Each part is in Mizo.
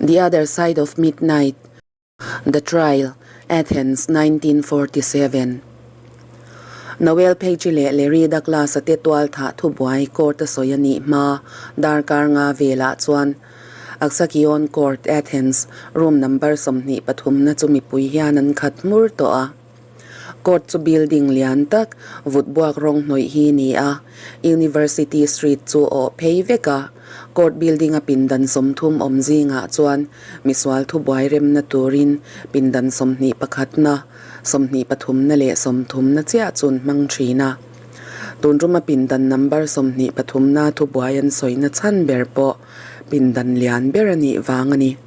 The Other Side of Midnight, The Trial, Athens, 1947. Noel Page leh Larry Douglas-a te tualthah thubuai court-a sawi a nih hma darkar nga velah chuan Aksakion Court, Athens, room number 23 na chu mipui hian an khat hmur tawh a. Court chu building lian tak, vut buak rawng hnawih hi ni a, University Street chu awh phei vek a. Court building a pindan 30 awm zingah chuan misual thubuai remna turin pindan 21 na, 23 na leh 30 na chiah chun hmang thin a. Tun ruma pindan number 23 na thubuai an sawina chhan ber pawh pindan lian ber a nih vang a ni.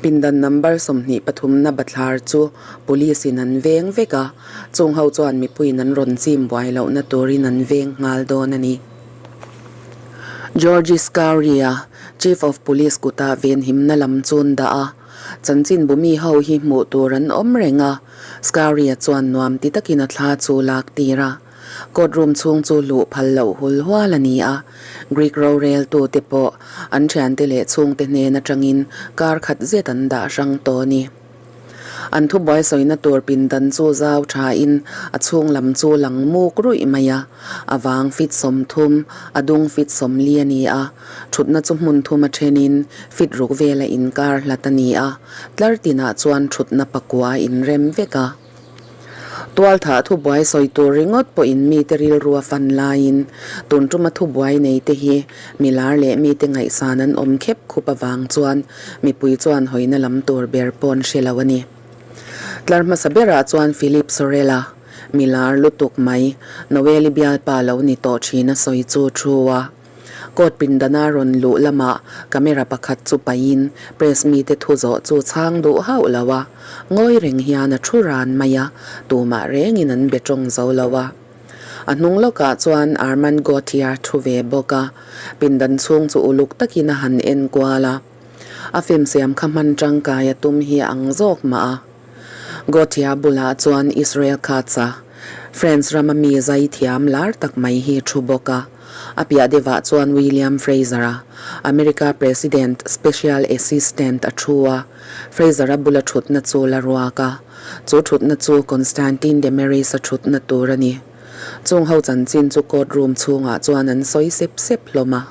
Pindan number 23 na bathlar chu police in an veng vek a, chung ho chuan mipuiin an rawn chim buai lohna turin an veng nghal dawn a ni. George Scurry-a Chief of Police kutah venhimna lam chu an dah a, chanchin bumi ho hi hmuh tur an awm reng a, Scurry-a chuan nuam ti takin a thla chu lak tir a. Court room chhung chu luh phal loh hul hual a ni a, Greek roreltute pawh an thiante leh chhungte hnen atangin kar khat zet an dah hrang tawh a ni. An thubuai sawina tur pindan chu zau thain a chhung lam chu lang muk ruih mai a, a vang fit 30, a dung fit 40 a ni a, thutna chu hmun thum a thenin fit ruk vela inkar hlat a ni a, tlar tinah chuan thutna pakua inrem vek a. Tualthah thubuai sawi tur ringawt pawhin mite rilru a fan laiin tun tuma thubuai nei te hi milar leh mite ngaihsan an awm khep khup avang chuan mipui chuan hawina lam tur ber paw'n hre lo a ni. Tlar hmasa berah chuan Philip Sorella, milar lutuk mai, Noeli bialpa lo ni tawh thin a sawi chu thu a. Court pindana rawn luh lamah camera pakhat chu paihin press mite thu zawh chu chhang duh hauh lo a, ngawi reng hian a thu ran mai a, tumah rengin an be tawng zo lo a. A hnung lawkah chuan Armand Gauthier thu ve bawk a, pindan chhung chu uluk takin a han en kual a. A film siam kha hman tangkai a tum hi a ang zawk mah a. Gauthier bulah chuan Israel Katz-a, France rama mi zai thiam lar tak mai hi thu bawk a. A piah deuhah chuan William Fraser-a, America President Special Assistant a thu a, Fraser-a bula thutna chu la ruak a, chu thutna chu Constantine Demeris-a thutna tur a ni. Chung ho chanchin chu court room chhungah chuan an sawi sep sep hlawm a.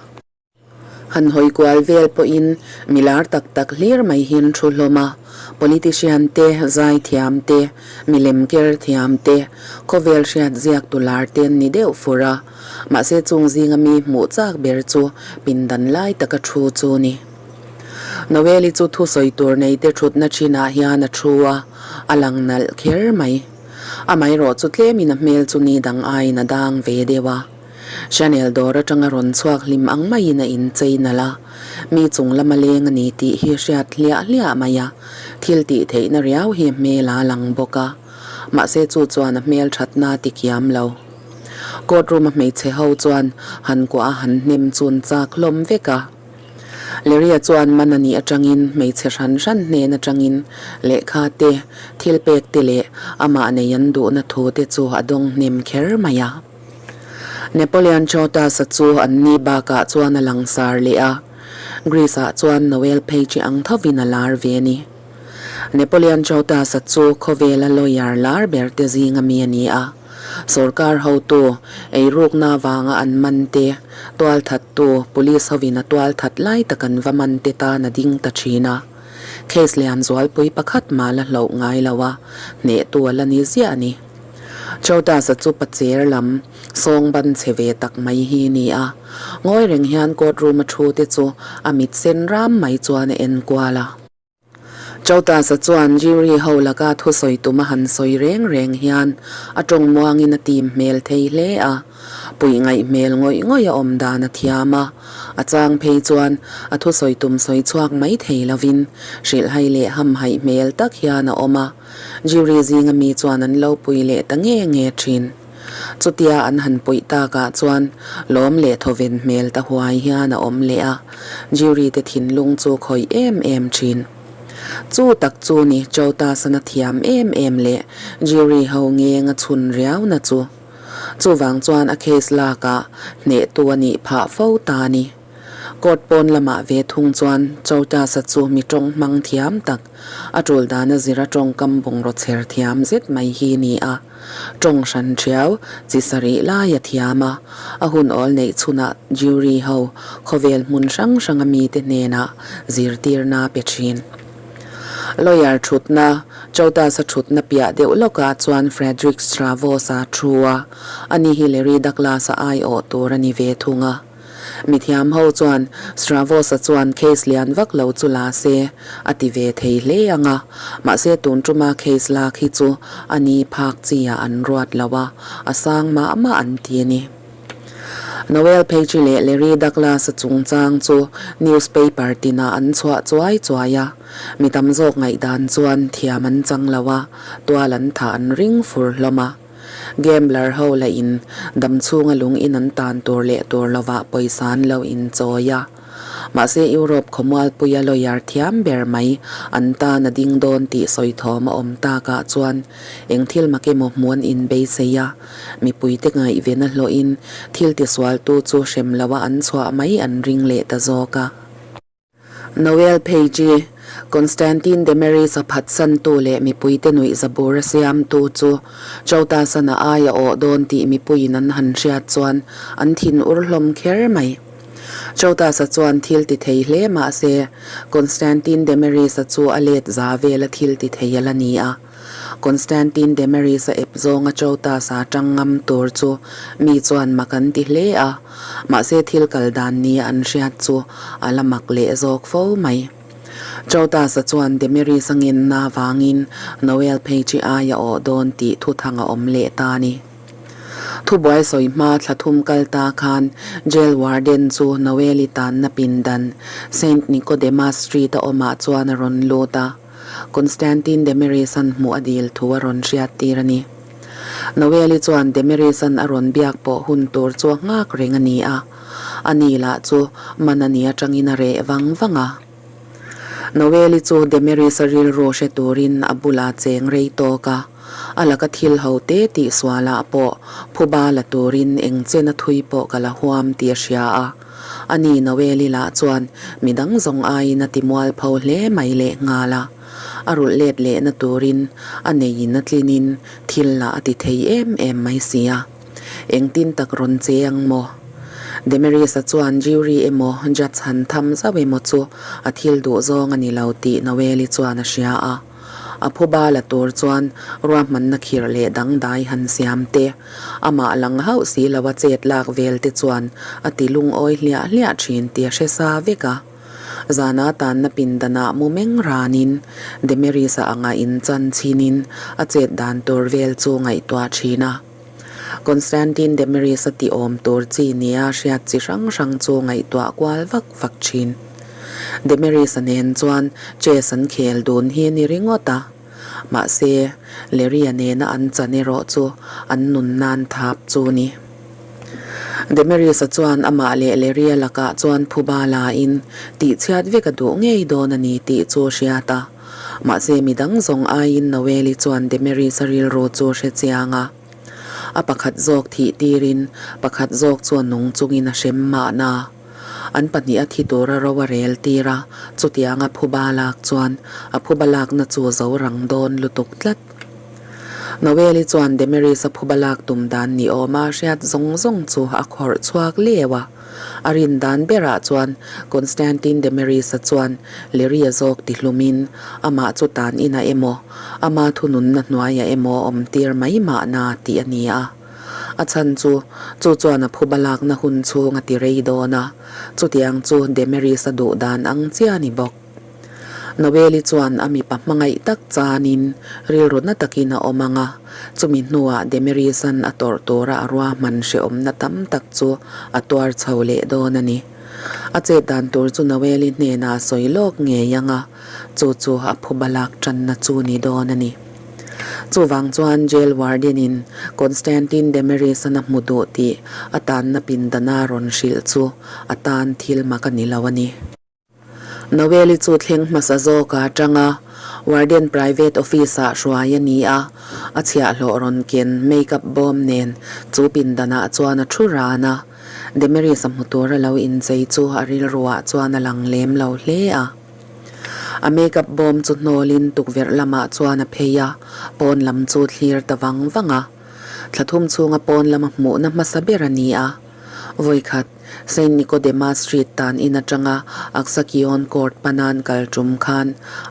Han hawi kual vel pawhin milar tak tak hlir mai hian thu hlawm a, politician te, zaithiam te, milem ker thiam te, khawvel hriat ziak tu lar te an ni deuh fur a, mahse chung zinga mi hmuh chak ber chu pindan lai taka thu chu ni. Noeli chu thusawi tur nei te thutna thinah hian a thu a, a lang nalh kher mai. Amaherawh chu tlemin a hmel chu ni dang aiin a dang ve deuh a. Chanel dawr atanga rawn chhuak hlim ang maiin a inchei nalh a, mi chung lama leng a ni tih hi hriat hliah hliah mai a, thil tih theihna riau hi hmel a lang bawk a, mahse chu chuan a hmel thatna a ti kiam lo. Court room a hmeichhe ho chuan han kuah a han hnem chun chak hlawm vek a. Leria chuan man a nih atangin hmeichhe hran hran hnen atangin lehkha te, thil pek te leh amah nei an duhna thu te chu a dawng hnem kher mai a. Napoleon Chotasa chu an ni bakah chuan a langsar leh a, Greece-ah chuan Noel Page ang thovin a lar ve a ni. Napoleon Chotasa chu khawvela lawyer lar ber te zinga mi a ni a, sorkar hotu, eirukna avanga an man te, tualthattu, police hovin a tualthat lai tak an va man te tan a ding ta thin a. Case lian zualpui pakhat mah la hloh ngai lo a, hnehtu a la ni ziah a ni. Chotasa chu pacher lam sawng ban che ve tak mai hi ni a, ngawi reng hian court room a thu te chu a mit sen ram mai chuan a en kual a. Chotasa chuan jury ho laka thusawi tum a han sawi reng reng hian a tawng muangin a tim hmel thei hle a, puih ngaih hmel ngawih ngawih a awm dan a thiam a, a chang phei chuan a thusawi tum sawi chhuak mai thei lovin hrilhhai leh hamhaih hmel tak hian a awm a. Jury zinga mi chuan an lo pui leh ta nge nge thin. Chutia an han puih takah chuan lawm leh thawven hmel ta huai hian a awm leh a, jury te thinlung chu khawih em em thin. Chu tak chu ni Chota sana thiam em em leh jury ho ngenga chhun riauna chu. Chuvang chuan a case lakah hnehtu a nih phah fo ta a ni. Court pawn lamah ve thung chuan Chowtas-a chu mi tawng hmang thiam tak, a tul dana zira tawngkam bungraw chher thiam zet mai hi ni a. Tawng hran thiau, chi sarih lai a thiam a, a hun awl neih chhunah jury ho khawvel hmun hrang hranga mite hnenah zirtirna pe thin. Lawyer thutna, Chowtas-a thutna piah deuh lawkah chuan Frederick Stravos-a thu a, ani hi Larry Douglas-a aiawh tur a ni ve thung a. Mithiam ho chuan Stravos-a chuan case lian vak lo chu la se a ti ve thei hle ang a, mahse tun tuma case lak hi chu a ni phak chi ah an ruat lo a, a sang mah mah an ti a ni. Noel Page leh Larry Douglas-a chungchang chu newspaper tinah an chhuah chuai chuai a, mi tam zawk ngaihdan chuan thiam an chang lo a, tual an thah an ring fur hlawm a. Gambler ho la in dam chhunga lung in an tan tur leh tur lovah pawisa an lo in chawi a. Mahse Europe khawmualpuia lawyer thiam ber mai an tan a ding dawn tih sawi thawm a awm takah chuan eng thil mak emaw hmuh an in beisei a, mipuite ngaihven a hlawhin thil tisualtu chu hrem loha an chhuah mai an ring leh ta zawk a. Noel Page-i, Constantine Demeris-a phatsantu leh mipuite nuih zabur a siamtu chu Chowtasan-a ai a awh dawn tih mipuiin an han hriat chuan an thin ur hlawm kher mai. Chowtas-a chuan thil ti thei hle mah se, Constantine Demeris-a chu a let za vela thil ti thei a la ni a. Constantine Demeris-a ep zawnga Chowtas-a tang ngam tur chu mi chuan mak an ti hle a, mahse thil kal dan nia an hriat chu a la mak leh zawk fo mai. Chowtas-a chuan Demeris-a ngenna avangin Noel Page-i ai a awh dawn tih thuthang a awm leh ta a ni. Thubuai sawi hma thla thum kal ta khan Jail Warden chu Noel-i tanna pindan Saint Nicodemus Street-a awmah chuan a rawn lut a. Constantine Demeris-a'n hmuh a dil thu a rawn hriat tir a ni. Noel-i chuan Demeris-a'n a rawn biak pawh hun tur chu a nghak reng a ni a, a ni lah chu man a ni atangin a reh vang vang a. Noel-i chu Demeris-a rilru hre turin a bulah cheng rei tawk a, a laka thil ho te tih sualah pawh phuba la turin eng chen a thui pawh ka la huam tih a hria a. A ni Noeli lah chuan midang zawng aiin a ti mualpho hle mai leh nghal a, a rulh let lehna turin a neiin a tlinin thil lah a ti thei em em mai si a. Engtin tak rawn che ang maw? Demeris-a chuan jury emaw judge han tham zauh emaw chu a thil duh zawng a ni lo tih Noeli chuan a hria a. A phuba la tur chuan ruahmanna khirh leh dangdai han siam te, amah lang hauh si lo a chet lak vel te chuan a ti lungawi hliah hliah thin tih a hre sa vek a. Zana tanna pindanah mu meng ranin Demeris-a anga inchan chhinin a chet dan tur vel chu ngaihtuah thin a. Constantine Demeris-a ti awm tur chi nia hriat chi hrang hrang chu ngaihtuah kual vak vak thin. Demeris-a nen chuan chess an khel dun hi a ni ringawt a. Mahse, Larry-a nena an chan erawh chu an nun nan thap chu ni. Demeris-a chuan amah leh Larry-a lakah chuan phuba lain tihchhiat vek a duh ngei dawn a ni tih chu a hriat a. Mahse, midang zawng aiin Noel-i chuan Demeris-a rilru chu a hre chiang a. A pakhat zawk thih tirin pakhat zawk chu a nung chungin a hrem mahna. An pahniha thi tura ro a rel tir a, chutianga phuba lak chuan a phuba lakna chu zo rang dawn lutuk tlat. Noel-i chuan Demeris-a phuba lak tum dan ni awma hriat zawng zawng chu a khawrh chhuak leu a. A rin dan berah chuan Constantine Demeris-a chuan Leria zawk ti hlumin amah chu tan inah emaw, ama thununna hnuaiah emaw awm tir mai mahna tih a ni a. A chhan chu, chu chuan a phuba lakna hun chhung a ti rei dawn a, chutiang chu Demeris-a duh dan ang chiah a ni bawk. Noel-i chuan a mipa hmangaih tak chanin rilru na takin a awm ang a, chumi hnuah Demeris-a'n a tawrh tura a ruahman hrehawmna tam tak chu a tuar chho leh dawn a ni. A chet dan tur chu Noel-i hnenah a sawi lawk ngei ang a, chu chu a phuba lak tanna chu ni dawn a ni. Chuvang chuan jail warden-in Constantine Demeris-an a hmu duh tih a tanna pindana rawn hrilh chu a tan thil mak a ni lo a ni. Noel-i chu thleng hmasa zawka tanga warden private office-ah hruai a ni a, a chhiahhlawh rawn ken make-up bawm nen chu pindanah chuan a thu ran a. Demeris-a hmu tura lo inchei chu a rilruah chuan a lang lem lo hle a. A makeup bawm chu hnawlin tukverh lamah chuan a phei a, pawn lam chu thlir ta vang vang a. Thla thum chhunga pawn lama hmuhna hmasa ber a ni a. Vawikhat, Saint Nicodemus Street tan in atanga Aksakion Court panan kal tum khan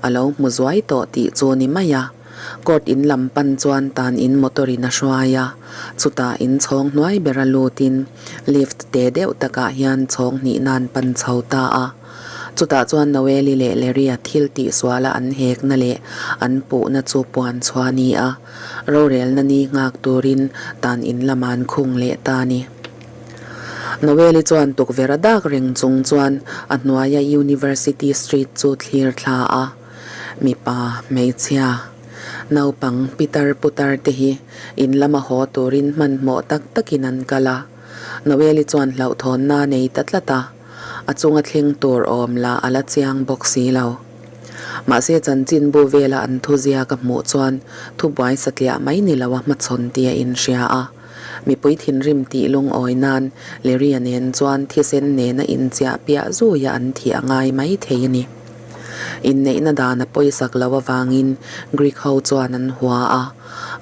a lo hmu zuai tawh tih chu ni mai a. Court in lam pan chuan tan in motor in a hruai a, chutah in chhawng hnuai bera lutin lift te deuh takah hian chhawng hnih nan pan chho ta a. Chutah chuan Noeli leh Larry-a thil tih suala an hekna leh an puhna chu puan chhuah a ni a, rorelna ni nghak turin tan in lama an khung leh ta a ni. Noeli chuan tukverh a dak reng chung chuan a hnuaia University Street chu thlir thla a, mipa, hmeichhia, naupang, pitar putar te hi in lama haw turin hmanhmawh tak takin an kal a, Noeli chuan hlauhthawnna a nei ta tlat a. A chunga thleng tur awm lah a la chiang bawk si lo. Mahse chanchinbu vela an thuzia ka hmuh chuan thubuai satliah mai ni lo a hmachhawn tih a inhria a. Mipui thinrim tih lungawi nan Leria nen chuan thisen nena inchiah piah zuia an thih a ngai mai thei a ni. Inneihna dan a pawisak loh avangin Greek ho chuan an hua a,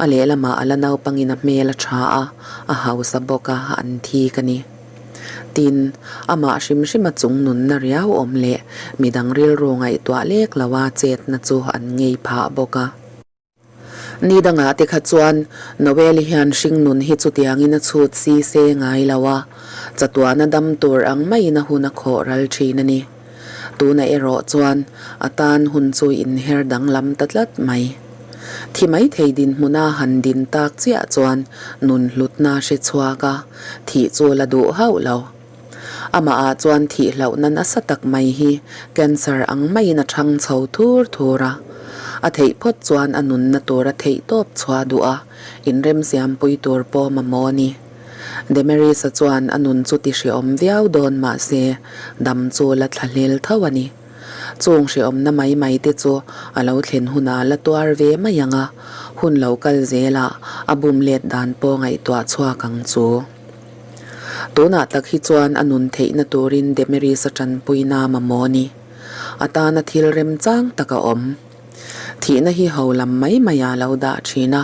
a lehlamah a la naupangin a hmel a tha a, a hausa bawk a, an thik a ni. Tin, amah hrim hrima chung nunna riau awm leh midang rilru ngaihtuah lek loa chetna chu an ngei phah bawk a. Ni dangah te kha chuan Noel hian hringnun hi chutiangin a chhut si se ngai lo a, chatuana dam tur ang maiin a hun a khawh ral thin a ni. Tunah erawh chuan a tan hun chu inher danglam ta tlat mai. Thi mai thei dinhmuna han din tak chiah chuan nun hlutna hre chhuak a, thih chu la duh hauh lo. Amahah chuan thih hlauhna nasa tak mai hi cancer ang maiin a thang chho thur thur a. A theih phawt chuan a nunna tur a theih tawp chhuah duh a, inremsiampui tur pawh mamawh a ni. Demeris-a chuan a nun chu ti hreawm viau dawn mah se, dam chu la thla hlel tho a ni. Chung hreawmna mai mai te chu a lo thlen hunah la tuar ve mai ang a, hun lo kal zelah a bum let dan pawh ngaihtuah chhuak ang chu. Tunah tak hi chuan a nun theihna turin Demeris-a tanpuina mamawh a ni. A tana thil remchang tak a awm. Thihna hi ho lam mai mai ah lo dah thin a,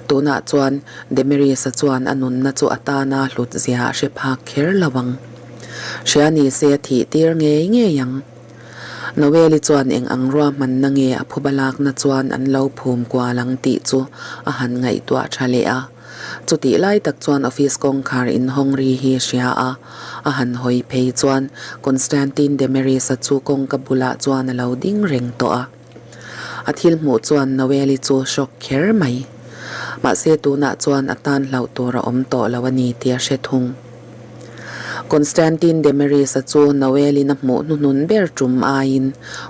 tunah chuan Demeris-a chuan a nunna chu a tana hlut zia a hre phak kher lo ang. Hria ni se a thih tir ngei ngei ang. Noel-i chuan eng ang ruahmanna nge a phuba lakna chuan an lo phum kual ang tih chu a han ngaihtuah tha leh a. Chutih lai tak chuan office kawngkhar inhawng ri hi hria a, a han hawi phei chuan Constantine Demeris-a chu kawngka bulah chuan a lo ding reng tawh a. A thil hmuh chuan Noel-i chu shock kher mai. Mahse tunah chuan a tan hlauh tur a awm tawh lo a ni tih a hre thung. Constantine Demeris-a chu Noel-in a hmuh hnuhnun ber tum aiin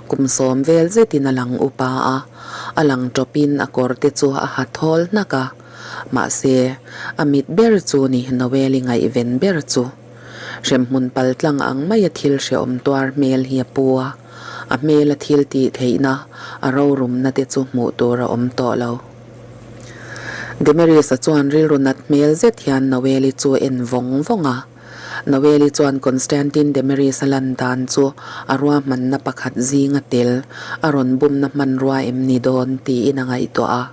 kum sawm vel zetin a lang upa a, a lang tawpin a kawr te chu a ha thawl hnak a. Mahse, a mit ber chu ni Noel-i ngaihven ber chu. Hremhmun paltlang ang maia thil hrehawm tuar hmel hi a pu a, a hmela thil tih theihna, a rorumna te chu hmuh tur a awm tawh lo. Demeris-a chuan rilru nat hmel zet hian Noel-i chu en vawng vawng a. Noel-i chuan Constantine Demeris-a lan dan chu a ruahmanna pakhat zinga tel a rawn bumna hmanrua em ni dawn tiin a ngaihtuah a.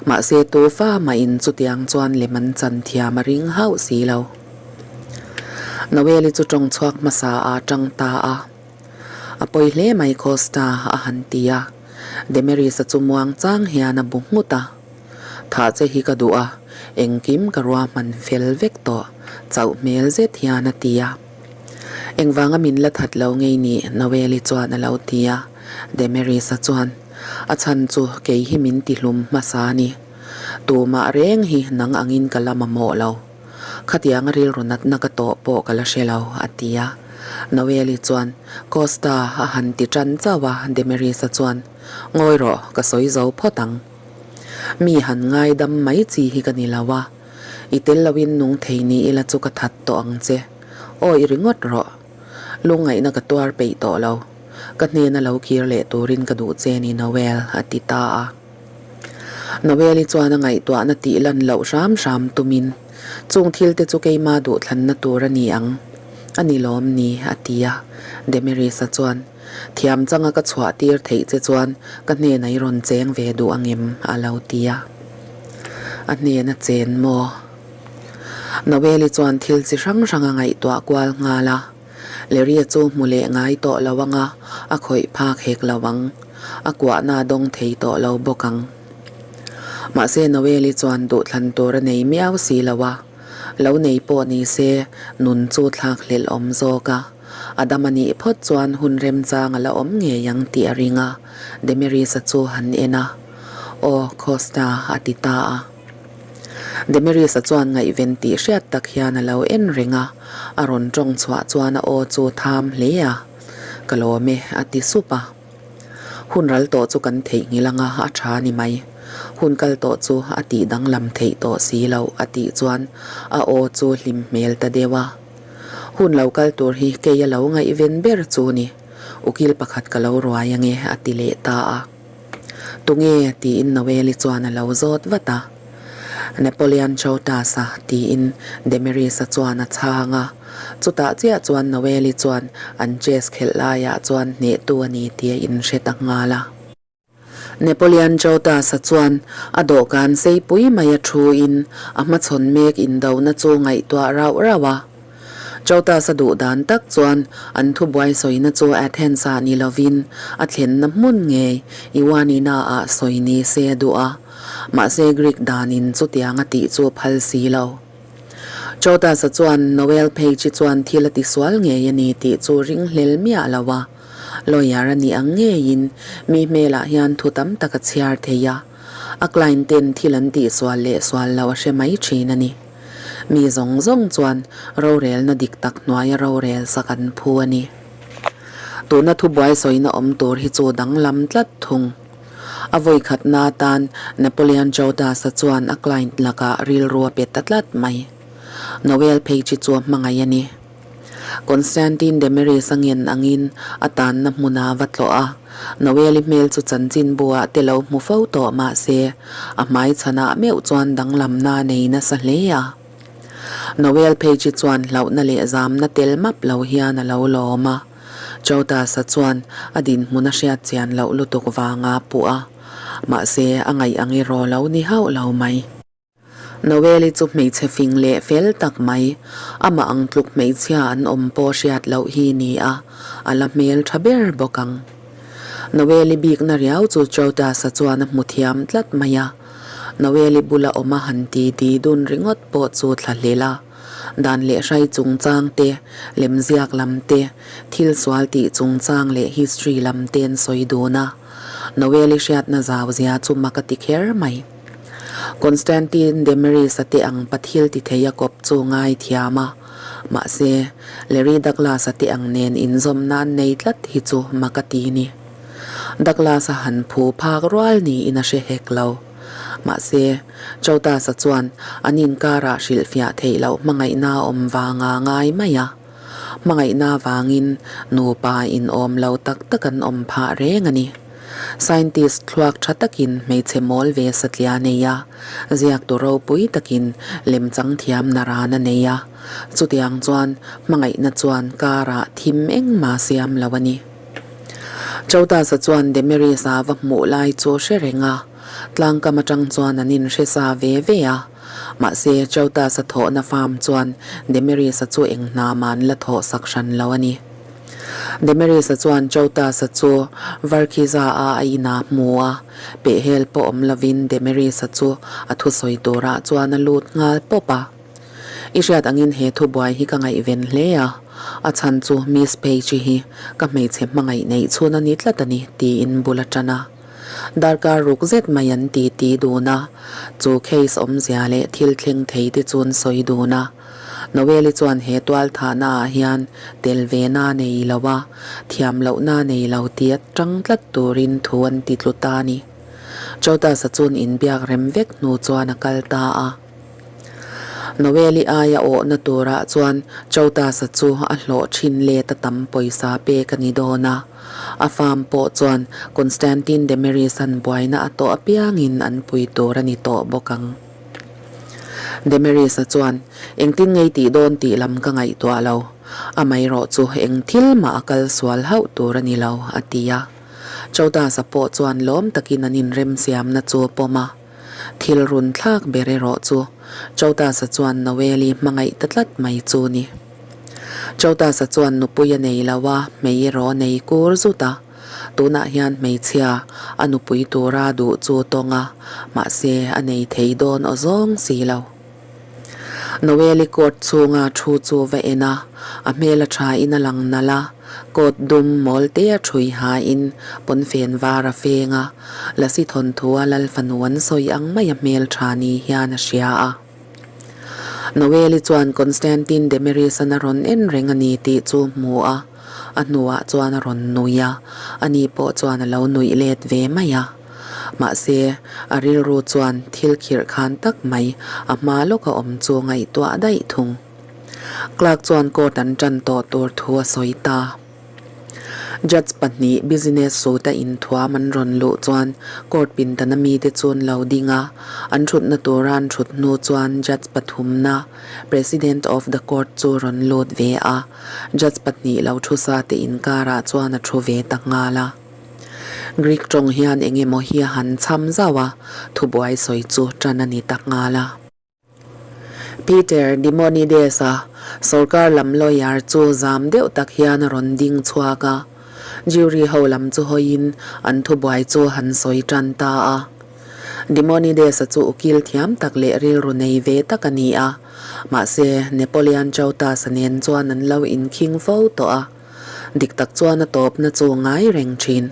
Mahse tu fa mahin chutiang chuan lem an chan thiam a ring hauh si lo. Noel-i chu tawng chhuak hmasa a tang ta a. A pawi hle mai Costa a han ti a. Demeris-a chu muang chang hian a bu nghut a. Thah che hi ka duh a, engkim ka ruahman fel vek tawh, chauh hmel zet hian a ti a. Engvanga min la that lo ngei ni Noel-i chuan a lo ti a. Demeris-a chuan, A chhan chu kei hi min tihlum hmasa a ni. Tumah reng hi nang angin ka la mamawh lo. Khatianga rilru natna ka tawh pawh ka la hre lo, a ti a. Noel-i chuan, Costa a han ti tan chauh a, Demeris-a chuan, Ngawi rawh, ka sawi zo phawt ang. Mi han ngaidam mai chi hi ka ni lo a, i tel loin nung thei ni ila chu ka that tawh ang che. Awi ringawt rawh. Lungngaihna ka tuar peih tawh lo. Ka hnena lo kir leh turin ka duh che ni Noel, a ti ta a. Noel-i chuan a ngaihtuahna tih lan loh hram hram tumin, Chung thil te chu keima duhthlanna tur a ni ang. A ni lawm ni? a ti a. Demeris-a chuan, Thiam changa ka chhuah tir theih che chuan ka hnenah i rawn cheng ve duh angem? a lo ti a. A hnena chen maw? Noel-i chuan thil chi hrang hrang a ngaihtuah kual nghal a. Larry-a chu hmu leh ngai tawh lo ang a, a khawih phak hek lo ang. A kuahna a dawng thei tawh lo bawk ang. Mahse Noel-i chuan duhthlan tur a nei miau si lo a. Lo nei pawh ni se nun chu thlak hlelh awm zawk a. A dam a nih phawt chuan hun remchang a la awm ngei ang tih a ring a, Demeris-a chu han en a. Aw, Costa a ti ta a. Demeris-a chuan ngaihven tih hriat tak hian a lo en reng a, a rawn tawng chhuah chuan a aw chu tham hle a, Ka lawm e, a ti sup a. Hun ral tawh chu kan theihnghilh anga a tha ni mai. Hun kal tawh chu a tih danglam theih tawh si loh a tih chuan a aw chu hlim hmel ta deuh a. Hun lo kal tur hi kei a lo ngaihven ber chu ni. Ukil pakhat ka lo ruai ange a ti leh ta a. Tunge? tiin Noeli chuan a lo zawt vat a. Napoleon Chautas-a tiin Demeris-a chuan a chhang a. Chutah chiah chuan Noeli chuan an chess khelh laiah chuan hnehtu a ni tih a inhre ta nghal a. Napoleon Chautas-a chuan a dawhkan seipui mai a thuin a hmachhawn mek indona chu ngaihtuah rauh rauh a. Chautas a duh dan tak chuan an thubuai sawina chu Athens-ah ni lovin a thlenna hmun ngei Ioannina-ah sawi ni se a duh a, mahse Greek danin chutiang a tih chu phal si lo. Chautas-a chuan Noel Page-i chuan thil a tisual ngei a ni tih chu ringhlel miah lo a, lawyer a nih ang ngeiin mi hmelah hian thu tam tak a chhiar thei a, a client ten thil an tihsual leh sual loh a hre mai thin a ni. Mi zawng zawng chuan rorelna dik tak hnuaia rorel sak an phu a ni. Tuna thubuai sawina awm tur hi chu danglam tlat thung. A vawi khatna atan Napoleon Chaudas-a chuan a client lakah rilru a pe ta tlat mai. Noel phei chi chu a hmangaih a ni. Constantine Demeris a ngen angin a tanna hmuna va tlawh a, Noel-i hmel chu chanchinbu-ah te lo hmu fo tawh mah se, a hmai chhanah meuh chuan danglamna a nei nasa hle a. Noel phei chi chuan hlauhna leh zamna tel map lo hian a lo lawm a, Chautas-a chuan a dinhmun a hriat chian loh lutuk vanga puh a, mahse a ngaih ang erawh lo ni hauh lo mai. Noel-i chu hmeichhe fing leh fel tak mai, amah ang tluk hmeichhia an awm pawh hriat loh hi ni a, a la hmel tha ber bawk ang. Noel-i bikna riau chu Chautas-a chuan a hmu thiam tlat mai a, Noel-i bula awm a han ti ti dun ringawt pawh chu thla hlel a, dan leh hrai chungchang te, lemziak lam te, thil sual tih chungchang leh history lam te an sawi dun a, Noel-i hriatna zau zia chu mak a ti kher mai. Constantine Demeris-a te ang pathil ti thei a kawp chu ngai thiam a, mahse, Larry Douglas-a te ang nen inzawm nan nei tlat hi chu mak a ti ni. Douglas-a han phu phak rual niin a hre hek lo. Mahse, Chautas-a chuan an inkarah hrilhfiah theih loh hmangaihna a awm vanga ngai mai a. Hmangaihna vangin nupa inawm lo tak tak an awm phah reng a ni. Scientist thluak tha takin hmeichhe mawl ve satliah a nei a, ziaktu ropui takin lemchang thiam naran a nei a. Chutiang chuan hmangaihna chuan karah thim engmah siam lo a ni. Chautas-a chuan Demeris-a va hmuh lai chu hre reng a, tlangkam atang chuan an inhre sa ve ve a. Mahse, Chautas-a thawhna farm chuan Demeris-a chu eng hna mah an la thawh sak hran lo a ni. Demeris-a chuan Chautas-a chu Varkhiza-a a inah hmu a, pehhel pawh awm lovin Demeris-a chu a thusawi turah chuan a lut nghal pawp a. I hriat angin he thubuai hi ka ngaihven hle a, a chhan chu Miss Page-i hi ka hmeichhe hmangaih neih chhun a ni tlat a ni, tiin bul a tan a. Darkar ruk zet mai an ti ti dun a, chu case awmzia leh thil thleng thei te chu an sawi dun a. Noel-i chuan he tual thahna ah hian tel ve na nei lo a, thiam loh na nei lo tia tang tlat turin thu an ti tlu ta a ni. Chautas-a chun inbiak rem vek hnu chuan a kal ta a. Noel-i aia awhna turah chuan Chautas-a chu a hlawh thin let a tam pawisa pek a ni dawn a. A farm pawh chuan Constantine Demeris-a'n buaina a tawh apiangin an pui tur a ni tawh bawk ang. Demeris-a chuan, Engtin ngei tih dawn tih lam ka ngaihtuah lo. Amaherawhchu eng thil mah a kal sual hauh tur a ni lo, a ti a. Chowdas-a pawh chuan lawm takin an inremsiamna chu a pawm a. Thil run thlak ber erawh chu Chowdas-a chuan Noel-i hmangaih ta tlat mai chu ni. Chowdas-a chuan nupui a nei lo a, hmei erawh a nei kur zut a. Tunah hian hmeichhia a nupui tura duh chu tawng a, mahse a nei thei dawn aw zawng si lo. Noel-i coat chhunga thu chu va en a, a hmel a tha in a lang nalh a, coat dum mawl te a thui ha in pawnfen var a feng a, lasi thawnthua lal fanu an sawi ang mai a hmel tha ni hian a hria a. Noel-i chuan Constantine Demeris-an a rawn en reng a ni tih chu hmu a, a hnuah chuan a rawn nui a, ani pawh chuan a lo nuih let ve mai a. Mahse, a rilru chuan thil khirh khan tak mai a hma lawka awm chu ngaihtuah daih thung. Clerk chuan court an tan tawh tur thu a sawi ta. Judge pahnih business suit a inthuam an rawn luh chuan court pindana mite chu an lo ding a, an thutna tura an thut hnu chuan judge pathumna President of the court chu rawn lut ve a, judge pahnih lo thu sa te inkarah chuan a thu ve ta nghal a. Greek tawng hian eng emaw hi a han cham zauh a, thubuai sawi chu tan a ni ta nghal a. Peter Dimonides-a sorkar lam lawyer chu zam deuh tak hian a rawn ding chhuak a, jury ho lam chu hawiin an thubuai chu han sawi tan ta a. Dimonides-a chu ukil thiam tak leh rilru nei ve tak a ni a, mahse Napoleon Chautas-a nen chuan an lo inkhing fo tawh a. Dik tak chuan a tawpna chu ngai reng thin.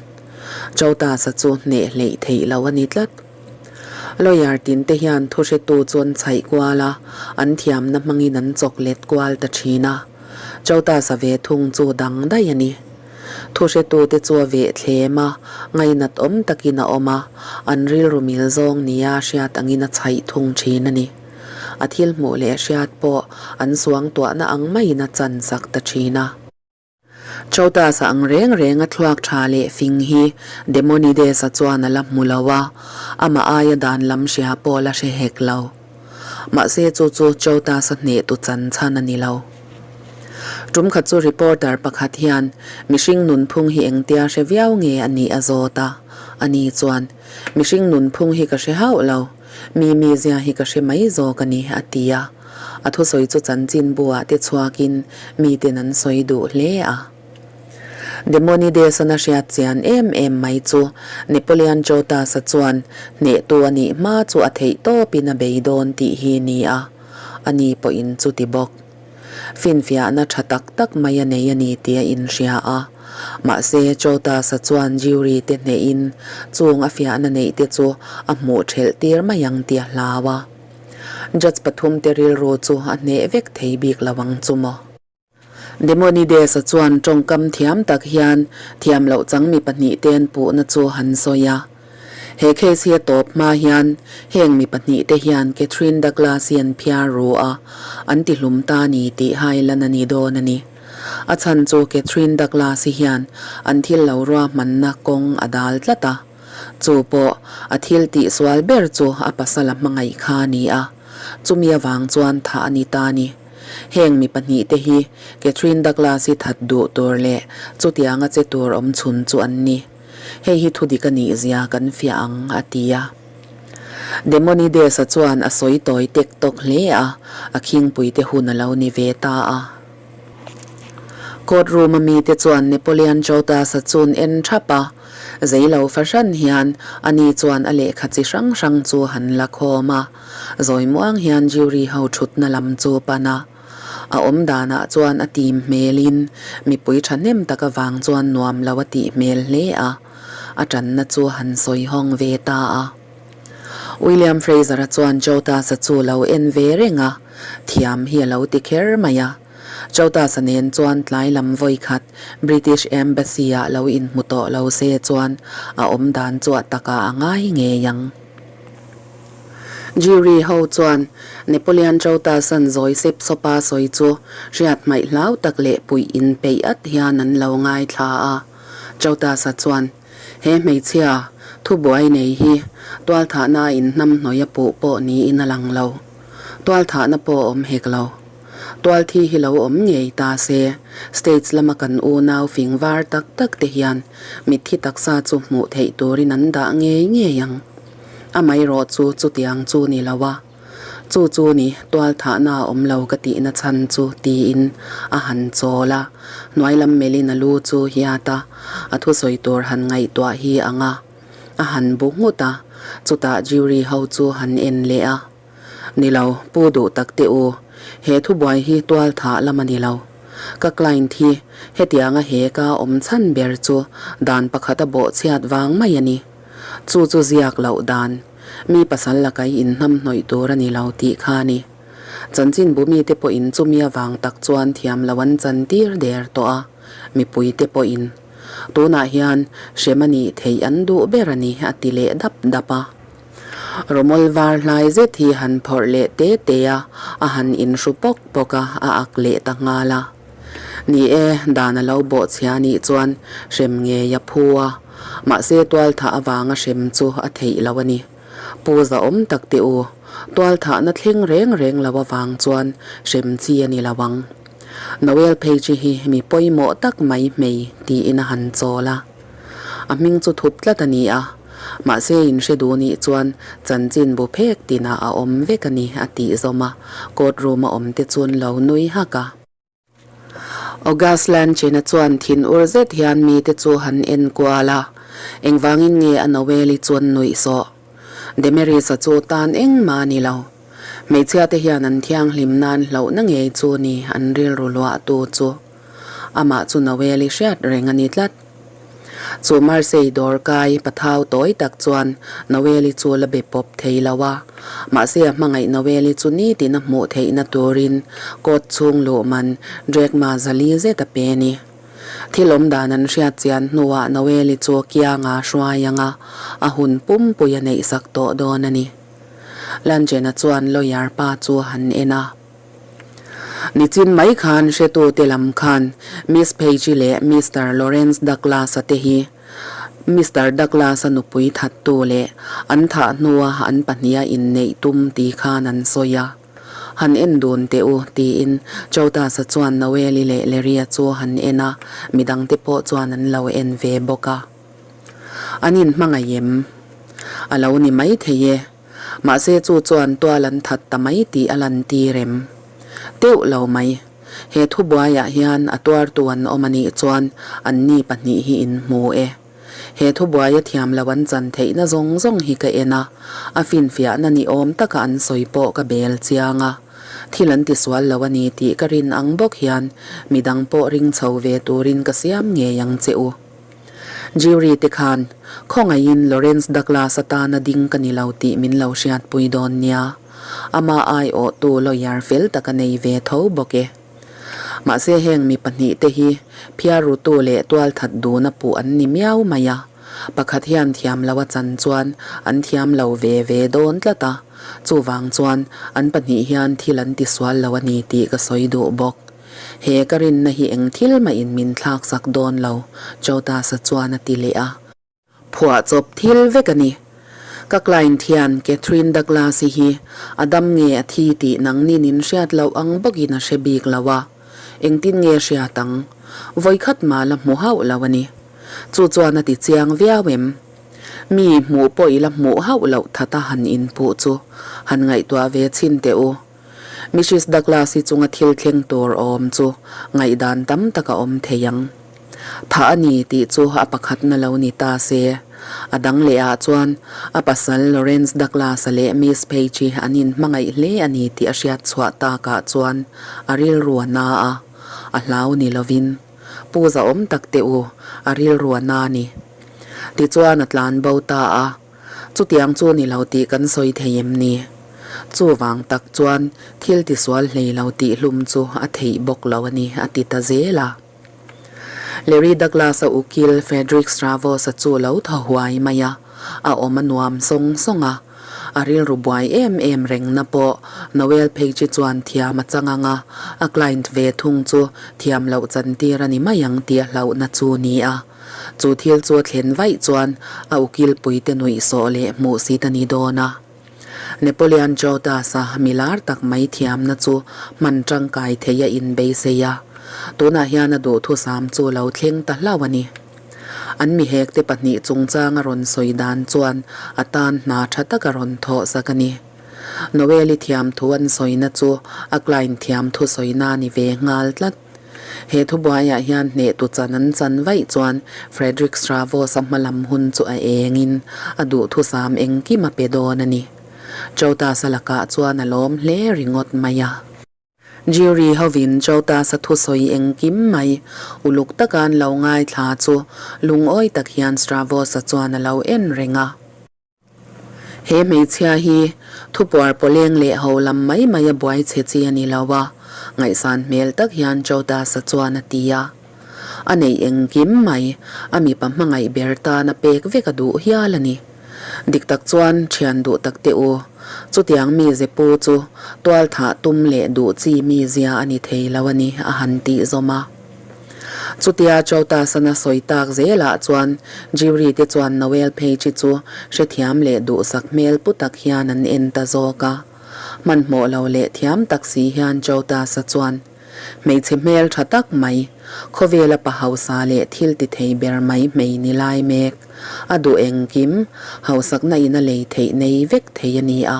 Chautas-a chu hneh hleih theih lo a ni tlat. Lawyer tin te hian thuhretu chu an chhaih kual a, an thiamna hmangin an chawk let kual ta thin a. Chautas-a ve thung chu dang daih a ni. Thuhretu te chu a veh thlem a, ngainat awm takin a awm a, an rilru mil zawng nia hriat angin a chhaih thung thin a ni. A thil hmuh leh hriat pawh an suangtuahna ang maiin a chan sak ta thin a. Chautas-a ang reng reng a thluak tha leh fing hi Demonides-a chuan a la hmu lo a, amah aia dan lam hria pawh la hre hek lo. Mahse chu chu Chautas-a hnehtu chan chhan a ni lo. Tum khat chu reporter pakhat hian mihring nunphung hi engtia hre viau nge a nih a zawt a, ani chuan, Mihring nunphung hi ka hre hauh lo. Mi mizia hi ka hre mai zawk a ni, a ti a. A thusawi chu chanchinbu ah te chhuakin miten an sawi duh hle a. Demonides-an a hriat chian em em mai chu Napoleon Chautas-a chuan hnehtu a nih hma chu a theih tawpin a bei dawn tih hi ni a, ani pawhin chuti bawk. Finfiahna tha tak tak mai a nei a ni tih a inhria a. Mahse, Chautas-a chuan jury te hnehin chung a fiahna neih te chu a hmuh thelh tir mai ang tih a hlau a. Judge pathum te rilru chu a hneh vek thei bik lo ang chu maw? Demonides-a chuan tawngkam thiam tak hian thiam loh chang mi pahnihte an puhna chu han sawi a. He case hi a tawp hma hian heng mi pahnihte hian Catherine Douglas hi an phiar ru a, an ti hlum ta ni tih hai lan a ni dawn a ni. A chhan chu Catherine Douglas hi hian an thil lo ruahmanna kawng a dal tlat a. Chu pawh a thil tihsual ber chu a pasal a hmangaih kha a ni a, chumi avang chuan thah a ni ta a ni. Heng mi pahnihte hi Catherine Douglas hi that duh tur leh chutianga che tur awm chhun chu an ni. Hei hi thudik a nih zia kan fiah ang, a ti a. Demonides-a chuan a sawi tawi tek tawk hle a, a khingpuite hun a lo ni ve ta a. Court room-a mite chuan Napoleon Chautas-a chun en thap a, zeilo fahran hian ani chuan a lehkha chi hrang hrang chu han la khawm a, zawi muang hian jury ho thutna lam chu pan a. A awm danah chuan a tim hmelin mipui thahnem tak avang chuan nuam lo a tih hmel hle a, a tanna chu han sawi hawng ve ta a. William Fraser-a chuan Jotas-a chu lo en ve reng a, thiam hi a lo ti kher mai a. Jotas-a nen chuan tlai lam vawi khat British Embassy-ah lo inhmu tawh lo se chuan a awm dan chu a takah a ngai ngei ang. Jury ho chuan Napoleon Chautas-a'n zawi sep sawpa sawi chu hriat hmaih hlau tak leh puih inpeih at hian an lo ngaithla a. Chautas-a chuan, He hmeichhia, thubuai nei hi tualthahna inhnamhnawih a puh pawh niin a lang lo. Tualthahna pawh a awm hek lo. Tualthi hi lo awm ngei ta se, States lama kan unau fing var tak tak te hian mitthi taksa chu hmuh theih turin an dah ngei ngei ang. Amaherawh chu chutiang chu ni lo a. Chu chu ni tualthahna a awm lo ka tihna chhan chu tiin a han chawl a, hnuai lam melhin a lu chu hiat a, a thusawi tur han ngaihtuah hi ang a. A han bu nghut a, chutah jury ho chu han en leh a. Ni lo, pu duh tak teh u, he thubuai hi tualthah lam a ni lo. Ka client hi hetianga he ka awm chhan ber chu dan pakhat a bawhchhiat vang mai a ni. Chu chu ziak loh dan, mi pasal lakai inhnamhnawih tur a ni lo tih kha a ni. Chanchinbu mite pawhin chumi avang tak chuan thiam lo an chan tir der tawh a, mipuite pawhin tunah hian hrem a nih theih an duh ber a ni a ti leh dap dap a. Rawmawl var hlai zet hi han phawrh leh te te a, a han inhru pawk pawk a, a ak leh ta nghal a. Ni e, dan a lo bawhchhia nih chuan hrem ngei a phu a, mahse tualthah avanga hrem chu a theih lo a ni. Pu zahawm tak teh u, tualthahna thleng reng reng lo avang chuan hrem chi a ni lo ang. Noel Page hi mi pawimawh tak mai hmei tiin a han chawl a. A hming chu thup tlat a ni a, mahse in hre duh nih chuan chanchin bu phek tinah a awm vek a ni a tih zawm a, court room a awm te chuan lo nui hak a. August Lanchina chuan thin ur zet hian mite chu han en kual a, engvangin nge a Noel-i chuan nuih sawh? Demeris-a chu tan engmah a ni lo. Hmeichhia te hian an thianghlim nan hlauhna ngei chu ni an rilru luahtu chu. Amah chu Noel-i hriat reng a ni tlat. Chu Marseille dawr kai pathau tawi tak chuan Noel-i chu la be pawp thei lo a. Mahse a hmangaih Noel-i chu nitin a hmuh theihna turin court chhung luh man drachma zali zet a pe a ni. Thil awm dan an hriat chian hnuah Noel-i chu kianga hruai anga a hun pumpui a neihsak tawh dawn a ni. Lanchena chuan lawyer pa chu han en a. Nichin mai khan hretute lam khan Miss Page-i leh Mister Lawrence Douglas-a te hi Mister Douglas-a nupui thattu leh an thah hnua an pahniha inneih tum ti khan an sawi a. Han en dun teh u, tiin Chautas-a chuan Noel-i leh Larry-a chu han en a, midangte pawh chuan an lo en ve bawk a. An inhmangaih em? A lo ni maithei e. Mahse chu chuan tual an that ta mai tih a lan tir em? Teuh lo mai. He thubuaiah hian a tuartu an awm a nih chuan anni pahnih hi in hmu e. He thubuaia thiam lo an chan theihna zawng zawng hi ka en a, a finfiahna ni awm taka an sawi pawh ka bel chiang a. Thil an tisual lo a ni tih ka rin ang bawk hian midang pawh ring chho ve turin ka siam ngei ang che u. Jury te khan, Khawngaihin Lawrence Douglas atana ding ka ni lo tih min lo hriatpui dawn nia. Ama aiawhtu lawyer fel tak a nei ve tho bawk e. Mahse heng mi pahnihte hi phiarrutu leh tualthat duna puh an ni miau mai a. Pakhat hian thiam lo a chan chuan an thiam lo ve ve dawn tlat a. Chuvang chuan an pahnih hian thil an tisual lo a ni tih ka sawi duh bawk. He ka rinna hi eng thil mahin min thlak sak dawn lo, Chotasa chuan a ti leh a. Phuah chawp thil vek a ni. Ka client hian Catherine Douglas-i hi a dam nge a thi tih nangni nin hriat loh ang bawkin a hre bik lo a, engtin nge hriat ang? Vawikhat mah la hmu hauh lo a ni. Chu chuan a ti chiang viau em? Mi hmuh pawh i la hmuh hauh loh that a han inpuh chu han ngaihtuah ve chhin teh u. Mrs Douglas-i chunga thil thleng tur awm chu ngaihdan tam tak a awm thei ang. Thah a ni tih chu a pakhatna lo ni ta se. A dang leh ah chuan a pasal Lawrence Douglas-a leh Miss Page-i an inhmangaih hle a ni tih a hriat chhuah takah chuan a rilru a na a, a hlau ni lovin Pu zahawm tak teh u, a rilru a na a ni. Tichuan a tlan bo ta a. Chutiang chu ni lo tih kan sawi thei em ni? Chuvang tak chuan thil tisual hlei lo tih hlum chu a theih bawk lo a ni, a ti ta zel a. Larry Douglas-a ukil Frederick Stravos-a chu lo thaw huai mai a, a awm a nuam sawng sawng a. A rilru buai em em rengna pawh Noel Page-i chuan thiam a chang ang a, a client ve thung chu thiam loh chantir a ni mai ang tih a hlauhna chu ni a. Chu thil chu a thlen vaih chuan a ukilpuite nuih sawh leh hmuh sit a ni dawn a. Napoleon Jotas-a mi lar tak mai thiamna chu hman tangkai thei a inbeisei a, tunah hian a duhthusam chu lo thleng ta hlauh a ni. An mihekte pahnih chungchang a rawn sawi dan chuan a tan hna tha tak a rawn thawh sak a ni. Noel-i thiamthu an sawina chu a client thiamthu sawina a ni ve nghal tlat. He thubuaiah hian hnehtu chan an chan vaih chuan Frederick Stravos-a hmalam hun chu a engin a duhthusam engkim a pe dawn a ni. Chautas-a lakah chuan a lawm hle ringawt mai a. Jury hovin Chautas-a thusawi engkim mai uluk taka an lo ngaithla chu lungawi tak hian Stravos-a chuan a lo en reng a. He hmeichhia hi thupuar pawleng leh ho lam mai mai a buai chhe chi a ni lo a, ngaihsan hmel tak hian Chautas-a chuan a ti a. A neih engkim mai, a mipa hmangaih ber tan a pek vek a duh hial a ni. Dik tak chuan thian duh tak teh u, chutiang mi ze pu chu tual thah tum leh duh chi mi zia a ni thei lo a ni, a han tih zawm a. Chutia Chautasana sawi tak zelah chuan Jury te chuan Noel Page-i chu hrethiam leh duhsak hmel pu tak hian an en ta zawk a. Hmanhmawh lo leh thiam tak si hian Chautasa chuan, Hmeichhe hmel tha tak mai, khawvela pa hausa leh thil ti thei ber mai hmei ni lai mek, a duh engkim, hausakna in a lei theih nei vek thei a ni a.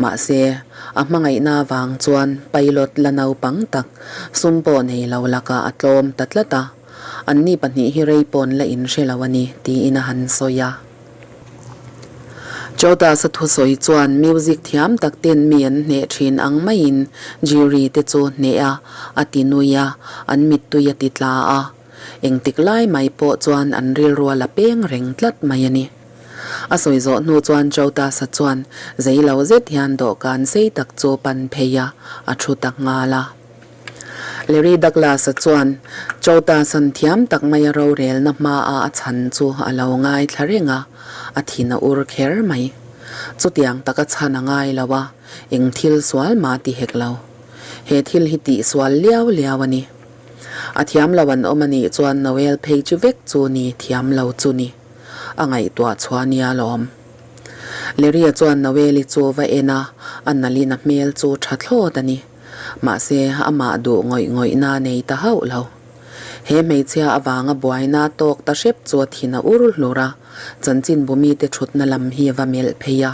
Mahse, a hmangaihna avang chuan pilot la naupang tak, sum pawh nei lo lakah a tlawm ta tlat a, anni pahnih hi rei pawn la inhre lo a ni, tiin a han sawi a. Chautas-a thusawi chuan music thiam tak ten mi an hneh thin ang maiin jury te chu hneh a, a ti nui a, an mittui a ti tla a. Engtik lai mai pawh chuan an rilru a la peng reng tlat mai a ni. A sawi zawh hnu chuan Chautas-a chuan zei lo zet hian dawhkan sei tak chu pan phei a, a thu ta nghal a. Larry Douglas-a chuan Chautas-a'n thiam tak maia rorelna hmaah a chhan chu a lo ngaithla reng a, a thin a ur kher mai. Chutiang taka chhan a ngai lo a, eng thil sual mah ti hek lo. He thil hi tihsual liau liau a ni. A thiam lo an awm a nih chuan Noel phei chu vek chu ni thiam lo chu ni. A ngaihtuah chhuah nia lawm. Leria chuan Noel-i chu va en a, a nalin a hmel chu tha thlawt a ni. Mahse, amah duh ngawih ngawihna a nei ta hauh lo. He hmeichhia avanga buaina tawk ta hrep chu a thin a ur hlur a, chanchinbu mite thutna lam hi va melh phei a,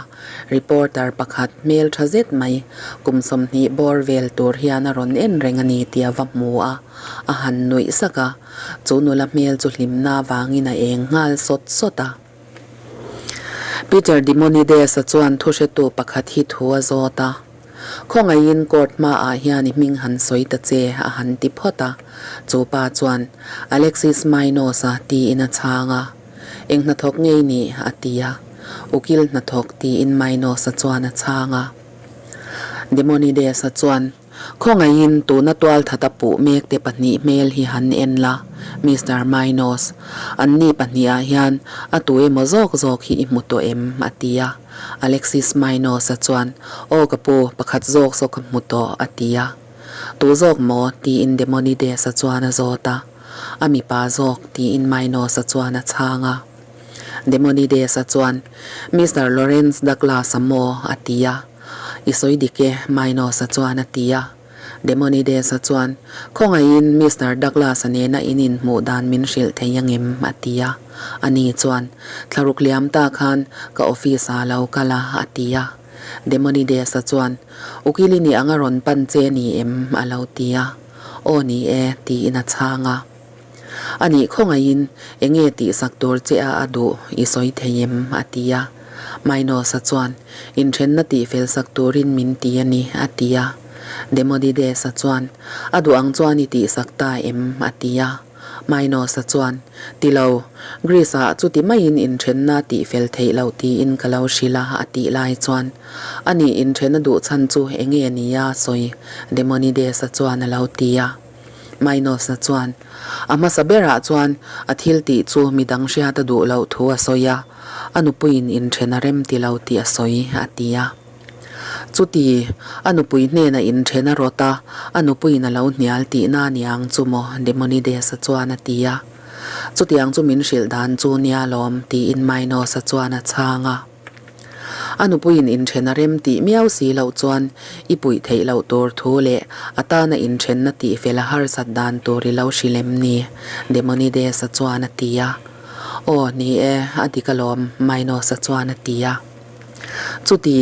reporter pakhat hmel tha zet mai kum 20 bawr vel tur hian a rawn en reng a ni tih a va hmu a, a han nuih sak a. Chu nula hmel chu hlimna avangin a eng nghal sawt sawt a. Peter Dimonides-a chuan thuhretu pakhat hi thu a zawt a. Khawngaihin court hmaah hian i hming han sawi ta che a han ti phawt a. Chu pa chuan, Alexis Minos-a tiin a chhang a. Eng hnathawk ngei nih? a ti a. Ukil hnathawk tiin Minos-a chuan a chhang a. Demonides-a chuan, Khawngaihin tuna tualthata puh mekte pahnih hmel hi han en la, Mister Minos. Anni pahnihah hian a tu emaw zawk zawk hi i hmu tawh em? a ti a. Alexis Minos-a chuan, Aw ka pu, pakhat zawk zawk ka hmu tawh, a ti a. Tu zawk maw? tiin Demonides-a chuan a zawt a. A mipa zawk, tiin Minos-a chuan a chhang a. Demonides-a chuan, Mister Lawrence Douglas-a maw? a ti a. I sawi dik e, Minos-a chuan a ti a. Demonides-a chuan, Khawngaihin Mister Douglas-a nena in inhmuh dan min hrilh thei angem? a ti a. Ani chuan, Thlaruk liam ta khan ka office-ah lo kal a, a ti a. Demonides-a chuan, Ukil i nih anga rawn pan che ni em? a lo ti a. Aw ni e, tiin a chhang a. A nih khawngaihin enge tihsak tur che a a duh i sawi thei em? a ti a. Minos-a chuan, Inthenna tihfel sak turin min ti a ni, a ti a. Demodides-a chuan, A duh ang chuan i tihsak ta em? a ti a. Minos-a chuan, Ti lo, Greece-ah chuti maiin inthenna tihfel theih loh tiin ka lo hrilh a, a tih lai chuan, A nih inthen a duh chhan chu enge nia sawi? Demonides-a chuan a lo ti a. Minos-a chuan a hmasa berah chuan a thil tih chu midang hriat a duh loh thu a sawi a, a nupuiin inthen a rem ti lo tih a sawi, a ti a. Chuti, a nupui hnenah inthen a rawt a, a nupuiin a lo hnial tihna a niang chu maw, Demonides-a chuan a ti a. Chutiang chu min hrilh dan chu nia lawm, tiin Minos-a chuan a chhang a. A nupuiin inthen a rem tih miau si loh chuan i puih theih loh tur thu leh a tana inthenna tihfel a harsat dan tur i lo hrilh em ni? Demonides-a chuan a ti a. Aw, ni e, a dik alawm, Minos-a chuan a ti a. Chuti,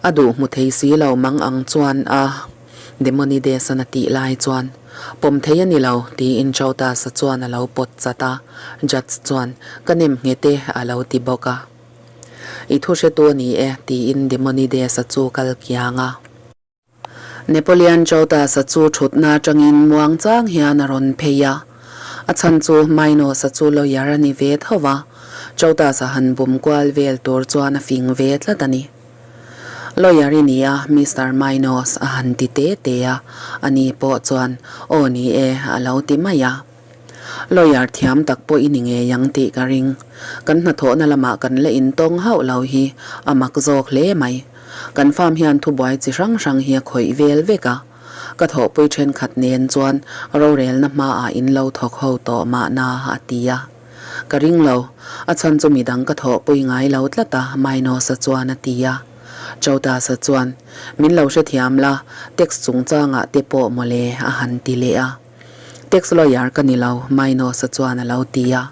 a duh hmu thei si lo mang ang chuan a. Demonides-a'n a tih lai chuan, Pawm thei a ni lo, tiin Chautas-a chuan a lo pawt chat a, Judge chuan, Ka nem nghet e, a lo ti bawk a. I thu hretu a ni e, tiin Demonides-a chu kal kiang a. Napoleon Chautas-a chu thutna atangin muang chang hian a rawn phei a. A chhan chu Minos-a chu lawyer a ni ve tho va, Chautas-a han bum kual vel tur chuan a fing ve tlat a ni. Lawyer i ni a, Mister Minos a han ti te te a, ani pawh chuan, Aw ni e, a lo ti mai a. Lawyer thiam tak pawh i ni ngei ang tih ka ring. Kan hnathawhna lamah kan la intawng hauh lo hi a mak zawk hle mai. Kan farm hian thubuai chi hrang hrang hi a khawih vel vek a. Ka thawhpui thenkhat nen chuan rorelna hmaah in lo thawk ho tawh mahna, a ti a. Ka ring lo, a chhan chu midang ka thawhpui ngai lo tlat a, Minos-a chuan a ti a. Chautas-a chuan, Min lo hrethiam la, tax chungchangah te pawh mawle, a han ti leh a. Tax lawyer ka ni lo, Minos-a chuan a lo ti a.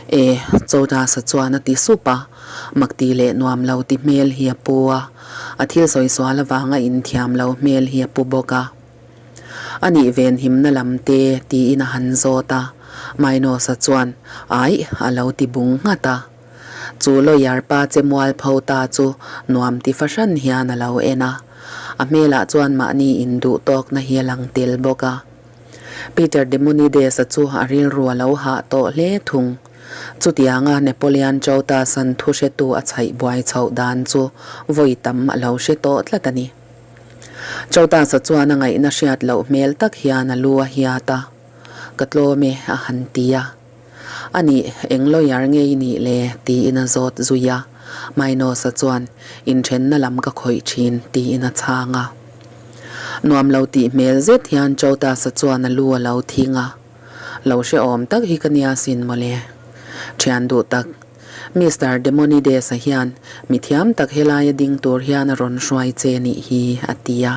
E, Chautas-a chuan a ti sup a, makti leh nuam lo ti hmel hi a pu a, a thil sawi sual avanga inthiam lo hmel hi a pu bawk a. A nih ven himna lam te tiin a han zawt a, Minos-a chuan aih a lo ti bung nghat a. Chu lawyer pa che mualpho ta chu nuam ti fahran hian a lo en a, a hmelah chuan mahni induh tawkna hi a lang tel bawk a. Peter Demonides-a chu a rilru a lo hah tawh hle thung. Chutianga Napoleon Chautas-a'n thuhretu a chhaih buai chhoh dan chu vawi tam a lo hre tawh tlat a ni. Chautas-a chuan a ngaihna hriat loh hmel tak hian a lu a hiat a, Ka tlawm e, a han ti a. A nih, eng lawyer nge i nih le? tiin a zawt zui a. Minos-a chuan, Inthenna lam ka khawih thin, tiin a chhang a. Nuam lo tih hmel zet hian Chautas-a chuan a lu a lo thing a. Lo hrehawm tak hi ka nia sin mawle. Thian duh tak. Mister Demonides-a hian mi thiam tak helaia ding tur hian a rawn hruai che nih hi, a ti a.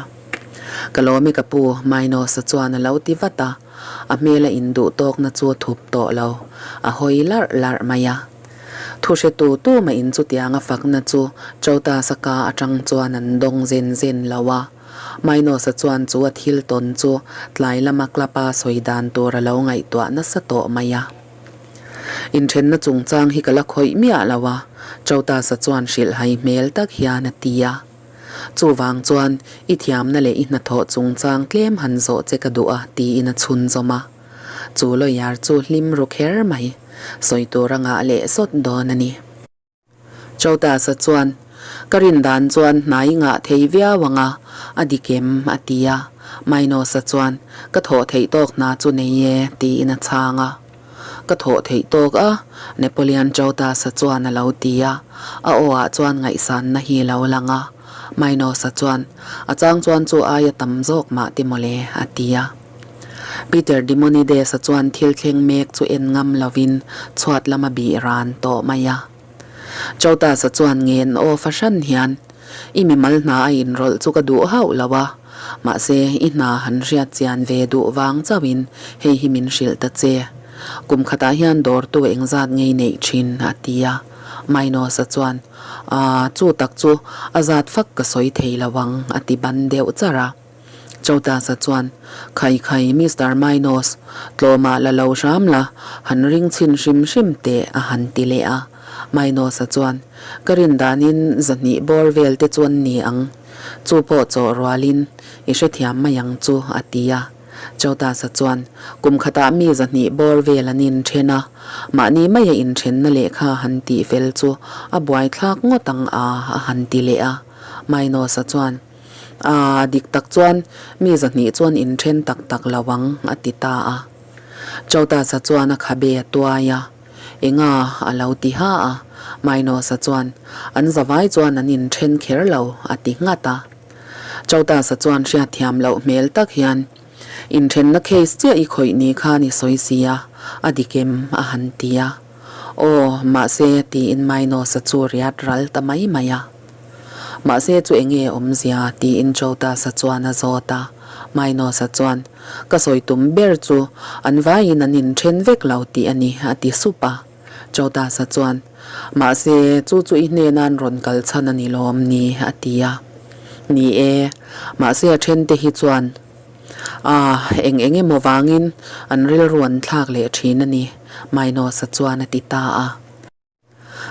Ka lawm e ka pu, Minos-a chuan a lo ti vat a, a hmela induh tawkna chu a thup tawh lo, a hawi larh larh mai a. Thu hretu tumah in chutianga fakna chu Chautas-a ka atang chuan an dawng zen zen lo a. Minos-a chuan chu a thil tawn chu tlai lama club-a sawi dan tur a lo ngaihtuah nasa tawh mai a. Inthenna chungchang hi ka la khawih miah lo a, Chautas-a chuan hrilhhai hmel tak hian a ti a. Chuvang chuan i thiamna leh i hnathawh chungchang tlem han zawh che ka duh a, tiin a chhunzawm a. Chu lawyer chu hlim ru kher mai, sawi tur a ngah leh sawt dawn a ni. Chautas-a chuan, Ka rin dan chuan hnai ngah thei viau ang a, a dik em? a ti a. Minos-a chuan, Ka thawh theih tawk hna chu nei e, tiin a chhang a. Ka thawh theih tawk a, Napoleon Chautas-a chuan a lo ti a. A aw-ah chuan ngaihsanna hi a lo lang a. Minos-a chuan, A chang chuan chu aia tam zawk mah ti mawle, a ti a. Peter Demonides-a chuan thil thleng mek chu en ngam lovin chhuat lam a bih ran tawh mai a. Chautas-a chuan ngen aw fahran hian, I mimal hna a inrawlh chu ka duh hauh lo a, mahse i hna han hriat chian ve duh vang chauhin hei hi min hrilh ta che. Kum khatah hian dawrtu engzat ngei neih thin, a ti a. Minos-a chuan, Aa, chu tak chu a zat fak ka sawi thei lo ang, a ti ban deuh charh a. Chautas-a chuan, Khai khai, Mister Minos, tlawmah la lo hram la, han ring chhin hrim hrim teh, a han ti leh a. Minos-a chuan, Ka rin danin zahnih bawr vel te chu an ni ang. Chu pawh chawh rualin i hrethiam mai ang chu, a ti a. Chautas-a chuan, Kum khatah mi zahnih bawr vel an inthen a, mahni maia inthenna lehkha han tih fel chu a buaithlak ngawt ang a, a han ti leh a. Minos-a chuan, A dik tak chuan mi zahnih chuan inthen tak tak lo ang, a ti ta a. Chautas-a chuan a khabe a tuai a, Enga a lo ti ha a. Minos-a chuan, An zavai chuan an inthen kher lo, a ti nghat a. Chautas-a chuan hriatthiam loh hmel tak hian, Inthenna case chiah i khawih ni khan i sawi si a, a dik em? a han ti a. Aw, mahse, tiin Minos-a chu riat ral ta mai mai a. Mahse chu enge awmzia? tiin Chotasa chuan a zawt a. Minos-a chuan, Ka sawi tum ber chu an vaiin an inthen vek lo tih a ni, a ti sup a. Chotasa chuan, Mahse chu chu i hnena an rawn kal chhan a ni lawm ni? a ti a. Ni e, mahse a thente hi chuan Ah, eng eng emaw vangin an rilru an thlak leh thin a ni, Minos-a chuan a ti ta a.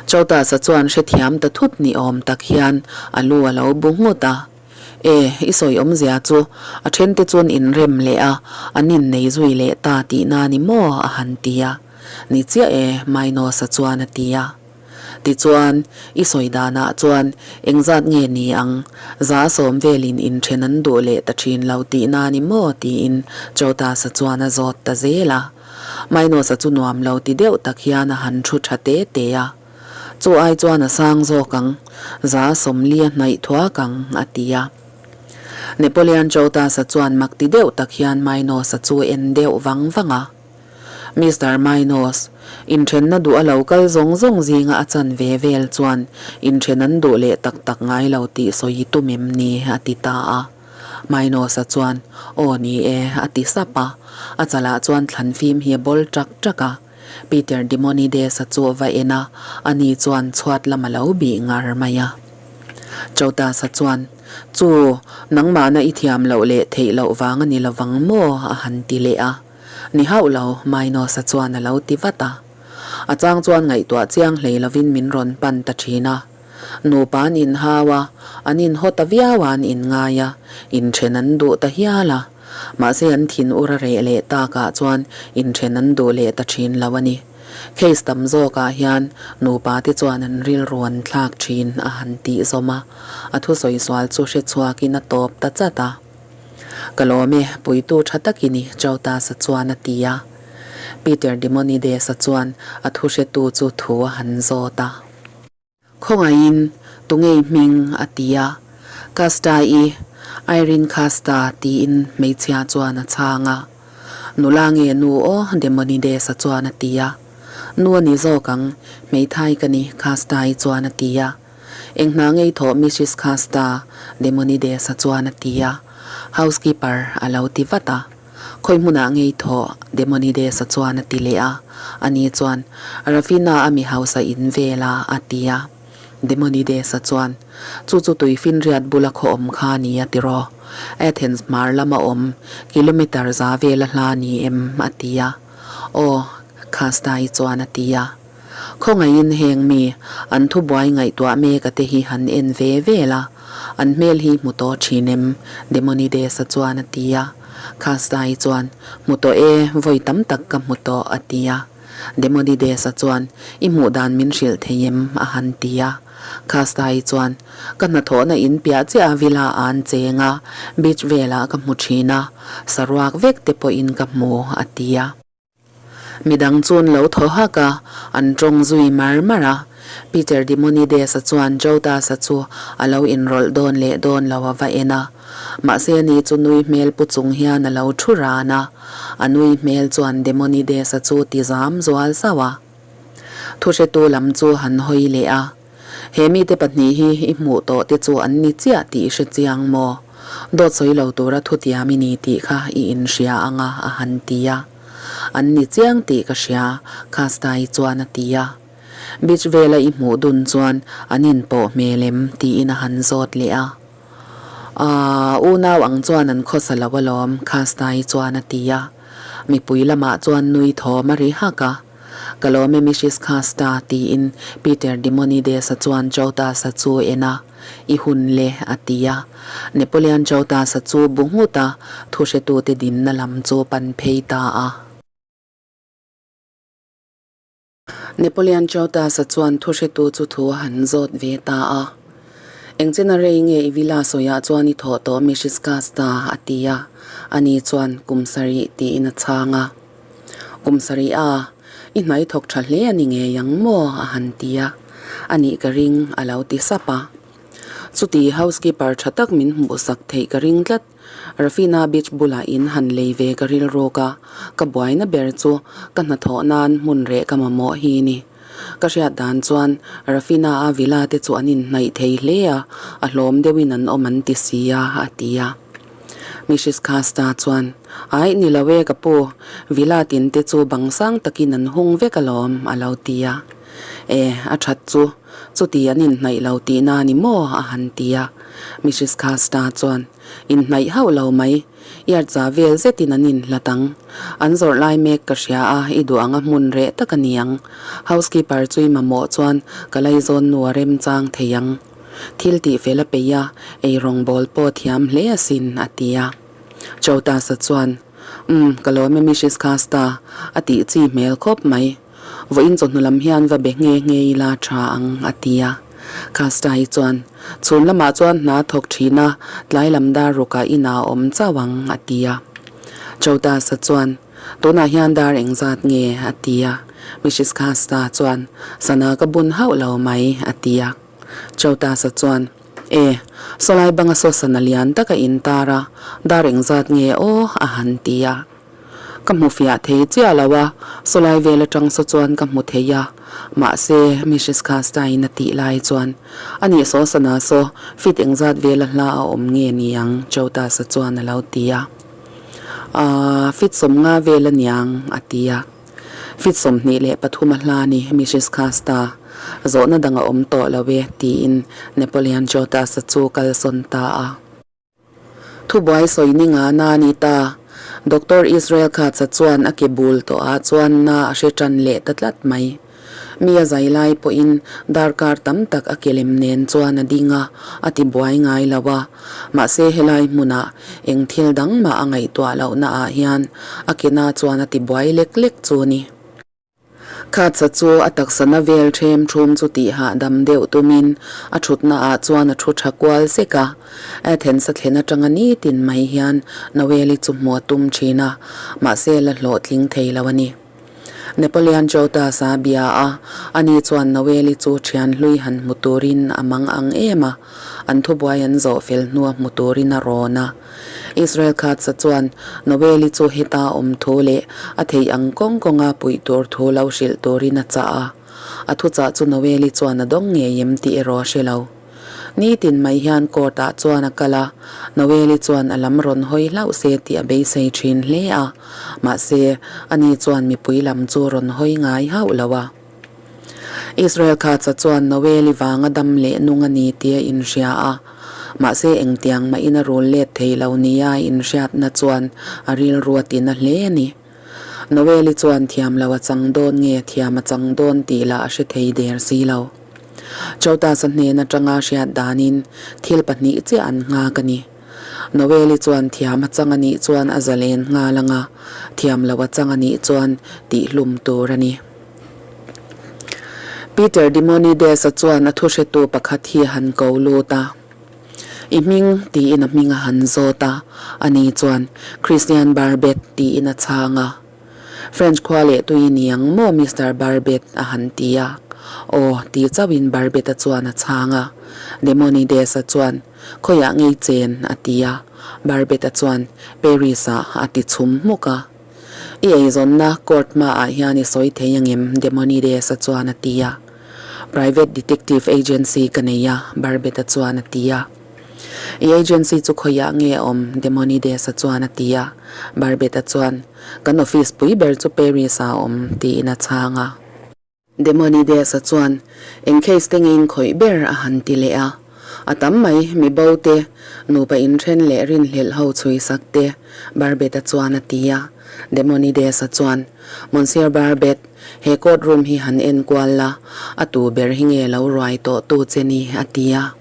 Chotasa chuan hrethiam ta thut ni awm tak hian a lu a lo bu nghut a. E, i sawi awmzia chu a thente chuan inrem leh a, an innei zui leh ta tihna ni maw? a han ti a. Ni chiah e, Minos-a chuan a ti a. Tichuan, i sawi danah chuan engzat nge ni ang? 70 velin inthen an duh leh ta thin lo tihna ni maw? tiin Chotasa chuan a zawt ta zel a. Minos-a chu nuam lo ti deuh tak hian a han thu tha te te a. Chu ai chuan a sang zawk ang, 40 a hnaih thuak ang, a ti a. Napoleon Chotasa chuan mak ti deuh tak hian Minos-a chu en deuh vang vang a. Mister Minos, inthenna duh a lo kal zawng zawng zinga a chan ve vel chuan inthen an duh leh tak tak ngai lo tih sawi tum em ni? a ti ta a. Minos-a chuan, Aw ni e, a ti sap a. A chalah chuan thlan fim hi a bawl ṭak ṭak a. Peter Demonides-a chu a va en a, ani chuan chhuat lam a lo bih ngar mai a. Chotasa chuan, Chu, nangmahna i thiam loh leh theih loh vang a ni lovang maw? a han ti leh a. Ni hauh lo, Minos-a chuan a lo ti vat a. A chang chuan ngaihtuah chiang hlei lovin min rawn pan ta thin a. Nupa an inhau a, an inhaw ta viau a an inngai a, inthen an duh ta hial a. Mahse an thin ur a reh leh takah chuan inthen an duh leh ta thin lo a ni. Case tam zawkah hian nupa te chuan an rilru an thlak thin a han tih zawm a, a thusawi sual chu hrechhuakin a tawp ta chat a. Ka lawm e, puitu tha tak i ni, Chautas-a chuan a ti a. Peter Demonides-a chuan a thuhretu chu thu a han zawt a. Khawngaihin, tungei hming? a ti a. Kasta-i, Irene Kasta, tiin hmeichhia chuan a chhang a. Nula nge nu aw? Demonides-a chuan a ti a. Nu a ni zawk ang, hmeithai ka ni, Kasta-i chuan a ti a. Eng hna ngei thawh Mrs Khasta, Demonides-a chuan a ti a. Housekeeper a lo ti vat a. Khawi hmunah ngei thawh Demonides-a chuan a ti leh a. Ani chuan, Rafina a mi hausa in vel a, a ti a. Demonides-a chuan, Chu chu tuifinriat bula khaw awm kha a ni a ti rawh. Athens hmar lama awm, kilometre za vela hla ni em? a ti a. Aw, Khasta-i chuan a ti a. Khawngaihin heng mi, an thubuai ngaihtuah mek a te hi han en ve vel a, an hmel hi hmu tawh thin em? Demonides-a chuan a ti a. Khastai chuan, Hmu tawh e, vawi tam tak ka hmu tawh, a ti a. Demonides-a chuan, I hmuh dan min hrilh thei em? a han ti a. Khastai chuan, Ka hnathawhna in piah chiah a villa ah an cheng a, beach velah ka hmu thin a, saruak vek te pawhin ka hmu, a ti a. Midang chuan lo thaw hak a, an tawng zui mar mar a. Peter Demonides-a chuan Jodas-a chu a lo inrawlh dawn leh dawn lo a va en a. Mahse ani chu nui hmel pu chung hian a lo thu ran a. A nui hmel chuan Demonides-a chu ti zam zual zauh a. Thuhretu lam chu han hawi leh a. He mite pahnih hi i hmuh tawh te chu an ni chiah tih i hre chiang maw? Dawt sawi lo tura thutiam i ni tih kha i inhria ang a, a han ti a. An ni chiang tih ka hria, Khastai chuan a ti a. Beach vela i hmuh dun chuan an inpawh hmel em? tiin a han zawt leh a. Aaa, unau ang chuan an khawsa lo alawm, Khastai chuan a ti a. Mipui lamah chuan nui thawm a ri hak a. Ka lawm e Mrs Khasta tiin Peter Demonides-a chuan Chautas-a chu en a, I hun le a ti a. Napoleon Chautas-a chu bu nghut a, thuhretute dinna lam chu pan phei ta a. Napoleon Chautas-a chuan thuhretu chu thu a han zawt ve ta a. Engchena rei nge i villa sawiah chuan i thawh tawh Mrs Khasta? a ti a. Ani chuan kum sarih tiin a chhang a. Kum sarih a, i hnai thawk tha hle a ni ngei ang maw? a han ti a, a nih ka ring a lo ti sap a. Chuti housekeeper tha tak min hmuh sak theih ka ring tlat. Rafina beach bulah in han lei ve ka rilruk a, ka buaina ber chu ka hnathawh nan hmun reh ka mamawh hi ni. Ka hriat dan chuan Rafina-a villa te chu an inhnaih thei hle a, a hlawm deuhin an awm an ti si a, a ti a. Mrs Khasta chuan, Aih ni lo e ka pu, villa tin te chu bang sang takin an hung vek alawm, a lo ti a. E, a that chu, chuti an inhnaih lo tihna a ni maw? a han ti a. Mrs Khasta chuan, Inhnaih hauh lo mai, Yard za vel zetin an inhlat ang. An zawrh lai mek ka hria a, i duh ang a hmun reh tak a ni ang. Housekeeper chu i mamawh chuan ka laizawn nu a remchang thei ang. Thil tih fel a peih a, ei rawngbawl pawh thiam hle asin, a ti a. Chotasa chuan, Umm, ka lawm e Mrs Khasta, a tih chi hmel khawp mai. Vawiin chawhnu lam hian va be nghe nghe ila tha ang, a ti a. Khasta-i chuan, Chhun lamah chuan hna thawk thin a, tlai lam dar rukah inah a awm chauh ang, a ti a. Chotasa chuan, Tunah hian dar engzat nge? a ti a. Mrs Khasta chuan, Sana ka bun hauh lo mai, a ti a. Chotasa chuan, E, sawlai banga saw sana lian tak a intar a, dar engzat nge aw? a han ti a. Ka hmu fiah thei chiah lo a, sawlai vel atang saw chuan ka hmu thei a, mahse Mrs Khasta-in a tih lai chuan a nih saw sana saw fit engzat vela hla a awm nge ni ang Chotasa chuan a lo ti a. Aaa, fit 50 vel a niang a ti a. Fit 23 a hla a ni Mrs Khasta, zawhna dang a awm tawh lo e tiin Napoleon Chotasa chu kalsawn ta a. Thubuai sawi ni nga na a ni ta. Doctor Israel Khatsa chuan a ke bul tawh ah chuan na a hre tan leh ta tlat mai. Mi a zai lai pawhin darkar tam tak a ke lem nen chuan a ding a, a ti buai ngai lo a. Mahse helai hmunah eng thil dang mah a ngaihtuah lohna ah hian a ke na chuan a ti buai lek lek chu a ni. Khatsa chu a taksa na vel ṭhem ṭhum chu tih hahdam deuh tumin a ṭhutna ah chuan a ṭhu ṭha kual zek a. Athens a thlen aṭanga nitin mai hian Noel-i chu hmuh a tum ṭhin a, mahse la hlawhtling thei lo a ni. Napoleon Chautas-a bia a, ani chuan Noel-i chu ṭhian hlui han hmu turin a mang ang em a, an thubuai an zawh fel hnua hmu turin a rawn a. Israel Khatsa chuan Noel-i chu heta awm thu leh a theih ang kawng kawnga puih tur thu lo hrilh turin a chah a. A thuchah chu Noel-i chuan a dawng ngei em tih erawh a hre lo. Nitin mai hian court ah chuan a kal a, Noel-i chuan a lam rawn hawi hlauh se tih a beisei thin hle a, mahse ani chuan mipui lam chu rawn hawi ngai hauh lo a. Israel Khatsa chuan Noel-i vanga dam leh nung a ni tih a inhria a, mahse engtiang mahin a rul let thei lo nia a inhriatna chuan a rilru a tina hle a ni. Noel-i chuan thiam lo a chang dawn nge thiam a chang dawn tih lah a hre thei der si lo. Chotasa hnen atanga hriat danin thil pahnih chiah an nghak a ni. Noel-i chuan thiam a chang a nih chuan a zalen nghal ang a, thiam lo a chang a nih chuan tihhlum tur a ni. Peter Demonides-a chuan a thuhretu pakhat hi a han ko lut a. I hming? tiin a hming a han zawt a. Ani chuan, Christian Barbet tiin a chhang a. French khua leh tui i ni ang maw, Mister Barbet? a han ti a. Aw, ti chauhin Barbet-a chuan a chhang a. Demonides-a chuan, Khawiah ngei chen? a ti a. Barbet-a chuan, Paris-ah, a ti chhum hmuk a. I eizawnna court hmaah hian i sawi thei angem? Demonides-a chuan a ti a. Private detective agency ka nei a, Barbet-a chuan a ti a. I agency chu khawiah nge a awm? Demonides-a chuan a ti a. Barbet-a chuan, Kan office pui ber chu Paris-ah a awm, tiin a chhang a. Demonides-a chuan, Eng case te nge in khawih ber? a han ti leh a. A tam mai, mi bo te, nupa inthen leh rinhlelh ho chhui sak te, Barbet-a chuan a ti a. Demonides-a chuan, Monsieur Barbet, he court room hi han en kual la, a tu ber hi nge lo ruai tawh tu che ni? a ti a.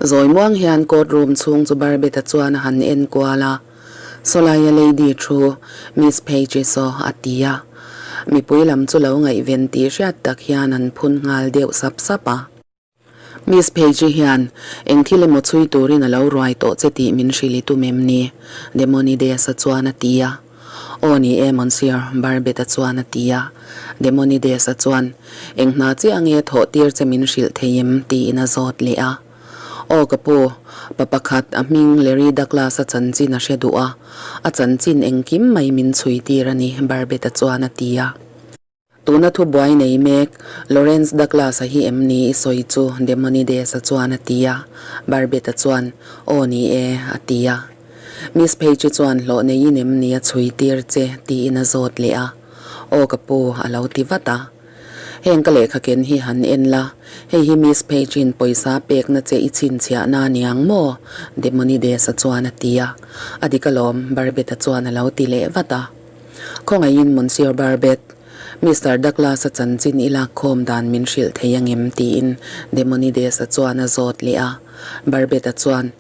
Zawi muang hian court room chhung chu Barbet-a chuan a han en kual a, Sawlaia lady thu Miss Page-i saw a ti a. Mipui lam chu lo ngaihven tih hriat tak hian an phun nghal deuh sap sap a. Miss Page-i hian eng thil emaw chhui turin a lo ruai tawh che tih min hrilh i tum em ni? Demonides-a chuan a ti a. Aw ni e, Monsieur, Barbet-a chuan a ti a. Demonides-a chuan, Eng hna chiah nge thawh tir che min hrilh thei em? tiin a zawt leh a. Aw ka pu, pa pakhat a hming Larry Douglas-a chanchin a hre duh a, a chanchin engkim mai min chhui tir a ni, Barbet-a chuan a ti a. Tuna thubuai nei mek Lawrence Douglas-a hi em ni i sawi chu? Demonides-a chuan a ti a. Barbet-a chuan, Aw ni e, a ti a. Miss Page-i chuan hlawh neiin em ni a chhui tir che? tiin a zawt leh a. Aw ka pu, a lo ti vat a. Heng ka lehkha ken hi han en la, hei hi Miss Page-in pawisa pekna che i chhinchhiahna a niang maw? Demonides-a chuan a ti a. A dik alawm, Barbet-a chuan a lo ti leh vat a. Khawngaihin Monsieur Barbet, Mister Douglas-a chanchin i lakkhawm dan min hrilh thei angem? tiin Demonides-a chuan a zawt leh a. Barbet-a chuan,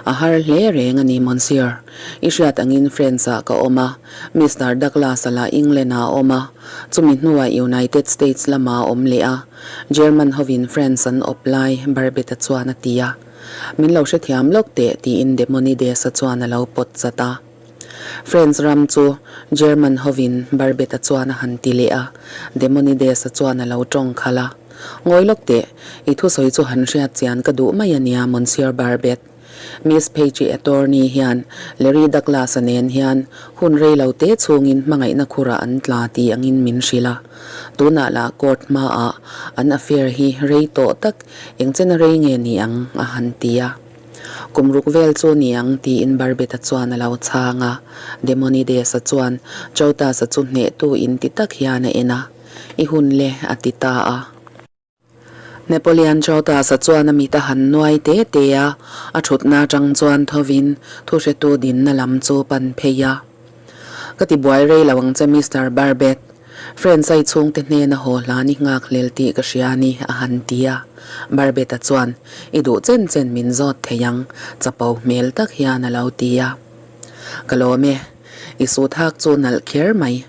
A har hle reng a ni, Monsieur. I hriat angin France-ah ka awm a, Mister Douglas-a lah England-ah a awm a, chumi hnuah United States lamah a awm leh a, German hovin France an awp lai, Barbet-a chuan a ti a. Min lo hrethiam lawk teh, tiin Demonides-a chuan a lo pawt chat a. France ram chu German hovin Barbet-a chuan a han ti leh a, Demonides-a chuan a lo tawng khalh a. Ngawi lawk teh, i thusawi chu han hriat chian ka duh mai a nia, Monsieur Barbet. Miss Page-i attorney hian Larry Douglas-a nen hian hun rei lo te chhungin hmangaihna khurah an tla ti angin min hrilh a. Tunah lah court hmaah an affair hi rei tawh tak engchena rei nge ni ang a han ti a. Kum ruk vel chu ni ang tiin Barbeta chuan a lo chhang a. Demonides-a chuan Chautas-a chu hnehtu in ti tak hian a en a, I hun le a ti ta a. Napoleon Chautas-a chuan a mit a han nuai te te a, a thutna atang chuan thovin thuhretu dinna lam chu pan phei a. Ka ti buai rei lo ang che Mister Barbet. Friends-ai chhungte hnena haw hlan i nghak hlel tih ka hria a ni, a han ti a. Barbet-a chuan, I duh chen chen min zawt thei ang, chapo hmel tak hian a lo ti a. Ka lawm e, i suit hak chu nalh kher mai.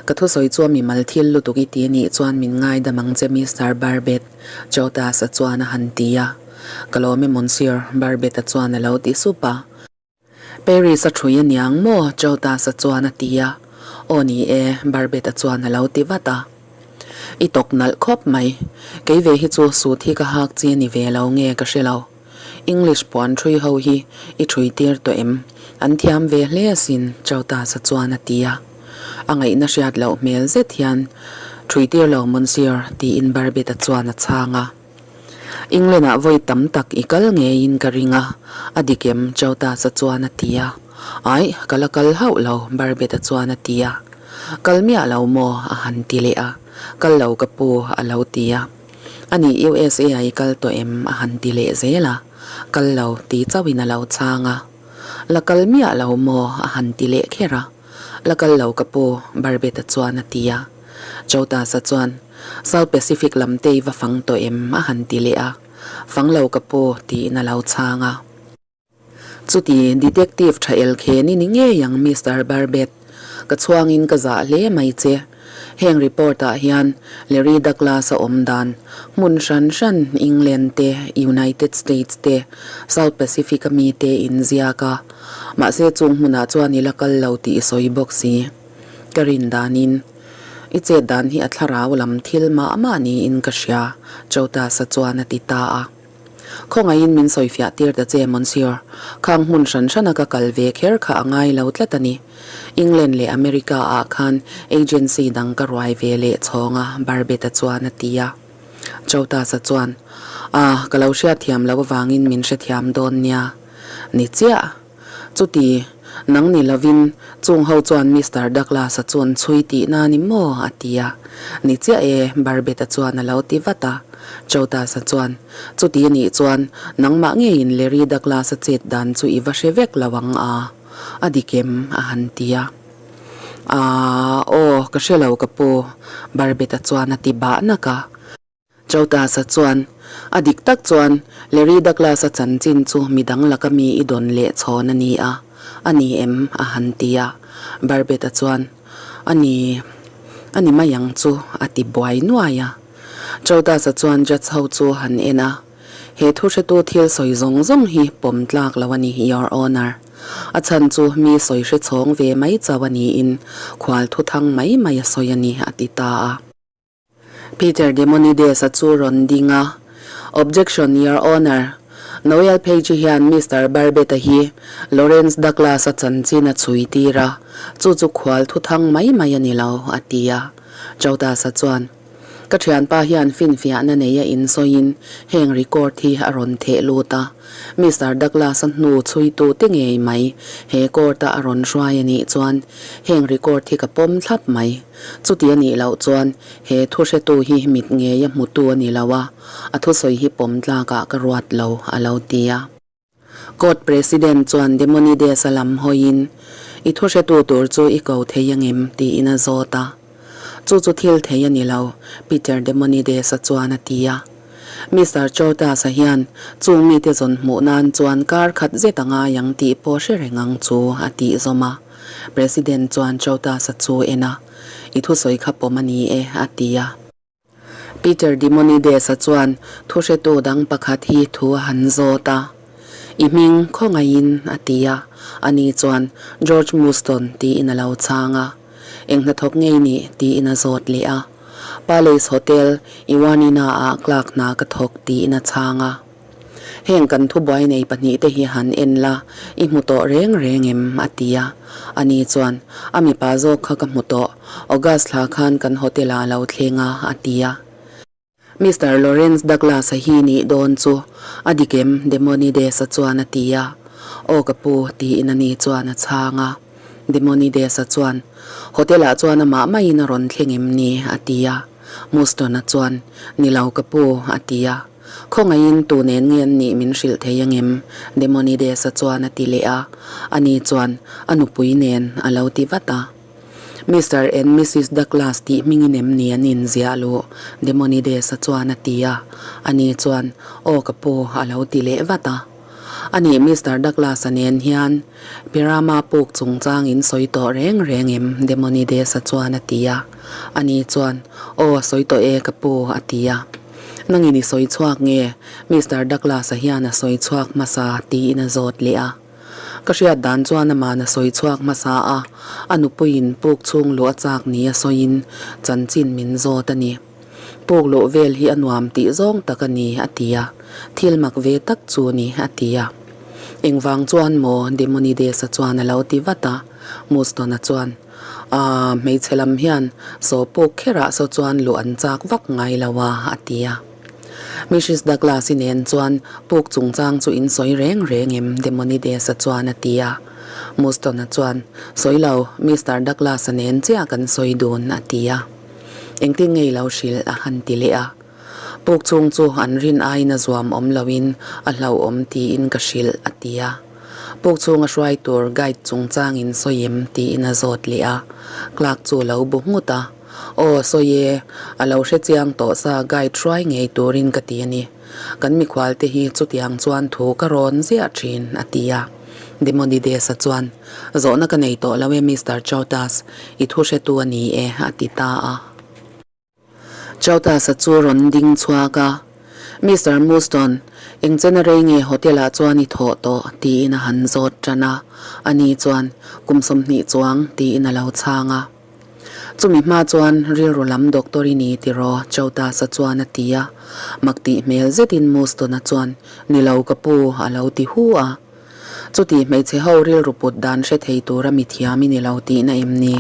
Ka thusawi chu a mimal thil lutuk i ti nih chuan min ngaidam ang che Mister Barbet, Chautas-a chuan a han ti a. Ka lawm e Monsieur, Barbet-a chuan a lo ti sup a. Paris a ṭhui a niang maw? Chautas-a chuan a ti a. Aw ni e, Barbet-a chuan a lo ti vat a. I tawk nalh khawp mai. Kei ve hi chu suit hi ka hak chi a ni ve lo nge ka hre lo. English puan ṭhui ho hi i ṭhui tir tawh em? An thiam ve hle asin, Chautas-a chuan a ti a. A ngaihna hriat loh hmel zet hian, Ṭhui tir lo Monsieur, tiin Barbet-a chuan a chhang a. England-ah vawi tam tak i kal ngeiin ka ring a, a dik em? Chautas-a chuan a ti a. Aih, ka la kal hauh lo, Barbet-a chuan a ti a. Kal miah lo maw? a han ti leh a. Kal lo ka pu, a lo ti a. Ani USA-ah i kal tawh em? a han ti leh zel a. Kal lo, ti chauhin a lo chhang a. La kal miah lo maw? a han ti leh kher a. La kal lo ka pu, Barbet-a chuan a ti a. Chautas-a chuan, South Pacific lam te i va fang tawh em? a han ti leh a. Fang lo ka pu, tiin a lo chhang a. Chuti, Detective tha el khen i ni ngei ang Mister Barbet. Ka chhuangin ka zah hle mai che. Heng report ah hian Larry Douglas a awm dan hmun hran hran England te, United States te, South Pacific a mi te in ziak a. Mahse chung hmunah chuan i la kal lo tih i sawi bawk si. Ka rin danin i chet dan hi a thlarau lam thil mah mah niin ka hria, Chotasa chuan a ti ta a. Khawngaihin min sawifiah tir ta che, Monsieur. Khang hmun hran hrana ka kal ve kher kha a ngai lo tlat a ni. England leh America ah khan agency dang ka ruai ve leh chhawng a, Barbet-a chuan a ti a. Chotasa chuan, Ah, ka lo hriatthiam loh avangin min hrethiam dawn nia. Ni chiah. Chuti, nang ni lovin chung ho chuan Mister Douglas-a chu an chhui tihna a ni maw? a ti a. Ni chiah e, Barbet-a chuan a lo ti vat a. Chautas-a chuan, Chuti a nih chuan nangmah ngeiin Larry Douglas-a chet dan chu i va hre vek lo ang a, a dik em? a han ti a. Aaa, aw, ka hre lo ka pu, Barbet-a chuan a ti bah nak a. Chautas-a chuan, A dik tak chuan, Larry Douglas-a chanchin chu midang laka mi i dawn leh chhawn a ni a, a ni em? a han ti a. Barbet-a chuan, A ni, a ni mai ang chu, a ti buai nuai a. Chautas-a chuan judge ho chu han en a, He thu hretu thil sawi zawng zawng hi pawm tlak lo a ni, Your Honour. A chhan chu mi sawi hre chhawng ve mai chauh a niin khual thuthang mai mai a sawi a ni, a ti ta a. Peter Demonides-a chu rawn ding a, Objection, Your Honour. Noel Page hian Mister Barbet-a hi Lawrence Douglas-a chanchin a chhui tir a, chu chu khual thuthang mai mai a ni lo, a ti a. Chowdas-a chuan, Ka thianpa hian finfiahna nei a insawiin heng record hi a rawn theh lut a. Mister Douglas-a hnu chhuitu te ngei mai he court-a a rawn hruai a nih chuan heng record hi ka pawm thlap mai. Chuti a nih loh chuan he thuhretu hi mit ngei a hmutu a ni lo a, a thusawi hi pawm tlakah ka ruat lo, a lo ti a. Court President chuan Demonides-a lam hawiin, I thu hretu tur chu i ko thei angem? tiin a zawt a. Chu chu thil thei a ni lo, Peter Demonides-a chuan a ti a. Mister Chortas-a hian chung mite zawn hmuh nan chuan kar khat zet a ngai ang tih pawh hre reng ang chu, a tih zawm a. President chuan Chortas-a chu en a, I thusawi kha pawm a ni e, a ti a. Peter Demonides-a chuan thuhretu dang pakhat hi thu a han zawt a, I hming khawngaihin a ti a, ani chuan George Muston tiin a lo chhang a, Eng hnathawk ngei nih? tiin a zawt leh a, Palace Hotel, Ioannina-ah clerk hna ka thawk tiin a chhang a. Heng kan thubuai nei pahnihte hi han en la, i hmu tawh reng reng em? a ti a. Ani chuan, A mipa zawk kha ka hmu tawh, August thla khan kan hotel ah a lo thleng a, a ti a. Mister Lawrence Douglas-a hi nih dawn chu a dik em? Demonides-a chuan a ti a. Aw ka pu, tiin ani chuan a chhang a. Demonides-a chuan, Hotel ah chuan amah maiin a rawn thleng em ni? a ti a. Muston-a chuan, Ni lo ka pu, a ti a. Khawngaihin tu nen nge an nih min hrilh thei angem? Demonides-a chuan a ti leh a. Ani chuan a nupui nen a lo ti vat a. Mister and Missis Douglas tih hmingin em ni an inziah luh? Demonides-a chuan a ti a. Ani chuan, Aw ka pu, a lo ti leh vat a. Anih Mister Douglas-a nen hian Pirama puk chungchang in sawi tawh reng reng em? Demonides-a chuan a ti a. Ani chuan, Aw, sawi tawh e ka pu, a ti a. Nangin i sawi chhuak nge? Mister Douglas-a hian a sawi chhuak hmasa tiin a zawt leh a. Ka hriat dan chuan ama'n a sawi chhuak hmasa a, a nupuiin puk chhung luh a chak ni a sawiin chanchin min zawt a ni. Puk luh vel hi a nuam tih zawng tak a ni, a ti a. Thil mak ve tak chu ni, a ti a. Engvang chuan maw? Demonides-a chuan a lo ti vat a. Muston-a chuan. Aaa, hmeichhe lam hian saw puk kherah saw chuan luh an chak vak ngai lo a, a ti a. Mrs Douglas-i nen chuan puk chungchang chu in sawi reng reng em? Demonides-a chuan a ti a. Muston-a chuan, Sawi lo, Mister Douglas-a nen chiah kan sawi dun, a ti a. Engtin ngei lo hrilh? a han ti leh a. Puk chung chu an rin aiin a zuam awm loin a hlauhawm tiin ka hrilh, a ti a. Puk chhunga hruai tur guide chungchangin sawi em tiin a zawt leh a. Clerk chu lo bu nghut a. Aw, sawi e, a lo hre chiang tawh sa guide hruai ngei turin ka ti a ni. Kan mikhualte hi chutiang chuan thu ka rawn ziah thin, a ti a. Demonides-a chuan, Zawhna ka nei tawh lo e Mister Chautas, i thu hretu a ni e, a ti ta a. Chautas-a chu rawn ding chhuak a, Mister Muston, eng chena rei nge hotel-ah chuan i thawh tawh? tiin a han zawt tan a. Ani chuan, Kum 20 chuang, tiin a lo chhang a. Chumi hma chuan rilru lam doctor i ni tiraw? Chautas-a chuan a ti a. Mak tih hmel zetin Muston-a chuan, Ni lo ka pu, a lo ti hu a. Chuti hmeichhe ho rilru put dan hre thei tura mi thiam i ni lo tihna em ni?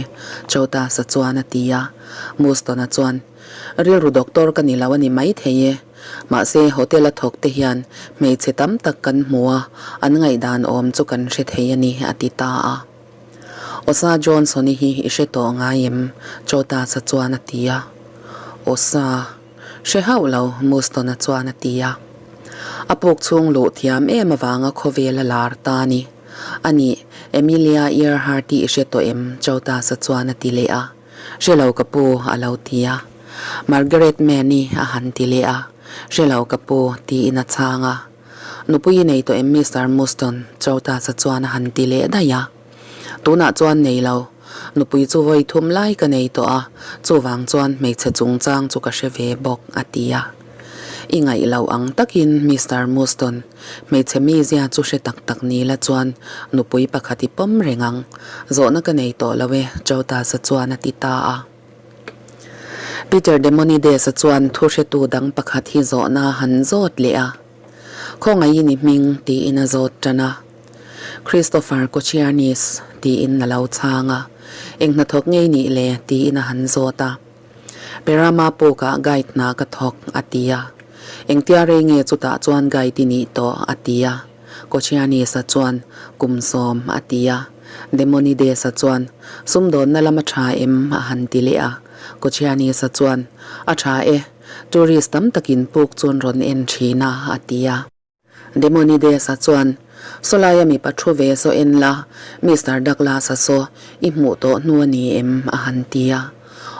Chotasa chuan a ti a. Mustona chuan, Rilru doctor ka ni lo a ni mai thei e. Mahse hotel a thawk te hian hmeichhe tam tak kan hmu a, an ngaihdan awm chu kan hre thei a ni, a ti ta a. Osa Johnson-i hi i hre tawh ngai em? Chotasa chuan a ti a. Osa. Hre hauh lo, Mustona chuan a ti a. A puk chhung luh thiam em avanga khawvel a lar ta a ni. A nih, Emilia Earhart-i i hre tawh em? Chotasa chuan a ti leh a. Hre lo ka pu, a lo ti a. Margaret Mann-i a han ti leh a. Hre lo ka pu, tiin a chhang a. Nupui i nei tawh em Mister Muston? Chotasa chuan a han ti leh daih a. Tunah chuan nei lo. Nupui chu vawi thum lai ka nei tawh a, chuvang chuan hmeichhe chungchang chu ka hre ve bawk, a ti a. I ngaih loh ang takin Mister Muston, hmeichhe mizia chu hre tak tak ni la chuan nupui pakhat i pawm reng ang. Zawhna ka nei tawh lo e, Chotasa chuan a ti ta a. Peter Demonides-a chuan thu hretu dang pakhat hi zawhna a han zawt leh a. Khawngaihin i hming tiin a zawt tan a. Christopher Kochianis tiin a lo chhang a. Eng hnathawk ngei nih le? tiin a han zawt a. Perama pukah guide hna ka thawk, a ti a. Engtia rei nge chutah chuan guide i nih tawh? a ti a. Kochianis-a chuan, Kum sawm, a ti a. Demonides-a chuan, Sumdawnna lam a tha em? a han ti leh a. Kochianis-a chuan, A tha e, tourist tam takin puk chu an rawn en thin a, a ti a. Demonides-a chuan, Sawlaia mipa thu ve saw en la, Mister Douglas-a saw i hmuh tawh hnu a ni em? a han ti a.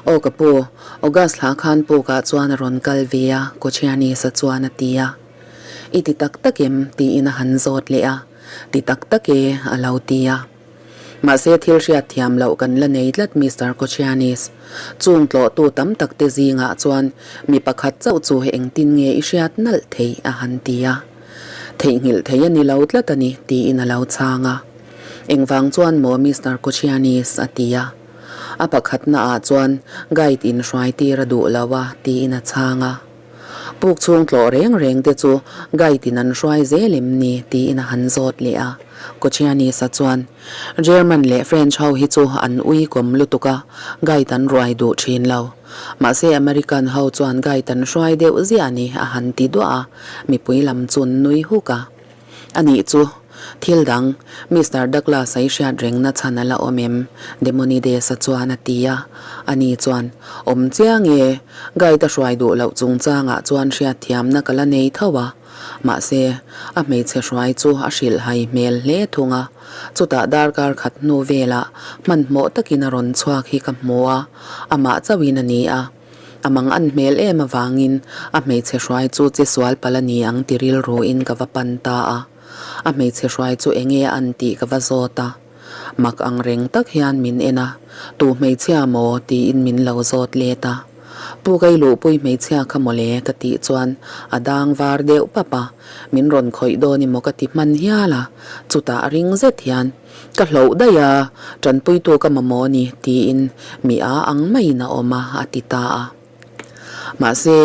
Aw ka pu, August thla khan pukah chuan a rawn kal ve a, Kochianis-a chuan a ti a. I ti tak tak em? tiin a han zawt leh a. Ti tak tak e, a lo ti a. Mahse thil hriat thiam loh kan la nei tlat Mister Kochianis. Chung tlawhtu tam tak te zingah chuan mi pakhat chauh chu engtin nge i hriat nalh theih a han ti a. Theihnghilh thei a ni lo tlat a ni tiin a lo chhang a. Engvang chuan maw Mister Kochianis a ti a. A pakhatna ah chuan guide in hruai tir a duh lo a tiin a chhang a. Puk chhung tlawh reng reng te chu guide in an hruai zel em ni tiin a han zawt leh a. Kochianisa chuan, German leh French ho hi chu an ui kawm lutuk a, guide an ruai duh thin lo. Mahse American ho chuan guide an hruai deuh ziah a ni a han ti duah a, mipui lam chu an nui huk a. A nih chu, thil dang, Mister Douglas a i hriat rengna chhan a la awm em? Demonides-a chuan a ti a. Ani chuan, Awm chiang e, guide a hruai duh loh chungchangah chuan hriatthiamna ka la nei tho a. Mahse, a hmeichhe hruai chu a hrilhhai hmel hle thung a. Chutah darkar khat hnu velah hmanhmawh takin a rawn chhuak hi ka hmu a, amah chauhin a ni a. A mang an hmel em avangin a hmeichhe hruai chu che sual palh a ni ang ti rilruin ka va pan ta a. A hmeichhe hruai chu enge a an tih ka va zawt a. Mak ang reng tak hian min en a, Tu hmeichhia maw? tiin min lo zawt let a. Pu Kai luhpui hmeichhia kha mawle ka tih chuan a dang var deuh pap a, min rawn khawih dawn emaw ka ti hman hial a, chutah ring zet hian Ka hloh daih a, tanpuitu ka mamawh a ni, tiin mi a ang maiin a awm a, a ti ta a. Mahse,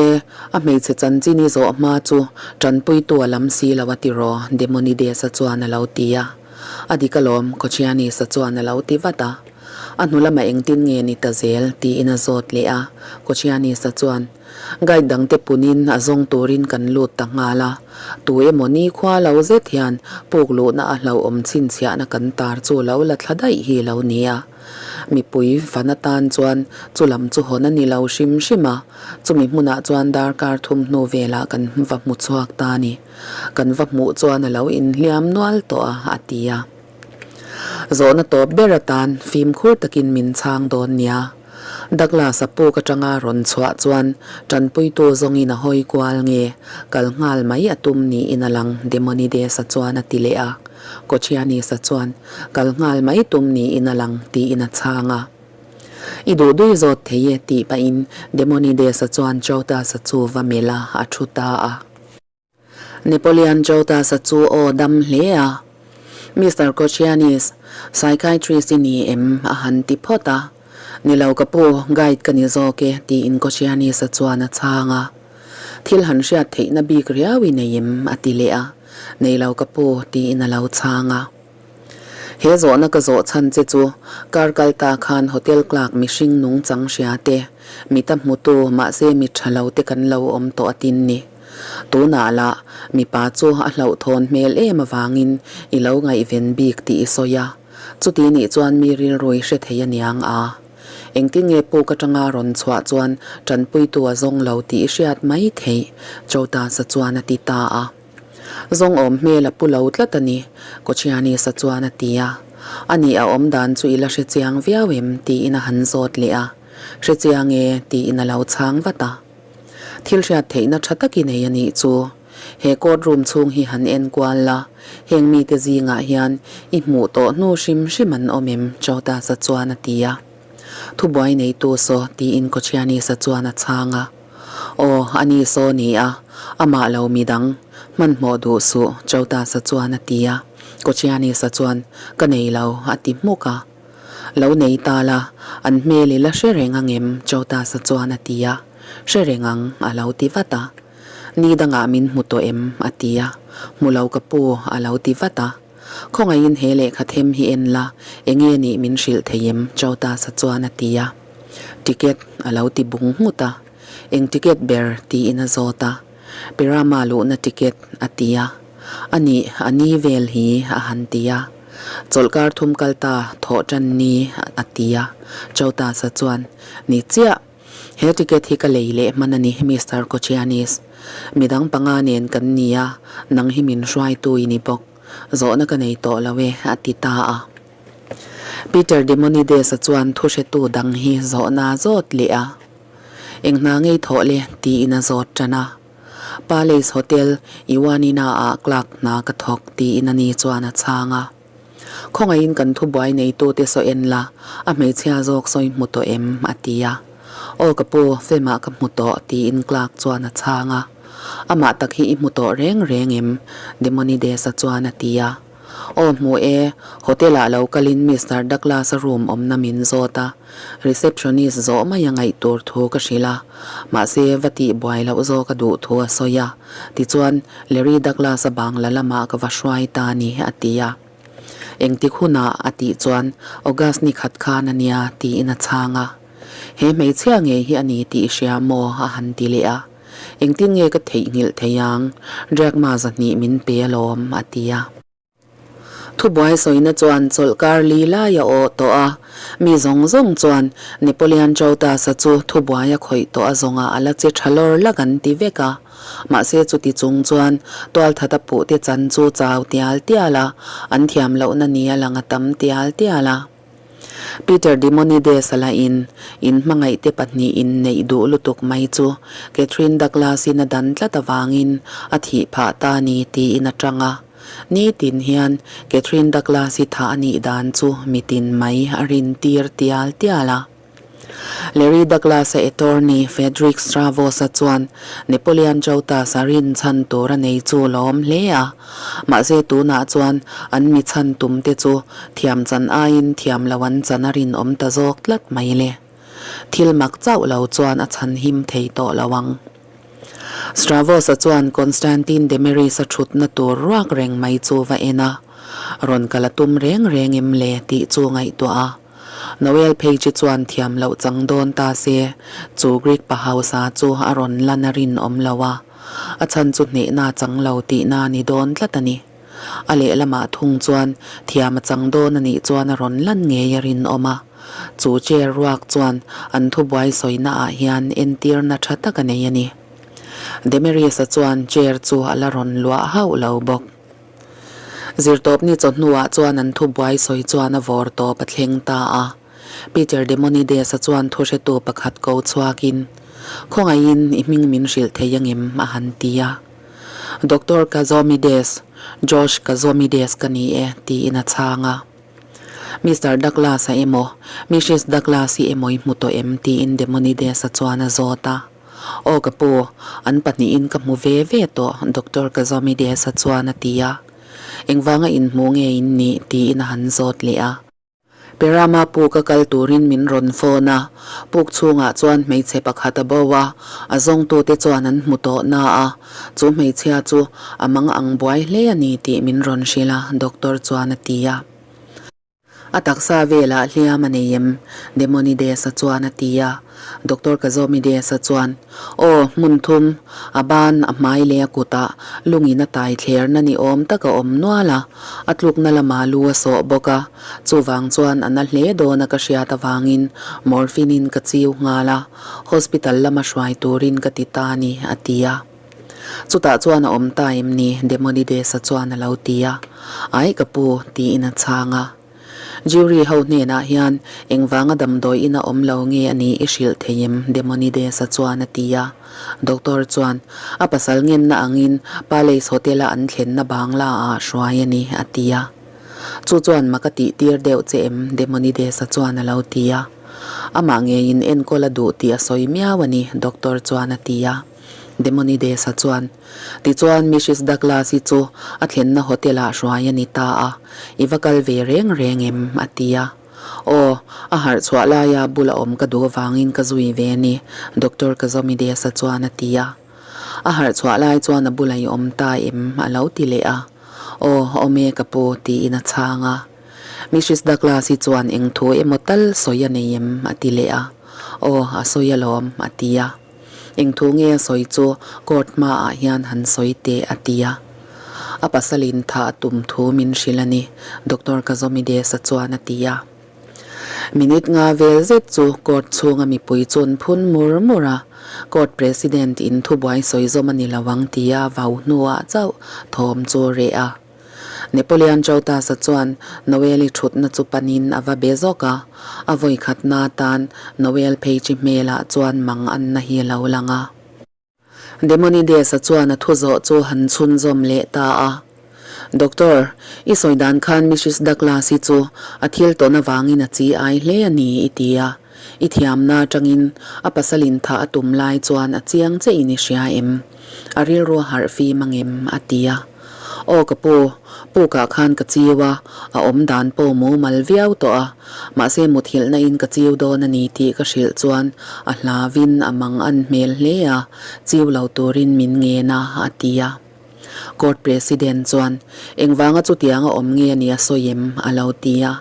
a hmeichhe chanchin i zawh hma chu tanpuitu a lam si lo a ti raw, Demonides-a chuan a lo ti a. A dik alawm, Kochianis-a chuan a lo ti vat a. A hnu lamah engtin nge ni ta zel? tiin a zawt leh a. Kochianis-a chuan, Guide dangte punin a zawng turin kan lut ta nghal a, tu emaw nikhua lo zet hian puk luhna a hlauhawm chhinchhiahna kan tar chu lo la thla daih hi lo ni a. Mipui fan atan chuan chu lam chu hawn a ni lo hrim hrim a, chumi hmunah chuan darkar thum hnu velah kan va hmu chhuak ta a ni. Kan va hmuh chuan a lo inhliam nual tawh a, a ti a. Zawhna tawp ber atan fimkhur takin min chhang dawn nia. Douglas-a puk atanga rawn chhuah chuan tanpuitu zawngin a hawi kual nge, kal nghal mai a tum niin a lang, Demonides-a chuan a ti leh a. Kochianis-a chuan, Kal nghal mai tum niin a lang, tiin a chhang a. I duh dui zawt thei e, tih pahin Demonides-a chuan Chautas-a chu va melh a, a thu ta a. Napoleon Jotasa chu aw dam hle a. Mister Kochianis, psychiatrist i ni em? a han ti phawt a. Ni lo ka pu, guide ka ni zawk e, tiin Kochianis-a chuan a chhang a. Thil han hriat theihna bik riau i nei em? a ti leh a. Nei lo ka pu, tiin a lo chhang a. He zawhna ka zawh chhan che chu kar kal ta khan hotel clerk mihring nungchang hria te, mita hmutu mahse mi tha lo te kan lo awm tawh a tin ni. Tunah lah mipa chu a hlauhthawn hmel em avangin i lo ngaihven bik tih i sawi a, chuti nih chuan mi rilru i hre thei aniang a. Engtin nge puk atanga rawn chhuah chuan tanpuitu a zawng lo tih i hriat mai theih, Chotasa chuan a ti ta a. Zawng awm hmel a pu lo tlat a ni, Kochianisa chuan a ti a. A nih a awm dan chu i la hre chiang viau em? tiin a han zawt leh a. Hre chiang e, tiin a lo chhang vat a. Thil hriat theihna tha tak i nei a nih chu. He court room chhung hi han en kual la, heng mite zingah hian i hmuh tawh hnu hrim hrim an awm em? Chotasa chuan a ti a. Thubuai neitu saw, tiin Kochianisa chuan a chhang a. Aw, a ni saw ni a, amah lo mi dang, hmanhmawh duh suh, Chotasa chuan a ti a. Kochianisa chuan, Ka nei lo, a ti hmuk a. Lo nei ta la, an hmel i la hre reng ang em? Chotasa chuan a ti a. Hre reng ang, a lo ti vat a. Ni dangah min hmu tawh em? a ti a. Hmu lo ka pu, a lo ti vat a. Khawngaihin he lehkha them hi en la, enge nih min hrilh thei em? Chotasa chuan a ti a. Ticket a lo ti bung nghut a, Eng ticket ber? tiin a zawt a. Perama luhna ticket a ti a. A nih, a ni vel hi a han ti a. Chawlhkar thum kal ta thawh tan ni a ti a. Chotasa chuan, Ni chiah! He ticket hi ka lei leh hman a ni, Mister Kochianis. Midang panga nen kan ni a, nang hi min hruaitu i ni bawk. Zawhna ka nei tawh lo e, a ti ta a. Peter Demonides-a chuan thuhretu dang hi zawhna a zawt leh a. Eng hna ngei thawh le? tiin a zawt tan a. Palace Hotel, Ioannina-ah clerk hna ka thawk, tiin ani chuan a chhang a. Khawngaihin kan thubuai neitute saw en la, a hmeichhia zawk sawi hmu tawh em? a ti a. Aw ka pu, film-ah ka hmu tawh, tiin clerk chuan a chhang a. Amah tak hi i hmu tawh reng reng em? Demonides-a chuan a ti a. Aw hmu e, hotel ah lo kalin Mister Douglas-a room awmna min zawt a, receptionist zawh mai a ngaih tur thu ka hrilh a, mahse va tih buai loh zawk a duh thu a sawi a, tichuan Larry Douglas-a bangla lamah ka va hruai ta a ni a ti a. Engtik hunah a tih chuan August ni khat khan a nia tiin a chhang a. He hmeichhia ngei hi a ni tih i hria maw a han ti leh a. Engtin nge ka theihnghilh thei ang? Drachma 200 min pe alawm, a ti a. Thubuai sawina chuan chawlhkar li lai a awh tawh a, mi zawng zawng chuan Napoleon Chautas-a chu thubuai a khawih tawh a zawngah a la che tha lawr lak an ti vek a. Mahse chuti chung chuan tualthata puhte chan chu chau tial tial a, an thiam lohna ni a lang a tam tial tial a. Peter Demonides a la in, in hmangaihte pahnihin neih duh lutuk mai chu Catherine Douglas-in a dan tlat avangin a thih phah ta ni tiin a tang a. Nitin hian Catherine Douglas-i thah a nih dan chu mitin mai a rintir tial tial a. Larry Douglas-a attorney Frederick Stravos-a chuan Napoleon Chautas-a rinchhan tur a nei chu lawm hle a. Mahse tunah chuan an mi chhan tumte chu thiam chan aiin thiam lo an chan a rinawm ta zawk tlat mai le. Thil mak chauh lo chuan a chhan him thei tawh lo ang. Stravos-a chuan Constantine Demeris-a thutna tur ruak reng mai chu va en a, rawn kal a tum reng reng em le tih chu ngaihtuah a. Noel Page chuan thiam loh chang dawn ta se, chu Greek pa hausa chu a rawn lan a rinawm lo a, a chhan chu hnehna chang lo tihna a ni dawn tlat a ni. A lehlamah thung chuan thiam a chang dawn a nih chuan a rawn lan ngei a rinawm a, chu chair ruak chuan an thubuai sawina ah hian entirna tha tak a nei a ni. Demeris-a chuan chair chu a la rawn luah hauh lo bawk. Zirtawpni chawhnuah chuan an thubuai sawi chuan a vawr tawp a thleng ta a. Peter Demonides-a chuan thuhretu pakhat ko chhuakin, Khawngaihin i hming min hrilh thei angem? a han ti a. Doctor Kazomides, Josh Kazomides ka ni e, tiin a chhang a. Mister Douglas-a emaw, Missis Douglas-i emaw i hmu tawh em? tiin Demonides-a chuan a zawt a. Aw ka pu, an pahnihin ka hmu ve ve tawh Doctor Kazomides-a chuan a ti a. Engvanga inhmuh nge in nih? tiin a han zawt leh a. Perama pu ka kal turin min rawn phone a, puk chhungah chuan hmeichhe pakhat a bo a, a zawngtute chuan an hmu tawh na a, chu hmeichhia chu a mang ang buai hle a ni tih min rawn hrilh a Doctor chuan a ti a. A taksa velah hliam a nei em? Demonides-a chuan a ti a. Doctor Kazomides-a chuan, Aw, hmun thum, a ban, a hmai leh a kutah lungin a tai thlerna ni awm tak a awm nual a, a tlukna lamah lu a sawh bawk a, chuvang chuan a na hle dawn a ka hriat avangin morphine-in ka chiu nghal a, hospital lama hruai turin ka ti ta a ni, a ti a. Chutah chuan a awm ta em ni? Demonides-a chuan a lo ti a. Ai ka pu, tiin a chhang a. Jury ho hnenah hian engvanga damdawi ina awm lo nge a nih i hrilh thei em? Demonides-a chuan a ti a. Doctor chuan, A pasal ngenna angin Palace Hotel-a an thlenna bangla-ah hruai a ni, a ti a. Chu chuan mak a tihtir deuh che em? Demonides-a chuan a lo ti a. Amah ngeiin enkawl a duh tih a sawi miau a ni, Doctor chuan a ti a. Demonides-a chuan, Tichuan, Missis Douglas-i chu a thlenna hotel-ah hruai a ni ta a, i va kal ve reng reng em? a ti a. Aw, a harh chhuah laia bula awm ka duh avangin ka zui ve a ni, Doctor Kazomides-a chuan a ti a. A harh chhuah lai chuan a bula i awm ta em? a lo ti leh a. Aw, awm e ka pu, tiin a chhang a. Missis Douglas-i chuan eng thu emaw tal sawi a nei em? a ti leh a. Aw, a sawi alawm, a ti a. Eng thu nge a sawi chu court hmaah hian han sawi teh, a ti a. A pasalin tha a tum thu min hrilh a ni, Doctor Kazomides-a chuan a ti a. Minute nga vel zet chu court chhunga mipui chu an phun mur mur a, court president in thubuai sawi zawm a ni lo ang tia vau hnuah chauh thawm chu a reh a. Napoleon Chautas-a chuan Noel-i thutna chu panin a va be zawk a, a vawi khatna atan Noel phei chi hmelah chuan mang anna hi a lo lang a. Demonides-a chuan a thu zawh chu han chhunzawm leh ta a. Doctor, i sawi dan khan Mrs Douglas-i chu a thil tawn avangin a chi ai hle a ni i ti a. I thiamna atangin a pasalin thah a tum lai chuan a chiang che in i hria em? A rilru a harh fim ang em? a ti a. Aw ka pu, pukah khan ka chiu a, a awm dan pawh mumal viau tawh a, mahse muthilhna in ka chiu dawn a ni tih ka hrilh chuan a hlavin a mang an hmel hle a, chiu lo turin min ngen a, a ti a. Court President chuan, Engvanga chutianga awm nge a ni a sawi em? a lo ti a.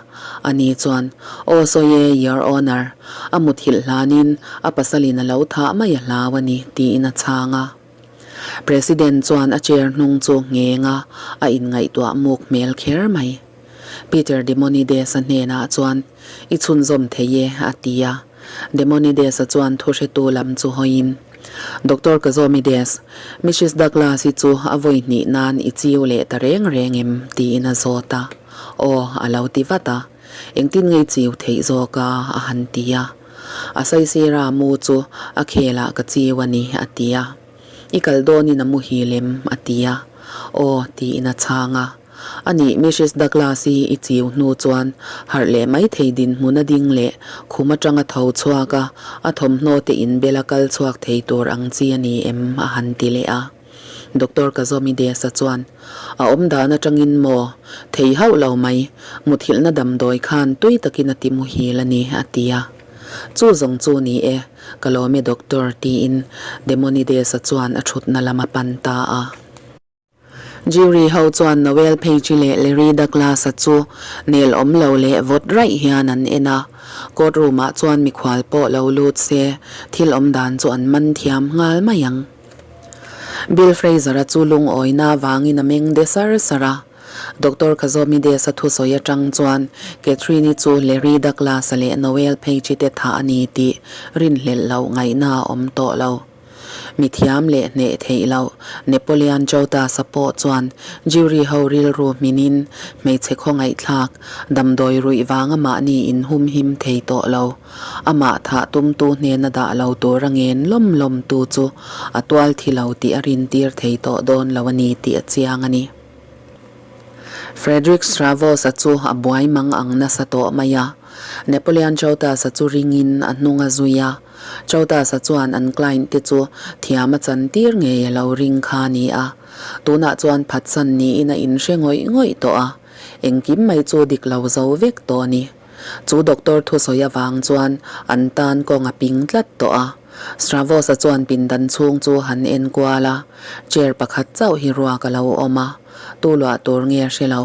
Ani chuan, Aw sawi e, Your Honour, a muthilh hlanin a pasalin a lo thah mai a hlau a ni, tiin a chhang a. President chuan a chair hnung chu ngheng a, a inngaihtuah muk hmel kher mai. Peter Demonides-a hnenah chuan, I chhunzawm thei e, a ti a. Demonides-a chuan thuhretu lam chu hawiin, Doctor Kazomides, Mrs Douglas-i chu a vawi hnih nan i chiu leh ta reng reng em? tiin a zawt a. Aw, a lo ti vat a. Engtin nge i chiu theih zawk a? a han ti a. A saisira mu chu a khelah ka chiu a ni, a ti a. I kal dawnin a muhil em? a ti a. Aw, tiin a chhang a. A nih, Mrs Douglas-i i chiu hnu chuan harh leh mai thei dinhmun a ding leh khum atanga tho chhuak a, a thawmhnaw te inbel a kal chhuak thei tur ang chi a ni em? a han ti leh a. Doctor Kazomides-a chuan, A awm dan atangin maw? Thei hauh lo mai, muthilhna damdawi khan tui takin a ti muhil a ni, a ti a. Chu zawng chu ni e, ka lawm e Doctor, tiin Demonides-a chuan a thutna lam a pan ta a. Jury ho chuan Noel Page-i leh Larry Douglas-a chu nel awm lo leh vawt raih hian an en a. Court room-ah chuan mikhual pawh lo lut se, thil awm dan chu an man thiam nghal mai ang. Bill Fraser-a chu lungawina avangin a meng de sar sar a. Doctor Kazomides-a thusawi atang chuan Catherine-i chu Larry Douglas-a leh Noel Page-i te thah a ni tih rinhlelh loh ngaihna a awm tawh lo. Mithiam leh hneh theih loh Napoleon Chautas-a pawh chuan jury ho rilru hminin hmeichhe khawngaihthlak damdawi ruih vanga mahni inhumhim thei tawh lo. Amah thah tumtu hnena dah lo tur a ngen lawm lawm tu chu a tual thi lo tih a rintir thei tawh dawn lo a ni tih a chiang a ni. Frederick Stravos-a chu a buai mang ang nasa tawh mai a. Napoleon Chautas-a chu ringin a hnung a zui a. Chautas-a chuan an client te chu thiam a chantir ngei a lo ring kha a ni a. Tunah chuan phatsan niin a inhre ngawih ngawih tawh a. Engkim mai chu dik lo zo vek tawh a ni. Chu doctor thusawi avang chuan an tan kawng a ping tlat tawh a. Stravos-a chuan pindan chhung chu han en kual a, chair pakhat chauh hi ruak a lo awm a, tu luah tur nge a hre lo.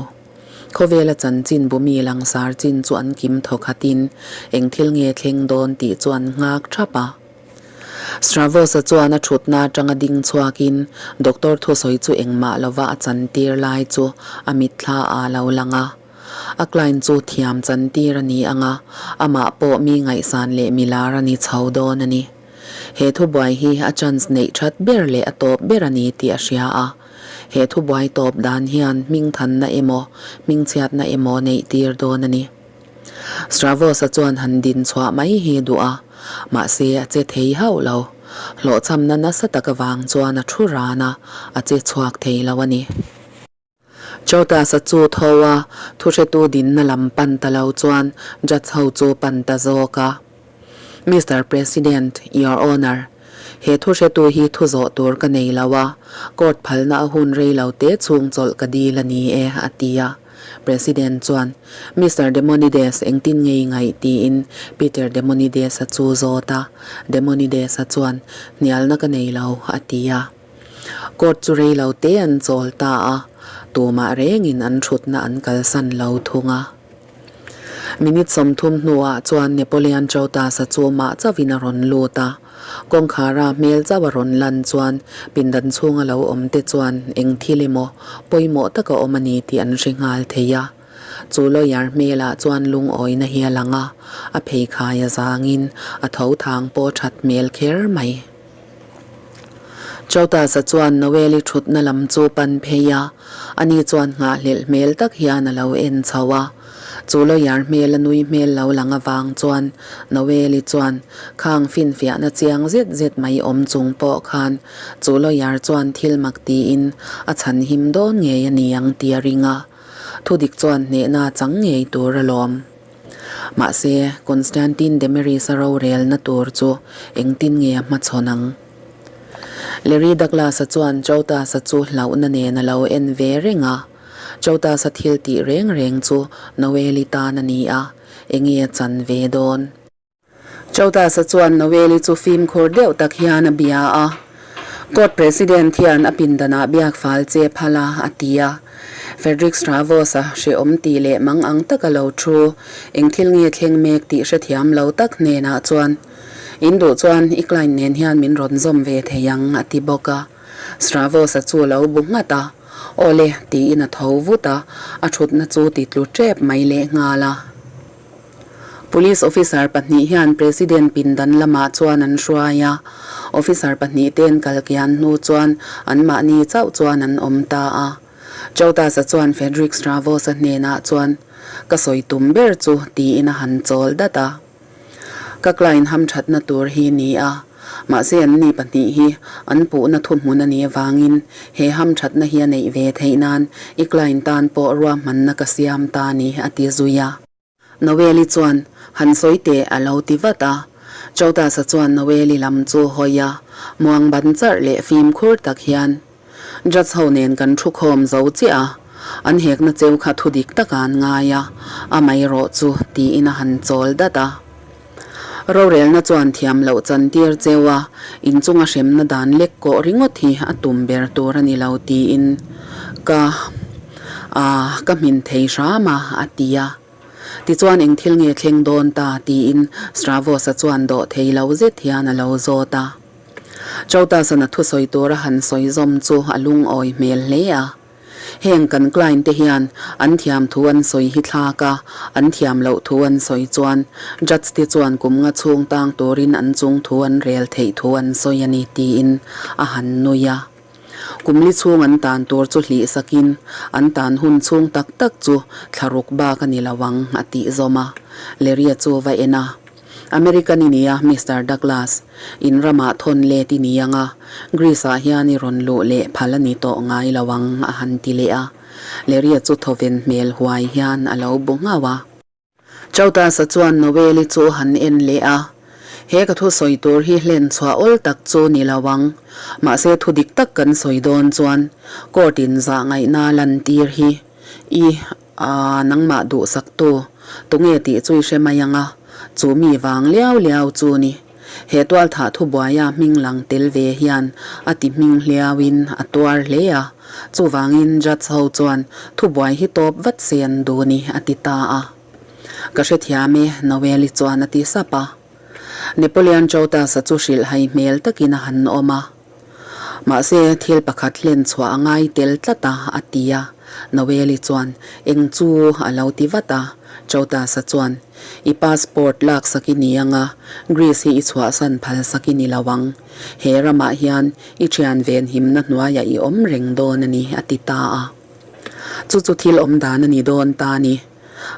Khawvela chanchin bumi langsar chin chu an kim thaw khatin eng thil nge thleng dawn tih chu an nghak thap a. Stravos-a chuan a thutna atanga ding chhuakin doctor thusawi chu engmah lova a chantir lai chu a mitthla ah a lo lang a. A client chu thiam chantir a ni ang a, amah pawh mi ngaihsan leh mi lar a ni chho dawn a ni. He thubuai hi a chance neih that ber leh a tawp ber a ni tih a hria a. He thubuai tawp dan hian hmingthanna emaw, hmingchhiatna emaw neih tir dawn a ni. Stravos-a chuan han din chhuah mai hi duh a, mahse a che thei hauh lo. Hlawhchhamna nasa tak avang chuan a thu ran a, a che chhuak thei lo a ni. Chautas-a chu tho a, thuhretu dinna lam pan ta lo chuan judge ho chu pan ta zawk a. Mister President, Your Honour, he thuhretu hi thu zawh tur ka nei lo a, court phalna a hun rei lo te chhung chawlh ka dil a ni e, a ti a. President chuan, Mister Demonides engtin nge i ngaih? tiin Peter Demonides-a chu zawt a. Demonides-a chuan, Hnialna ka nei lo, a ti a. Court chu rei lo te an chawl ta a, tumah rengin an thutna an kalsan lo thung a. Minute 30 hnuah chuan Napoleon Chautas-a chu mah chauhin a rawn lut a. Kawngkhara hmel chauh a rawn lan chuan pindan chhunga lo awm te chuan eng thil emaw pawimawh taka awm a ni tih an hre nghal thei a. Chu lawyer hmelah chuan lungawina hi a lang a, a pheikhai a zangin a tho thang pawh that hmel kher mai. Chautas-a chuan Noel-i thutna lam chu pan phei a, ani chuan nghahhlelh hmel tak hian a lo en chho a. Chu lawyer hmel a nui hmel lo lang avang chuan Noel-i chuan khang finfiahna chiang zet zet mai awm chung pawh khan chu lawyer chuan thil mak tiin a chhan him dawn ngei a ni ang tih a ring a. Thudik chuan hnehna chang ngei tur alawm. Mahse, Constantine Demeris-a rorelna tur chu engtin nge a hmachhawn ang? Larry Douglas-a chuan Chautas-a chu hlauhna nen a lo en ve reng a. Chautas-a thil tih reng reng chu Noel-i tan a ni a, enge a chan ve dawn? Chautas-a chuan Noel-i chu fimkhur deuh tak hian a bia a. Court President hian a pindanah biak fal che phal a, a ti a. Frederick Stravos-a hrehawm tih leh mang ang taka lo thu, eng thil nge thleng mek tih hrethiam lo tak hnenah chuan, In duh chuan i client nen hian min rawn zawm ve thei ang, a ti bawk a. Stravos-a chu a lo bu nghat a. Aw le, tiin a tho vut a, a thutna chu ti tlu tep mai lehnghal a. Police officer pahnih hian President pindan lamah chuan an hruai a, officer pahnih te'n kal kian hnu chuan anmahni chauh chuan an awm ta a. Chautas-a chuan Frederick Stravos-a hnenah chuan, Ka sawi tum ber chu, tiin a han chawl dat a. Ka client hamthatna tur hi ni a, mahse anni pahnih hi an puhna thuhmun a nih avangin he hamthatna hi a neih ve theih nan i client tan pawh ruahmanna ka siam ta ni, a ti zui a. Noel-i chuan, Han sawi teh, a lo ti vat a. Chautas-a chuan Noel-i lam chu hawi a, muang ban charh leh fimkhur tak hian, Judge ho nen kan thu khawm zo chiah a, an hekna cheu kha thu dik taka an ngai a, amaherawh chu, tiin a han chawl dat a. Rorelna chuan thiam loh chantir cheu a, inchunga hremna dan lek kawh ringawt hi a tum ber tur a ni lo tiin ka ah ka hmin thei hram a, a ti a. Tichuan eng thil nge thleng dawn ta tiin Stravos-a chuan dawh thei lo zet hian a lo zawt a. Chautas-a'n a thusawi tura han sawi zawm chu a lungawi hmel hle a. Heng kan client te hian an thiam thu an sawi hi thlak a, an thiam loh thu an sawi chuan judge te chuan kum nga chhung tang turin an chung thu an rel theih thu an sawi a ni tiin a han nui a. Kum li chhung an tan tur chu hlih sakin an tan hun chhung tak tak chu thlaruk bak a ni lo ang a tih zawm a. Larry-a chu va en a. American i nia, Mister Douglas. In ramah thawn let i ni ang a, Greece-ah hian i rawn luh leh phal a ni tawh ngai lo ang, a han ti leh a. Larry-a chu thawven hmel huai hian a lo bu nghauh a. Chautas-a chuan Noel-i chu han en leh a, He ka thu sawi tur hi hlen chhuah awl tak chu ni lo ang. Mahse thu dik tak kan sawi dawn chuan court-in zah ngaihna lantir hi i A, nangmah duhsaktu, tunge tih chu i hre mai ang a, chu mi vang liau liau chu ni. He tualthah thubuaia hming lang tel ve hian a ti hming hliauin a tuar hle a, chuvangin judge ho chuan thubuai hi tawp vat se an duh ni a ti ta a. Ka hrethiam e, Noel-i chuan a ti sap a. Napoleon Chautas-a chu hrilhhai hmel takin a han awm a. Mahse, thil pakhat hlen chhuah a ngai tel tlat a, a ti a. Noel-i chuan, Eng chu? a lo ti vat a. Chautas-a chuan, I passport lak sak i ni ang a, Greece hi i chhuahsan phal sak i ni lo ang. He ramah hian i thian venhimna hnuaiah i awm reng dawn a ni, a ti ta a. Chu chu thil awm dan a ni dawn ta a ni.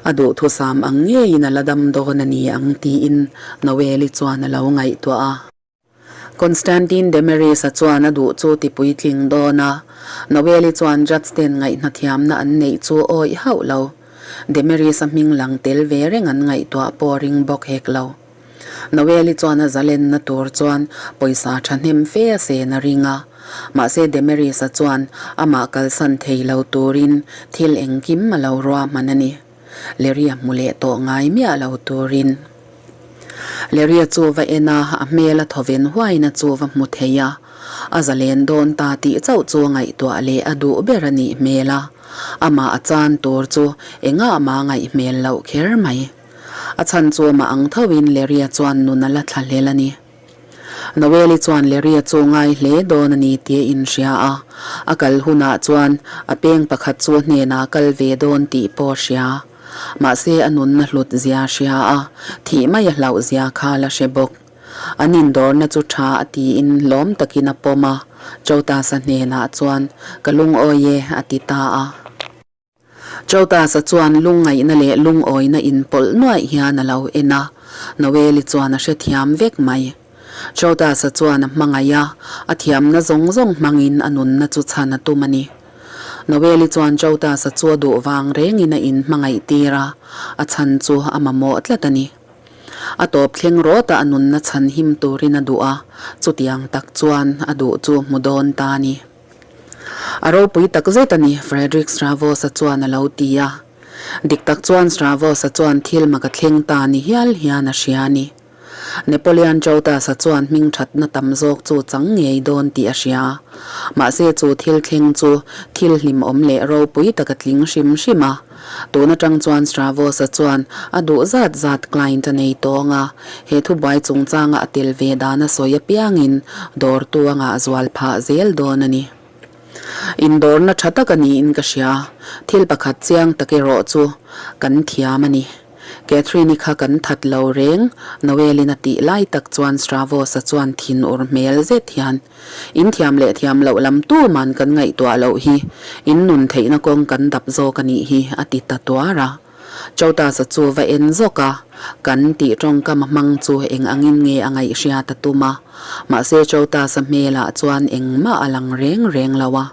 A duhthusam ang ngeiin a la dam dawn a ni ang, tiin Noel-i chuan a lo ngaihtuah a. Constantine Demeris-a chuan a duh chu ti puitling dawn a, Noel-i chuan judge ten ngaihnathiamna an neih chu awih hauh lo. Demeris-a hming lang tel ve reng an ngaihtuah pawh ring bawk hek lo. Noel-i chuan a zalenna tur chuan pawisa thahnem fe a sen a ring a, mahse Demeris-a chuan amah kalsan thei lo turin thil engkim a lo ruahman a ni. Larry-a hmu leh tawh ngai miah lo turin. Larry-a chu va en a, a hmel a thawven huaina chu va hmu thei a. A zalen dawn ta tih chauh chu a ngaihtuah leh a duh ber a nih hmel a. Amah a chan tur chu engah mah ngaih hmel loh kher mai. A chhan chu amah ang thoin Larry-a chuan nun a la thla hlel a ni. Noel-i chuan Larry-a chu ngai hle dawn a ni tih a inhria a, a kal hunah chuan a peng pakhat chu a hnenah kal ve dawn tih pawh a hria. Mahse a nunna hlut zia a hria a, thih mai a hlauh zia kha la hre bawk. An indawrna chu tha a tiin lawm takin a pawm a, Chotasa hnenah chuan, Ka lungawi e, a ti ta a. Chotasa chuan lungngaihna leh lungawina inpawlh nuaih hian a lo en a, Noeli chuan a hrethiam vek mai. Chotasa chuan a hmangaih a, a thiamna zawng zawng hmangin a nunna chu chhan a tum a ni. Noeli chuan Chotasa chu a duh vang rengin a inhmangaih tir a, a chhan chu a mamawh tlat a ni. A tawp thleng rawt a a nunna chhan him turin a duh a, chutiang tak chuan a duh chu hmu dawn ta a ni. A ropui tak zet a ni, Frederick Stravos-a chuan a lo ti a. Dik tak chuan Stravos-a chuan thil mak a thleng ta ni hial hian a hria a ni. Napoleon Chautas-a chuan hmingthatna tam zawk chu chang ngei dawn tih a hria. Mahse chu thil thleng chu thil hlimawm leh ropui tak a tling hrim hrim a. Tun atang chuan Stravos-a chuan a duh zat zat client a nei tawng a, he thubuai chungchanga a tel ve dan a sawi apiangin dawrtu a ngah zual phah zel dawn a ni. Indawrna tha tak a niin ka hria, thil pakhat chiang tak erawh chu kan thiam a ni. Catherine-i kha kan that lo reng, Noel-in a tih lai tak chuan Stravos-a chuan thin ur hmel zet hian, In thiam leh thiam loh lam tuman kan ngaihtuah loh hi, in nun theihna kawng kan dap zawk a nih hi, a ti ta tuar a. Chotasa chu va en zawk a, kan tih tawngkam a hmang chu eng angin nge a ngaihhriat a tum a, mahse Chotasa hmelah chuan engmah a lang reng reng lo a.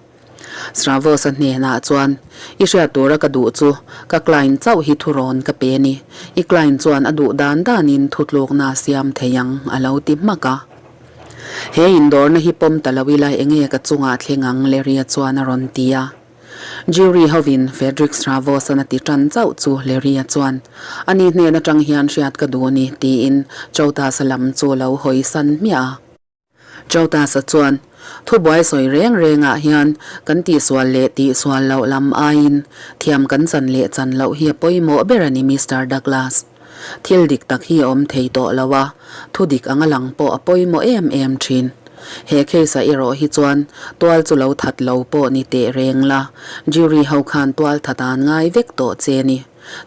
Stravos-a hnenah chuan, I hriat tura ka duh chu, ka client chauh hi thurawn ka pe ni. I client chuan a duh dan danin thutlukna a siam thei ang, a lo ti hmak a. He indawrna hi pawm ta lo ila enge ka chungah thleng ang, Larry-a chuan a rawn ti a. Jury hovin Frederick Stravos-an a ti tan chauh chu Larry-a chuan, Ani hnen atang hian hriat ka duh ni, tiin Chautas-a lam chu a lo hawisan hmiah a. Chautas-a chuan, Thubuai sawi reng rengah hian kan tihsual leh tihsual loh lam aiin thiam kan chan leh chan loh hi a pawimawh ber a ni Mister Douglas. Thil dik tak hi a awm thei tawh lo a, thu dik anga lang pawh a pawimawh em em thin. He case-ah erawh hi chuan tual chu lo that lo pawh ni teh reng la, jury ho khan tual that an ngai vek tawh che ni.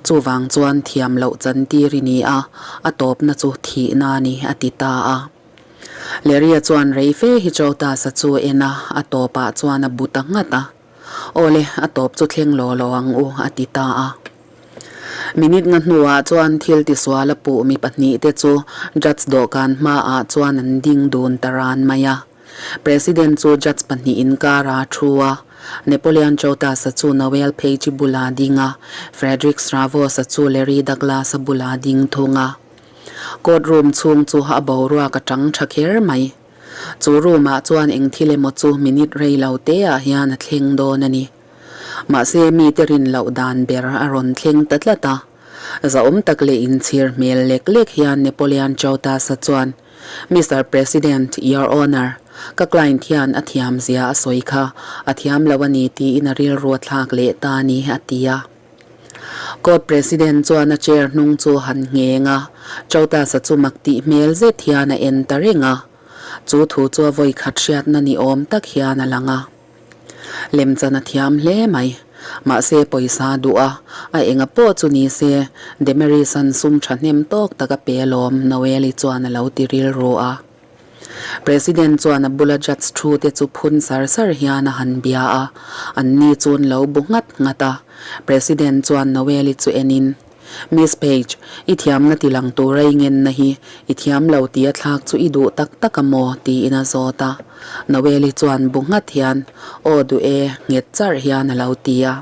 Chuvang chuan thiam loh chantir i ni a, a tawpna chu thihna a ni, a ti ta a. Larry-a chuan rei fe hi Chotasa chu a en a, a tawpah chuan a bu ta nghat a. Awle, a tawp chu thleng law law ang u, a ti ta a. Minute nga hnuah chuan thil tisual a puh mi pahnihte chu judge dawhkan hmaah chuan an ding dun ta ran mai a. President chu judge pahnih inkara a thu a, Napoleon Chotasa chu Noel Page-i bula ding a, Frederick Stravos-a chu Larry Douglas-a bula ding thung a. Court room chhung chu a boruak a tang tha kher mai. Chu room ah chuan eng thil emaw chu minute rei lo te ah hian a thleng dawn a ni. Mahse mite rin loh dan ber a rawn thleng ta tlat a. Zahawm tak leh inchhir hmel lek lek hian Napoleon Chautas-a chuan, Mister President, Your Honour, ka client hian a thiam zia a sawi kha a thiam lo a ni tiin a rilru a thlak leh ta a ni, a ti a. Court President chuan a chair hnung chu han ngheng a, Chautas-a chu mak tih hmel zet hian a en ta reng a. Chu thu chu a vawi khat hriatna ni awm tak hian a lang a. Lemchan a thiam hle mai. Mahse pawisa duh a, a enga pawh chu ni se, Demeris-a'n sum thahnem tawk tak a pe alawm, Noel-i chuan a lo ti rilru a. President chuan a bula judge thu te chu phun sar sar hian a han bia a, an ni chuan lo bu nghat nghat a. President chuan Noel-i chu enin, Miss Page, i thiamna ti lang tura i ngenna hi i thiam lo tih a thlak chu i duh tak tak a maw? tiin a zawt a. Noel-i chuan bu nghat hian, Aw duh e, nghet charh hian a lo ti a.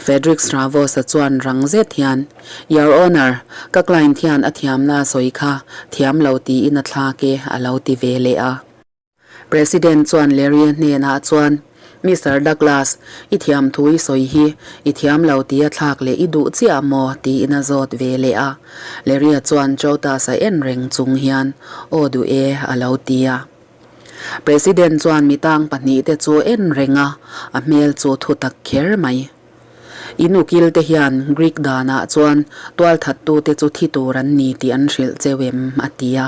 Frederick Stravos-a chuan rang zet hian, Your Honour, ka client hian a thiamna a sawi kha, thiam lo tiin a thlak e, a lo ti ve leh a. President chuan Larry-a hnenah chuan, Mister Douglas, i thiam thu i sawi hi, i thiam lo tia thlak leh i duh chiah maw? tiin a zawt ve leh a. Larry-a chuan Chautas-a en reng chung hian, Aw duh e, a lo ti a. President chuan mitang pahnihte chu en reng a, a hmel chu thu tak kher mai. In ukil te hian Greek danah chuan tualthattute chu thi tur an ni tih an hrilh cheu em? a ti a.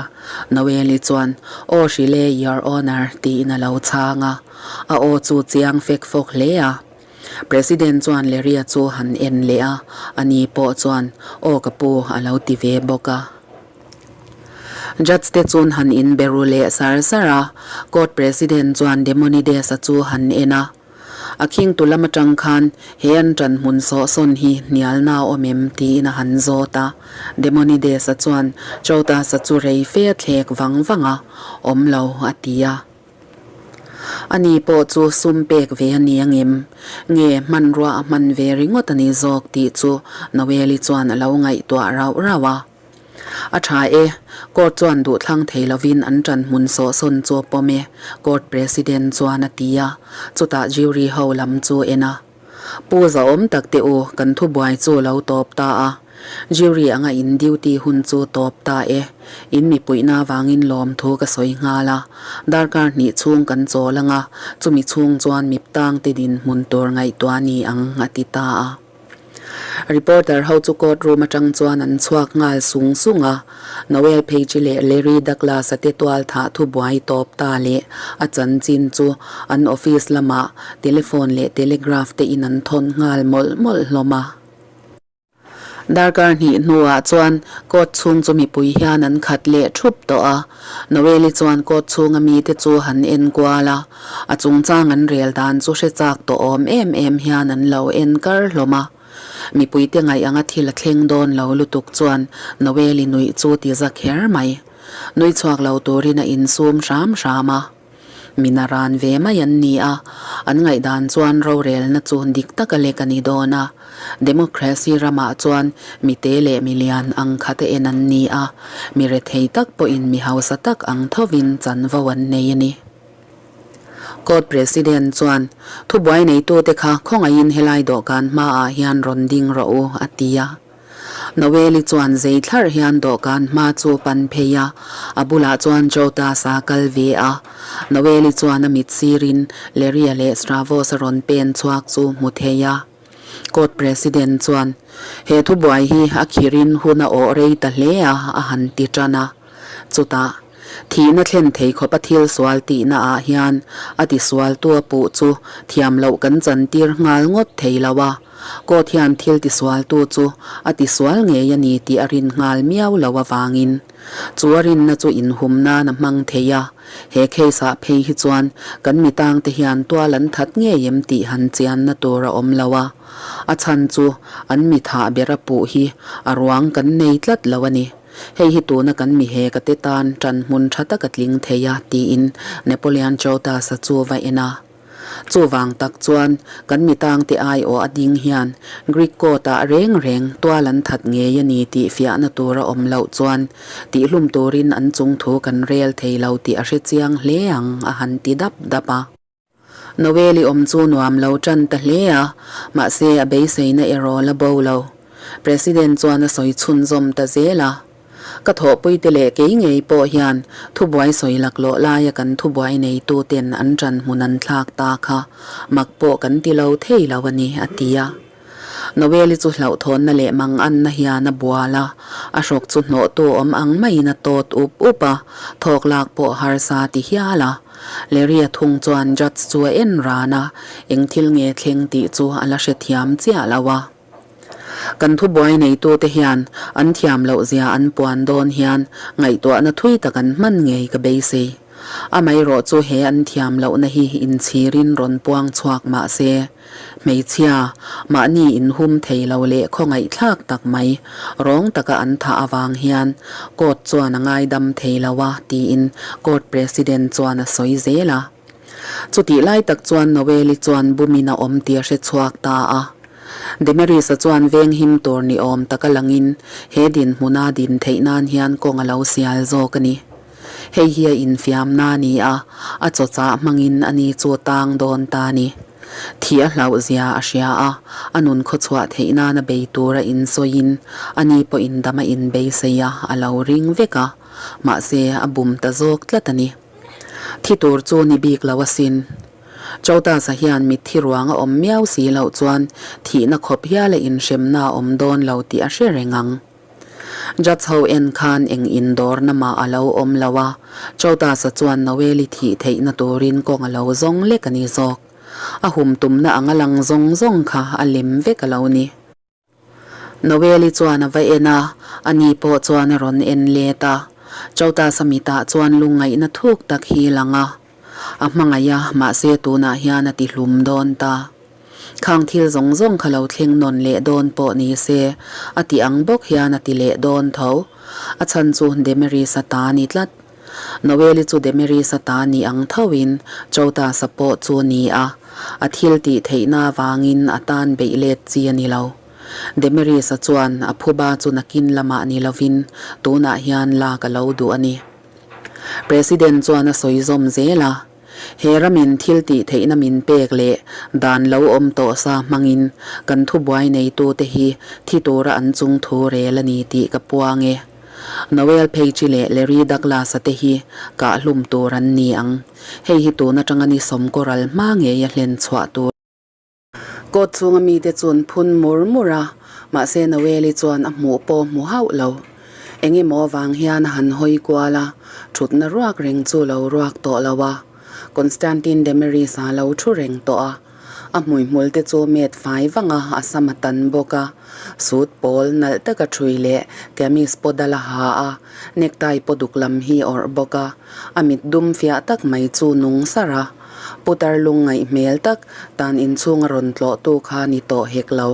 Noeli chuan, Aw hrilh e, Your Honour, tiin a lo chhang a. A aw chu chiang fek fawk hle a. President chuan Larry-a chu han en leh a, ani pawh chuan, Aw ka pu, a lo ti ve bawk a. Judge te chuan han inbe ru leh sar sar a, Court President chuan Demonides-a chu han en a. A khingtu lam atang khan he an ṭan hmun sawhsawn hi hnialna a awm em tiin a han zawt a. Demonides-a chuan Chautas-a chu rei fe a thlek vang vang a, awm lo a ti a. Ani pawh chu sum pek ve a ni angem? Nge hmanrua a hman ve ringawt a ni zawk tih chu Noeli chuan a lo ngaihtuah rauh rauh a. A tha e, court chuan duhthlang thei lovin an ṭan hmun sawhsawn chu a pawm e, court president chuan a ti a, chutah jury ho lam chu en a. Pu zahawm tak teh u, kan thubuai chu lo tawp ta a. Jury anga in duty hun chu tawp ta e. In mipuihna avangin lawmthu ka sawi nghal a. Darkar hnih chhung kan chawl anga, chumi chhung chuan miptang te dinhmun tur ngaihtuah a ni ang, a ti ta a. Reporter ho chu court room atang chuan an chhuak nghal sung sung a, Noel Page leh Larry Douglas-a te tual thah thubuai tawp ta leh a chanchin chu an office lamah telephone leh telegraph te in an thawn nghal mawlh mawlh hlawm a. Darkar hnih hnuah chuan court chhung chu mipui hian an khat leh thup tawh a, Noel-i chuan court chhunga mite chu han en kual a, A chungchang an rel dan chu hre chak tawh awm em em hian an lo en kar hlawm a. Mipuite ngaih anga thil a thleng dawn lo lutuk chuan Noel-i nuih chu ti za kher mai. Nui chhuak lo turin a insum hram hram a. Min a ran ve mai an ni a, an ngaihdan chuan rorelna chu dik taka lek a ni dawn a. Democracy ramah chuan mite leh milian ang khate en an ni a, mi rethei tak pawhin mi hausa tak ang thovin chanvo an nei a ni. Court President chuan, Thubuai neitute kha khawngaihin helai dawhkan hmaah hian rawn ding rawh u, a ti a. Noeli chuan zei thlarh hian dawhkan hma chu pan phei a, a bulah chuan Jotas-a kal ve a. Noeli chuan a mit sirin Leria leh Stravos-a rawn pen chhuak chu hmu thei a. Court President chuan, He thubuai hi a khirin hun a awh rei ta hle a, a han ti tan a. Chutah, thihna thlen thei khawpa thil sual tihna ah hian a tisualtu a puh chu thiam loh kan chantir nghal ngawt thei lo a, court hian thil tisualtu chu a tisual ngei a ni tih a rin nghal miau lo avangin chu a rinna chu inhum nan a hmang thei a, he case ah phei hi chuan kan mi tangte hian tual an that ngei em tih han chianna tur a awm lo a, a chhan chu an mi thah ber a puh hi a ruang kan nei tlat lo a ni. Hei hi tuna kan mi he ka te tan ṭan hmun ṭha tak a tling thei a, tiin Napoleon Chautas-a chu va en a. Chuvang tak chuan kan mi tangte aiawh a ding hian Greek court-ah reng reng tual an that ngei a ni tih fiahna tur a awm loh chuan tihlum turin an chungthu kan rel thei lo tih a hre chiang hle ang, a han ti dap dap a. Noel i awm chu nuam lo tan ta hle a, mahse a beiseina erawh la bo lo. President chuan a sawi chhunzawm ta zel a. Ka thawhpuite leh kei ngei pawh hian thubuai sawi laklawh laia kan thubuai neituten an ṭan hmun an thlak ta kha mak pawh kan ti lo thei lo a ni, a ti a. Noel-i chu hlauhthawnna leh manganna hian a bual a, a hrawk chu hnawhtu awm ang maiin a tawt up up a, thawk lak pawh harsa ti hial a. Larry-a thung chuan Judge chu a en ran a, eng thil nge thleng tih chu a la hrethiam chiah lo a. Kan thubuai neitute hian an thiam loh zia an puan dawn hian ngaihtuahna thui tak an hman ngei ka beisei. Amaherawh chu he an thiam lohna hi inchhirin rawn puang chhuak mah se, Hmeichhia, mahni inhum thei lo leh khawngaihthlak tak mai, rawng taka an thah avang hian court chuan a ngaidam thei lo a, tiin court president chuan a sawi zel a. Chutih lai tak chuan Noel-i chuan bumin a awm tih a hre chhuak ta a. Demeris-a chuan venghim tur ni awm taka langin he dinhmuna din theih nan hian kawng a lo sial zawk a ni. Hei hi a infiamna a ni a, a chawchah hmangin a ni chu tang dawn ta a ni. Thih a hlauh zia a hria a, a nun khawchhuah theih nana bei tura insawiin a ni pawhin dam a inbeisei a, a lo ring vek a, mahse a bum ta zawk tlat a ni. Thi tur chu ni bik lo asin. Chotasa hian mitthi ruang a awm miau si loh chuan thihna khawp hiala inhremna a awm dawn lo tih a hre reng ang. Judge ho en khan eng indawrna mah a lo awm lo a, Chotasa chuan Noeli thih theihna turin kawng a lo zawng lek a ni zawk. A hum tumna ang a lang zawng zawng kha a lem vek a lo ni. Noeli chuan a va en a, ani pawh chuan a rawn en let a. Chotasa mitah chuan lungngaihna thuk tak hi lang a. A hmangaih a, mahse tunah hian a ti hlum dawn ta. Khang thil zawng zawng kha lo thleng nawn leh dawn pawh ni se, a ti ang bawk hian a ti leh dawn tho. A chhan chu Demerisa ta a ni tlat. Noeli chu Demerisa ta ni ang thoin Chotasa pawh chu ni a, a thil tih theihna avangin a tan beih let chi a ni lo. Demerisa chuan a phuba chu nakin lamah ni lovin tunah hian lak a lo duh a ni. President chuan a sawi zawm zel a, He ramin thil tih theihna min pek leh dan lo awm tawh sa hmangin kan thubuai neitute hi thi tura an chung thu rel a ni tih ka puang e. Noel Page leh Larry Douglas-a te hi kah hlum tur an ni ang. Hei hi tun atanga ni sawmkaw ral hma ngei a hlen chhuah tur. Court chhunga mite chuan phun mur mur a, mahse Noel-i chuan a hmuh pawh hmu hauh lo. Eng emaw avang hian a han hawi kual a, thutna ruak reng chu lo ruak tawh lo a. Constantine Demeris-a lo thu reng tawh a. A hmuihmul te chu met fai vang a, a sam a tan bawk a. Suit pawl nalh taka ṭhui leh kamis pawh dal a ha a, necktie pawh duk lam hi a awrh bawk a. A mit dum fiah tak mai chu nung sar a. Putar lungngaih hmel tak tan inchhung a rawn tlawhtu kha ni tawh hek lo.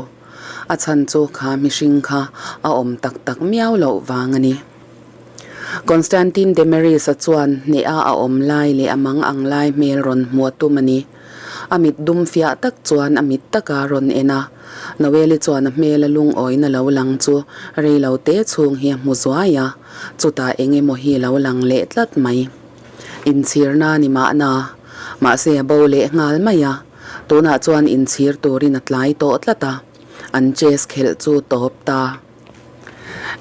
A chhan chu kha mihring kha a awm tak tak miau loh vang a ni. Constantine Demeris-a chuan hneha a awm lai leh a mang ang lai hmel rawn hmuh a tum a ni. A mit dum fiah tak chuan a mit taka rawn en a. Noeli chuan a hmela lungawina lo lang chu rei lo te chhung hi a hmu zuai a, chutah eng emaw hi lo lang leh tlat mai. Inchhirna ni mahna, mahse a bo leh nghal mai a, tunah chuan inchhir turin a tlai tawh tlat a, an chess khelh chu tawp ta.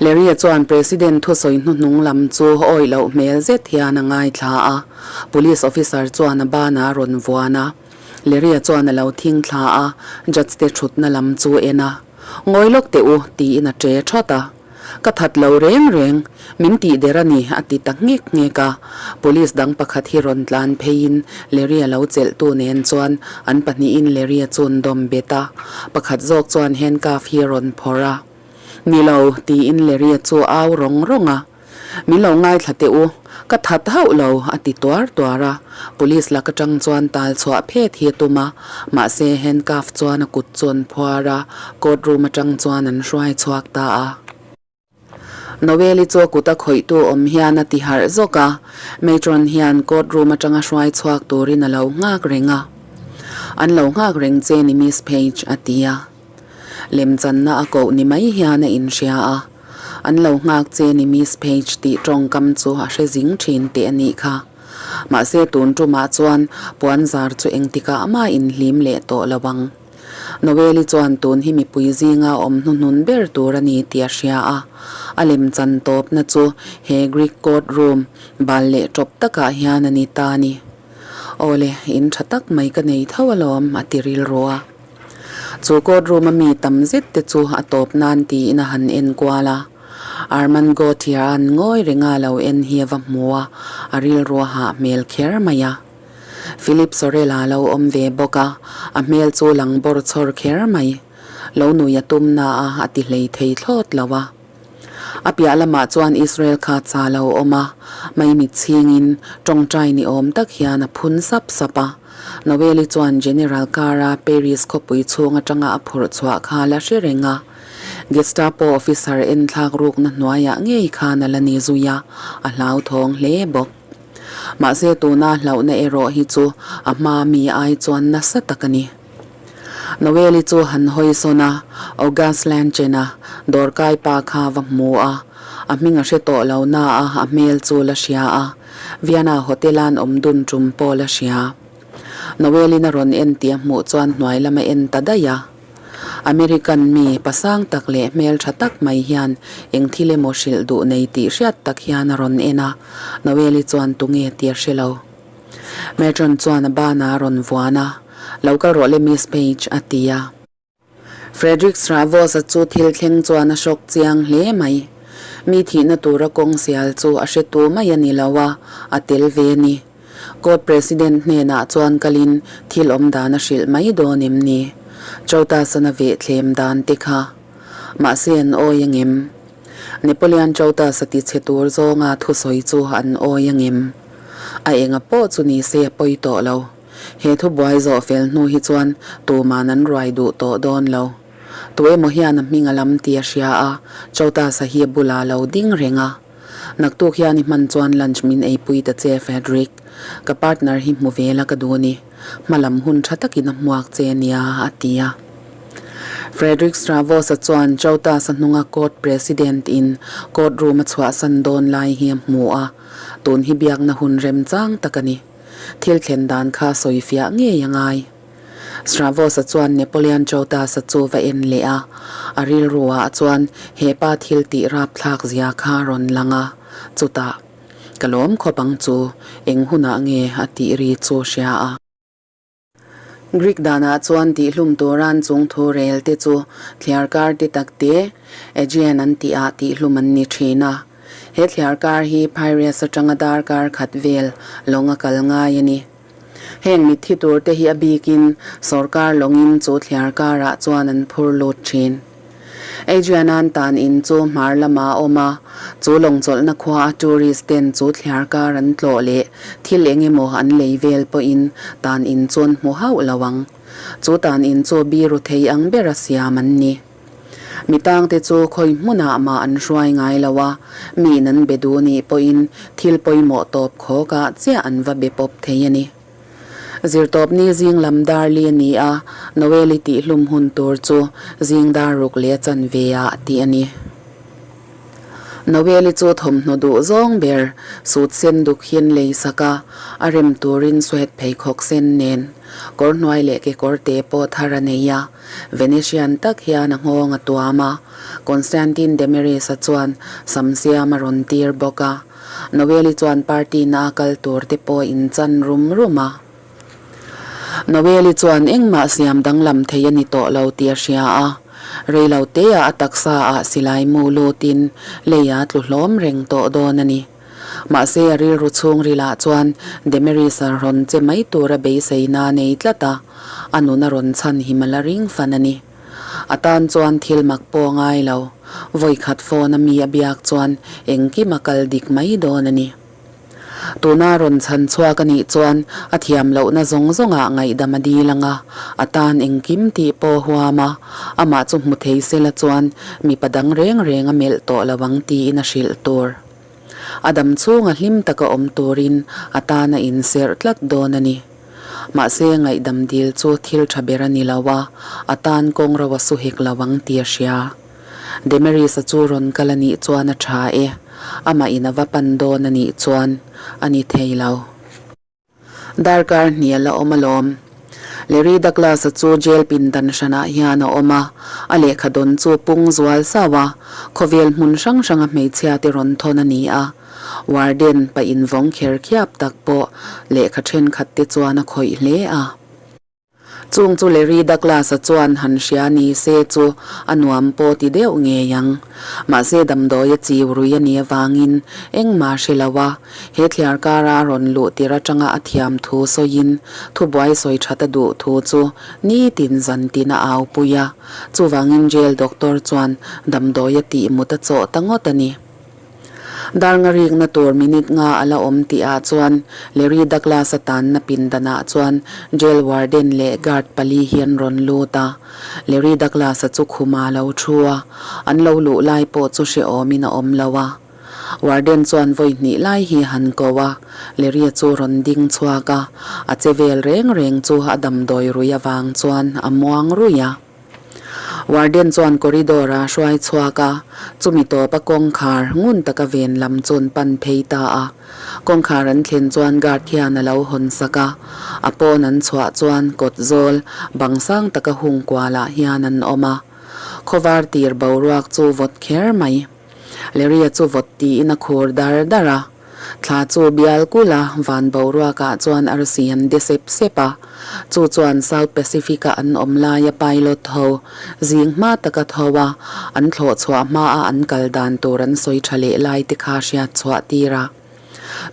Larry-a chuan President thusawi hnuhnung lam chu awih loh hmel zet hian a ngaithla a, Police officer chuan a banah a rawn vuan a. Larry-a chuan a lo thing thla a, judge te thutna lam chu en a, Ngawi lawk teh u, tiin a ṭe ṭhawt a. Ka that lo reng reng, min tih der a ni, a ti ta nghek nghek a. Police dang pakhat hi rawn tlan pheiin Larry-a lo chelhtu nen chuan an pahnihin Larry-a chu an dawm bet a. Pakhat zawk chuan handcuff hi a rawn phawrh a. Ni lo, tiin Larry-a chu a au rawng rawng a. Min lo ngaithla teh u, ka that hauh lo, a ti tuar tuar a. Police lak atang chuan tal chhuah phet hi a tum a, mahse handcuff chuan a kut chu an phuar a, court room atang chuan an hruai chhuak ta a. Noel-i chu a kut a khawihtu awm hian a ti harh zawk a, matron hian court room atanga hruai chhuak turin a lo nghak reng a. An lo nghak reng che ni Miss Page, a ti a. Lemchanna a koh ni mai hian a inhria a, An lo nghak che ni Miss Page tih tawngkam chu a hre zing thin teh a nih kha. Mahse tun tumah chuan puanzar chu engtikah mah inhlim leh tawh lo ang. Noel-i chuan tun hi mipui zinga awm hnuhnun ber tur a ni tih a hria a, a lemchan tawpna chu he Greek court room bal leh tawp takah hian a ni ta a ni. Awle, in tha tak mai ka nei tho alawm, a ti rilru a. Chu court room a mi tam zet te chu a tawp nan tiin a han en kual a. Armand Gauthier-a'n ngawi renga lo en hi a va hmu a, a rilru a hah hmel kher mai a. Philip Sorel-a lo awm ve bawk a, a hmel chu lang bawr chhawr kher mai. Lo nui a tum na a, a ti hlei thei thlawt lo a. A piah lamah chuan Israel kha cha lo awm a, maimit chhingin tawngtai ni awm tak hian a phun sap sap a. Noel-i chuan General Carr-a Paris khawpui chhung atanga a phurh chhuah kha la hre reng a. Gestapo officer enthlak rukna hnuaiah ngei khan a la ni zui a, a hlauthawng hle bawk. Mahse tuna hlauhna erawh hi chu a hma mi ai chuan nasa tak a ni. Noel-i chu han hawi sawn a, August Lanchen-a dawrkai pa kha va hmu a, a hming a hre tawh lo na a, a hmel chu la hria a, Vienna Hotel-a'n awm dun tum pawh la hria. Noel-in a rawn en tih a hmuh chuan hnuai lam a en ta daih a. American mi pasang tak leh hmeltha tak mai hian eng thil emaw hrilh duh nei tih hriat tak hian a rawn en a, Noel-i chuan tunge tih a hre lo. Matron chuan a banah a rawn vuan a, Lo kal rawh le Miss Page, a ti a. Frederick Stravos-a chu thil thleng chuan a hrawk chiang hle mai. Mi thihna tura kawng sial chu a hre tu mai a ni lo a, a tel ve a ni. Court President hnenah chuan kalin thil awm dan a hrilh mai dawn em ni? Chautas-an a vehthlem dan te kha. Mahse an awi angem? Napoleon Chautas-a tichhe tur zawnga thusawi chu an awi angem? A enga pawh chu ni se a pawi tawh lo. He thubuai zawh fel hnu hi chuan tuman an ruai duh tawh dawn lo. Tu emaw hian a hming a lam tih a hria a, Chautas-a hi a bulah a lo ding reng a. Naktuk hian i hman chuan lunch min eipui ta che Frederick. Ka partner hi hmu ve la ka duh a ni. Hma lam hun tha takin a hmuak che ania a ti a. Frederick Stravos-a chuan Chautas-a hnunga court president in court room a chhuahsan dawn lai hi a hmu a, tun hi biakna hun remchang tak a ni. Thil thlen dan kha sawi fiah ngei a ngai. Stravos-a chuan Napoleon Chautas-a chu va en leh a, a rilru-ah chuan he pa thil tih rapthlak zia kha a rawn lang a, chutah, Ka lawm khawp ang chu, eng hunah nge a tih ri chu hria a. Greek danah chuan tihhlum turan chung thu rel te chu thliarkar te tak te, Aegean an tihah tihhlum an ni thin a. He thliarkar hi Piraeus atanga darkar khat vel lawng a kal ngai a ni. Heng mitthi tur te hi a bikin sawrkar lawngin chu thliar karah chuan an phur lut thin. Adrian-a'n tan in chu hmar lamah a awm a, chu lawng chawlhna khua a tourist ten chu thliar kar an tlawh leh thil eng emaw an lei vel pawhin tan in chu an hmu hauh lo ang. Chu tan in chu biru thei ang bera siam an ni. Mi tangte chu khawi hmunah mah an hruai ngai lo a, miin an be duh nih pawhin thil pawimawh tawp khawkah chiah an va be pawp thei a ni. Zirtawpni zing lam dar li a ni a, Noel-i tihhlum hun tur chu zing dar ruk leh a chanve ah tih a ni. Noel-i chu thawmhnaw duh zawng ber suit sen duk hian lei sak a, a rem turin suet pheikhawk sen nen kawr hnuai leh kekawr te pawh thar a nei a. Venetian tak hian a nghawng a tuam a, Constantine Demeris-a chuan sam siam a rawn tir bawk a. Noel-i chuan party na a kal tur te pawh in chan rum rum a. Noel-i chuan engmah siam danglam thei a ni tawh lo tih a hria a, reilo teah a taksa ah silai mu lutin lei a tlu hlawm reng tawh dawn a ni. Mahse a rilru chhungrilah chuan Demeris-a rawn che mai tura beiseina a nei tlat a, a nun a rawn chhan hi mala ring fan a ni. A tan chuan thil mak pawh a ngai lo, vawikhat phone a mi a biak chuan engkim a kal dik mai dawn a ni. Tuna rawn chhan chhuak a nih chuan a thiam lohna zawng zawngah ngaihdam a dil ang a, a tan engkim tih pawh a huam a, amah chu hmu thei sela chuan mipa dang reng reng a melh tawh lo ang tiin a hrilh tur. A dam chhunga hlim taka awm turin a tan a inserh tlat dawn a ni. Mahse ngaihdam dil chu thil tha ber a ni lo a, a tan kawng ro a su hek lo ang tih a hria. Demeris-a chu rawn kal a nih chuan a tha e, amah in a va pan dawn a nih chuan a ni thei lo. Darkar hnih a la awm alawm. Larry Douglas-a chu jail pindan hranah hian a awm a, a lehkha dawn chu pung zual sauh a, khawvel hmun hrang hranga hmeichhia te rawn thawn a ni a. Warden pa invawng kher khiap tak pawh lehkha thenkhat te chuan a khawih hle a. Chung chu Larry Douglas-a chuan han hria ni se chu a nuam pawh ti deuh ngei ang. Mahse damdawi a chiu rui a nih avangin engmah hre lo a, he thliar kara a rawn luh tir atanga a thiam thu sawiin thubuai sawi that a duh thu chu nitin zan tin a au pui a. Chuvangin jail doctor chuan damdawi a tih mut a chawh ta ngawt a ni. Dar nga rikna tur minute nga a la awm tih ah chuan Larry Douglas-a tanna pindanah chuan jail warden leh guard pali hi an rawn lut a. Larry Douglas-a chu khuma a lo thu a, an lo luh lai pawh chu hrehawmin a awm lo a. Warden chuan vawi hnih lai hi a han ko a, Larry-a chu rawn ding chhuak a, a che vel reng reng chu a damdawi rui avang chuan a muang ruih a. Warden chuan corridor a hruai chhuak a, chumi tawpa kawngkhar ngun taka ven lam chuan pan phei ta a. Kawngkhar an thlen chuan guard hian a lo hawn sak a, a pawn an chhuah chuan kawt zawl bang sang taka hung kualah hian an awm a. Khawvar tir boruak chu vawt kher mai. Larry-a chu vawt tiin a khur dar dar a. Thla chu bial kulh a, van boruakah chuan arsi an de sep sep a. Chu chuan South Pacific-a an awm laia pilot ho zing hma taka tho a, an thlawh chhuah hmaa an kal dan tur an sawi tha leh lai te kha hriat chhuah tir a.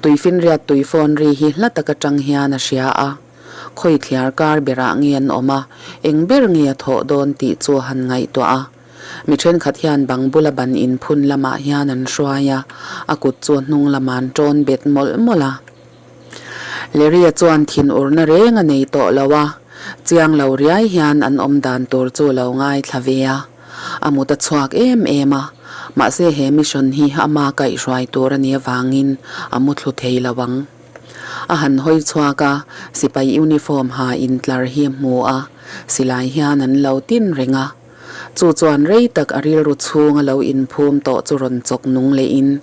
Tuifinriat tui phone ri hi hla tak atang hian a hria a. Khawi thliar kar berah nge an awm a, eng ber nge a thawh dawn tih chu a han ngaihtuah a. Mi thenkhat hian bang bula ban inphun lamah hian an hruai a, a kut chu a hnung lamah an tawn bet mawlh mawlh a. Larry-a chuan thinurna reng a nei tawh lo a, chiang lo riai hian an awm dan tur chu a lo ngaithla ve a. A mut a chhuak em em a, mahse he mission hi ama kaihhruai tur a nih avangin a mu thlu thei lo ang. A han hawi chhuak a, sipai uniform ha intlar hi a hmu a, silai hian an lo tin reng a. Chu chuan rei tak a rilru chhung a lo inphum tawh chu rawn chawk nung lehin,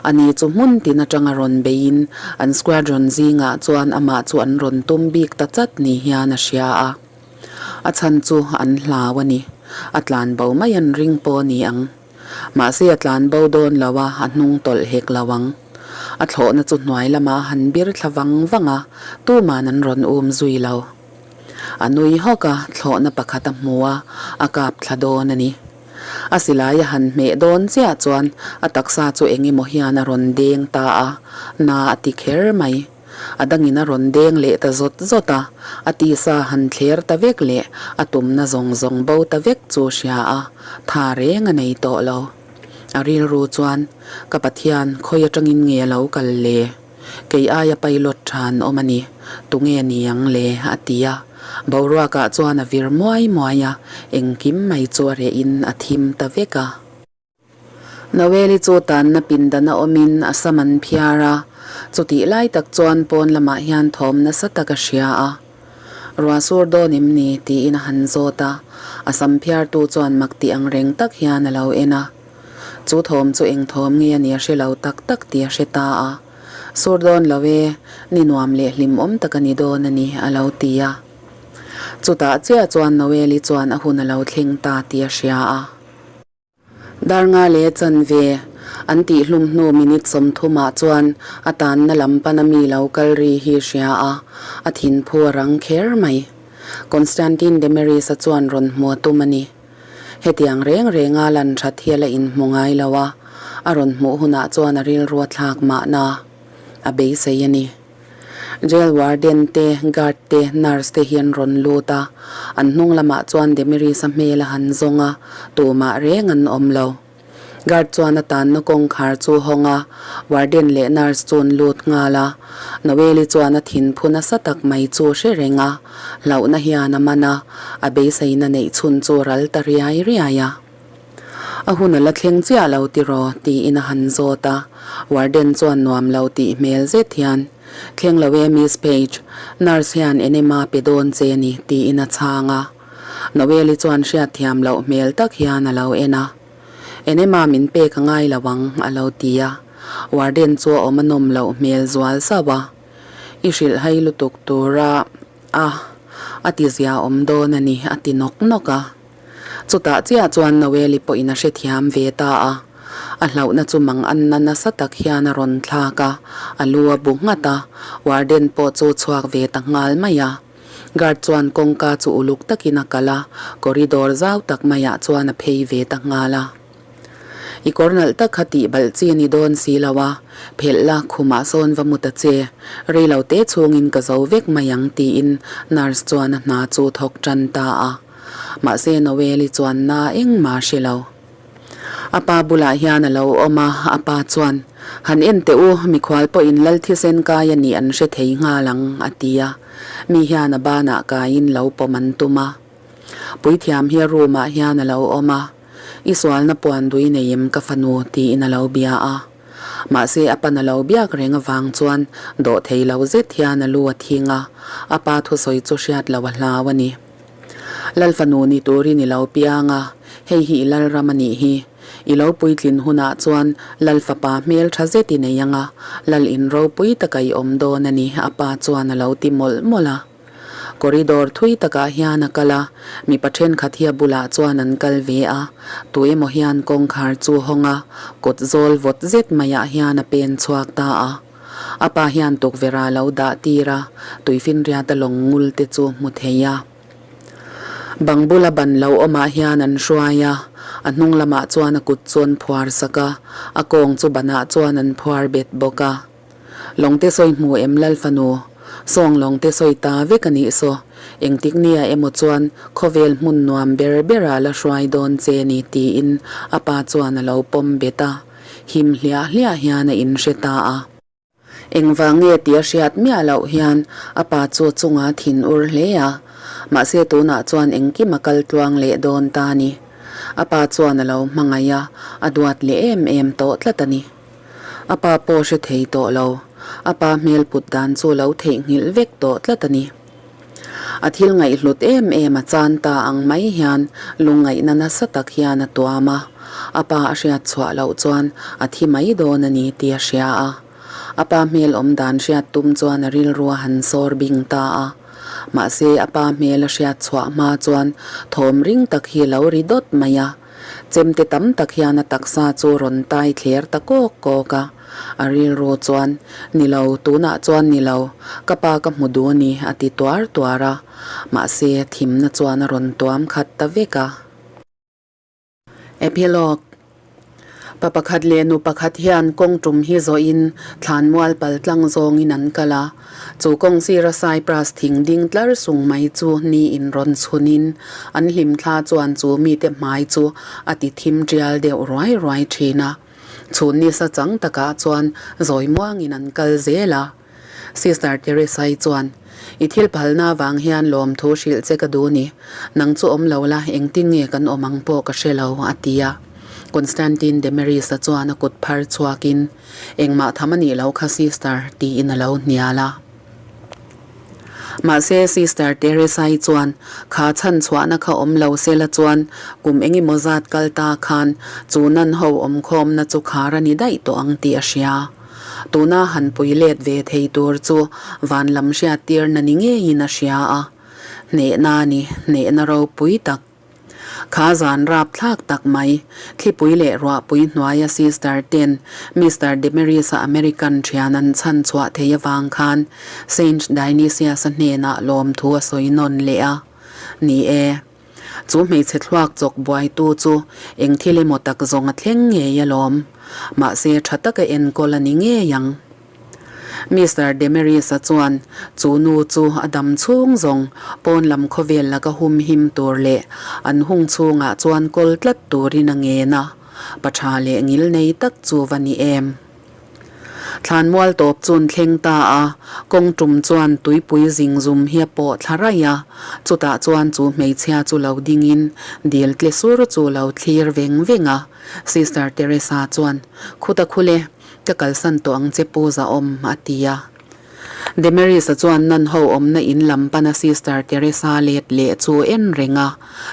ani chu hmun tin atanga rawn beiin an squadron zingah chuan amah chu an rawn tum bik ta chat ni hian a hria a. A chhan chu an hlau a ni. A tlan bo mai an ring pawh a ni ang. Mahse a tlan bo dawn lo a, a hnung tawlh hek lo ang. A thlawhna chu hnuai lamah a han bir thla vang vang a, tuman an rawn um zui lo. A nui hawk a, thlawhna pakhat a hmu a, a kap thla dawn a ni. A silai a han hmeh dawn chiah chuan a taksa chu eng emaw hian a rawn deng ta a, na a ti kher mai. A dangin a rawn deng leh ta zawt zawt a, a tisa han thler ta vek leh a tumna zawng zawng bo ta vek chu hria a, tha reng a nei tawh lo. A rilru chuan, Ka Pathian, khawi atangin nge a lo kal le? Kei aia pilot tha an awm a ni, tunge ni ang le? a ti a. Boruakah chuan a vir muai muai a, engkim mai chu a rehin a thim ta vek a. Noeli chu tanna pindan a awmin a sam an phiar a, chutih lai tak chuan pawn lamah hian thawm nasa tak a hria a. Ruah sur dawn em ni? tiin a han zawt a, a sam phiartu chuan mak tih ang reng tak hian a lo en a. Chu thawm chu eng thawm nge a nih a hre lo tak tak tih a hre ta a. Sur dawn lo e, ni nuam leh hlimawm tak a ni dawn a ni, a lo ti a. Chutah chiah chuan Noeli chuan a hun a lo thleng ta tih a hria a. Darnga leh chanve an tih hlum hnu minute sawmthumah chuan a tanna lam pana mi lo kal ri hi hria a, a thinphu a rang kher mai. Constantine Demeris-a chuan rawn hmu a tum a ni. Hetiang reng renga lan that hi a la inhmu ngai lo a, a rawn hmuh hunah chuan a rilru a thlak mahna a beisei a ni. Jail warden te, guard te, nurse te hi an rawn lut a, an hnung lamah chuan Demiris-a hmel a han zawng a, tumah reng an awm lo. Guard chuan a tanna kawngkhar chu hawng a, warden leh nurse chu an lut nghal a. Noel-i chuan a thinphu nasa tak mai chu hre reng a, hlauhna hian a man a, a beiseina neih chhun chu ral ta riai riai a. A hun a la thleng chiah lo tiraw? tiin a han zawt a. Warden chuan nuam lo tih hmel zet hian, Thleng lo e Miss Page, nurse hian enema pe dawn che a ni, tiin a chhang a. Noel-i chuan hriatthiam loh hmel tak hian a lo en a. Enema min pek a ngai lo ang, a lo ti a. Warden chu a awm a nawm loh hmel zual zauh a. I hrilh hai lutuk tura a, a ti zia awm dawn a ni, a ti nawk nawk a. Chutah chiah chuan Noeli pawhin a hrethiam ve ta a, a hlauhna chu mang anna nasa tak hian a rawn thlak a, a lu a bu nghat a, warden pawh chu chhuak ve ta nghal mai a. Guard chuan kawngka chu uluk takin a kalh a, corridor zau tak maiah chuan a phei ve ta nghal a. I kawr nalh tak kha tih balh chi a ni dawn si lo a, phelh la khumah sawn va mu ta che, rei lo te chhungin ka zo vek mai ang tiin nurse chuan a hna chu thawk tan ta a. Mahse Noel-i chuan na engmah a hre lo. A pa bulah hian a lo awm a, a pa chuan, Han en teh u, mikhual pawhin lal thisen kai a nih an hre thei nghal ang, a ti a. Mi hian a banah kaiin lo pawm an tum a. Puithiam hi a room ah hian a lo awm a, I sualna puan dui nei em ka fanu, tiin a lo bia a. Mahse a pan a lo biak reng avang chuan dawh thei lo zet hian a lu a thing a, a pa thusawi chu hriat loh a hlau a ni. Lal fanu ni turin i lo piang a, hei hi i lal ram a nih hi. I lo puitlin hunah chuan lal fapa hmel tha zet i nei ang a, lal in ropui taka i awm dawn a ni, a pa chuan a lo ti mawlh mawlh a. Corridor thui takah hian a kal a, mipa thenkhat hi a bulah chuan an kal ve a, tu emaw hian kawngkhar chu hawng a, kawt zawl vawt zet maiah hian a pen chhuak ta a. A pa hian tukverh ah lo dah tir a, tuifinriata lawng ngul te chu hmu thei a. Bang bula ban lo awmah hian an hruai a, a hnung lamah chuan a kut chu an phuar sak a, a kawng chu banah chuan an phuar bet bawk a. Lawngte sawi hmu em Lal fanu? Sawng lawngte sawi ta vek a nih saw, engtik nia emaw chuan khawvel hmun nuam ber berah la hruai dawn che ni tiin a pa chuan a lo pawm bet a, him hliah hliah hian a inhre ta a. Engvang nge tih a hriat miah loh hian a pa chu a chunga thin ur hle a, mahse tunah chuan engkim a kal tluang leh dawn ta a ni. A pa chuan a lo hmangaih a, a duat leh em em tawh tlat a ni. A pa pawh hre thei tawh lo, a pa hmel put dan chu lo theihnghilh vek tawh tlat a ni. A thil ngaihhlut em em a chan ta ang mai hian lungngaihna nasa tak hian a tuam a, a pa a hriat chhuah loh chuan a thi mai dawn a ni tih a hria a. A pa hmel awm dan hriat tum chuan a rilru a han sawr bing ta a. Mahse a pa hmel a hriat chhuah hma chuan thawm ring tak hi a lo ri dawt mai a. Chemte tam tak hian a taksa chu rawn tai thler ta kawk kawk a. A rilru chuan, Ni lo, tunah chuan ni lo, ka pa ka hmu duh a ni, a ti tuar tuar a. Mahse, thimna chuan a rawn tuam khat ta vek a. Epilogue Pa pakhat leh nu pakhat hian kawng tum hi zawhin thlanmual pal tlang zawngin an kal a. Chu kawng sira Cyprus thing ding tlar sung mai chu niin rawn chhunin an hlimthla chuan chu mite hmai chu a ti thim tial deuh ruai ruai thin a. Chhun nisa chang takah chuan zawi muangin an kal zel a. Sister Teresa-i chuan, I thil phalna avang hian lawmthu hrilh che ka duh ni. Nang chu awm lo la, engtin nge kan awm ang pawh ka hre lo, a ti a. Constantine Demeris-a chuan a kut phar chhuakin, Engmah tham a nih loh kha Sister, tiin a lo hnial a. Mahse, Sister Teresa-i chuan, Kha chhan chhuahna kha awm lo se la chuan kum engemaw zat kal ta khan chu nan ho awmkhawmna chu khar a ni daih tawh ang tih a hria. Tuna han pui let ve thei tur chu van lam hriattirna ni ngeiin a hria a, hnehna ni, hnehna ropui tak. Kha zan rap thlak tak mai, thlipui leh ruahpui hnuaia Sister ten Mister Demeris-a American thian an chhan chhuah thei avang khan Saint Dionysius-a hnenah lawmthu a sawi nawn leh a. Ni e. Chu hmeichhe thluak chawk buaitu chu eng thil emaw tak zawng a thleng ngei alawm. Mahse tha taka enkawl a ni ngei ang. Mister Demeris-a chuan chu nu chu a dam chhung zawng pawn lam khawvel laka hum him tur leh an hung chhungah chuan kawl tlat turin a ngen a, pa tha leh ngil nei tak chu va ni em. Thlanmual tawp chun thleng ta a, kawng tum chuan tuipui zing zum hi a pawh thla raih a, chutah chuan chu hmeichhia chu lo dingin dil tle sur chu lo thlir veng veng a. Sister Teresa chuan, Khuta khule, ka kalsan tawh ang che Pu Zahawm, a ti a. Demeris-a chuan nan ho awmna in lam pana Sister Teresa let leh chu en reng a,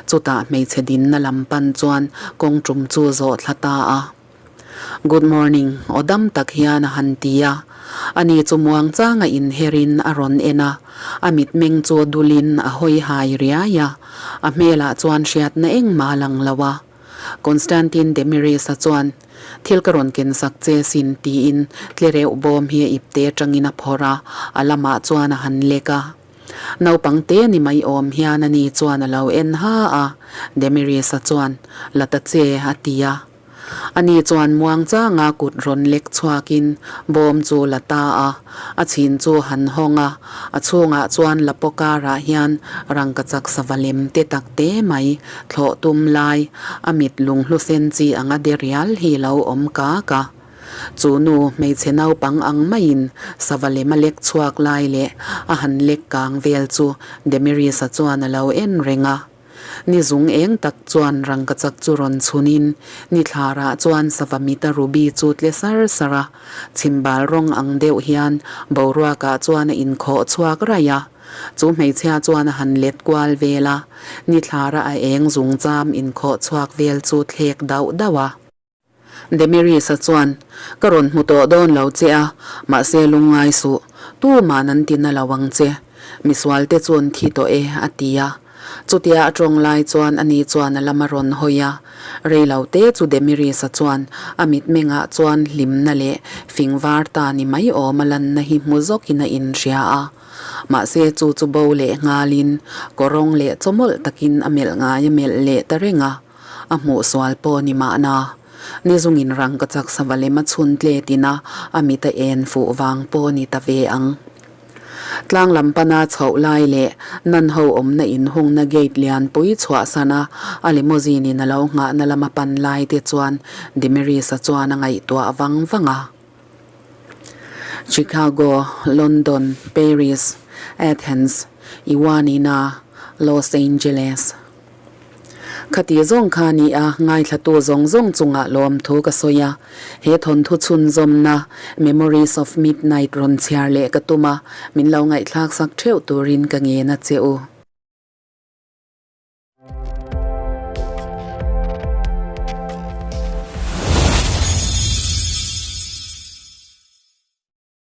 chutah hmeichhe dinna lam pan chuan kawng tum chu zawh thla ta a. Good morning, aw dam tak hian a han ti a. Ani chu muangchanga inherin a rawn en a, a mitmeng chu dulin a hawi hai riai a, a hmelah chuan hriatna engmah a lang lo a. Constantine Demiris-a chuan, Thil ka rawn ken sak che sin tiin tlereuh bawm hi a ipte atangin a phawrh a, a lamah chuan a han lek a. Naupang te ni mai awm hian ani chuan a lo en ha a, Demiris-a chuan, La ta che, a ti a. Ani chuan muangchanga kut rawn lek chhuakin bawm chu la ta a, a chhin chu han hawng a, a chhungah chuan la paw karah hian rangkachak sava lem te tak te mai thlawh tum lai a mit lunghlu sen chi anga de rial hi lo awm kak a. Chu nu hmeichhe naupang ang maiin sava lem a lek chhuak lai leh a han lek kang vel chu Demeris-a chuan a lo en reng a. Ni zung eng tak chuan rangkachak chu rawn chhunin ni thlarah chuan sava mita ruby chu tle sar sar a, chhimbal rawng ang deuh hian boruakah chuan a inkhawh chhuak raih a. Chu hmeichhia chuan a han let kual vel a, ni thlara a eng zung cham inkhawh chhuak vel chu thlek dauh dauh a. Demeris-a chuan, Ka rawn hmu tawh dawn lo che a, mahse lungngai suh, tuman an ti na lo ang che. Misualte chu an thi tawh e, a ti a. Chutia a tawng lai chuan ani chuan a lam a rawn hawi a. Rei lo te chu Demiris-a chuan a mitmengah chuan hlimna leh fing var ta ni mai awm a lanna hi hmu zawkin a inhria a. Mahse chu chu bo leh nghalin kawrawng leh chawmawlh takin a melh ngai a melh leh ta reng a. A hmuh sual pawh ni mahna. Nizungin rangkachak sava lem a chhun tletin a, a mit a en fuh vang pawh ni ta ve ang. Tlang lam pana chhoh lai leh nan ho awmna inhungna gate lianpui chhuahsan a, a limousine in a lo nghahna lama pan lai te chuan Demeris-a chuan a ngaihtuah vang vang a. Chicago, London, Paris, Athens, Ioannina, Los Angeles. Khati zawng kha ni a, ngaithlatu zawng zawng chungah lawmthu ka sawi a. He thawnthu chhunzawmna Memories of Midnight rawn chhiar leh ka tum a, min lo ngaihthlak sak theuh turin ka ngen a che u.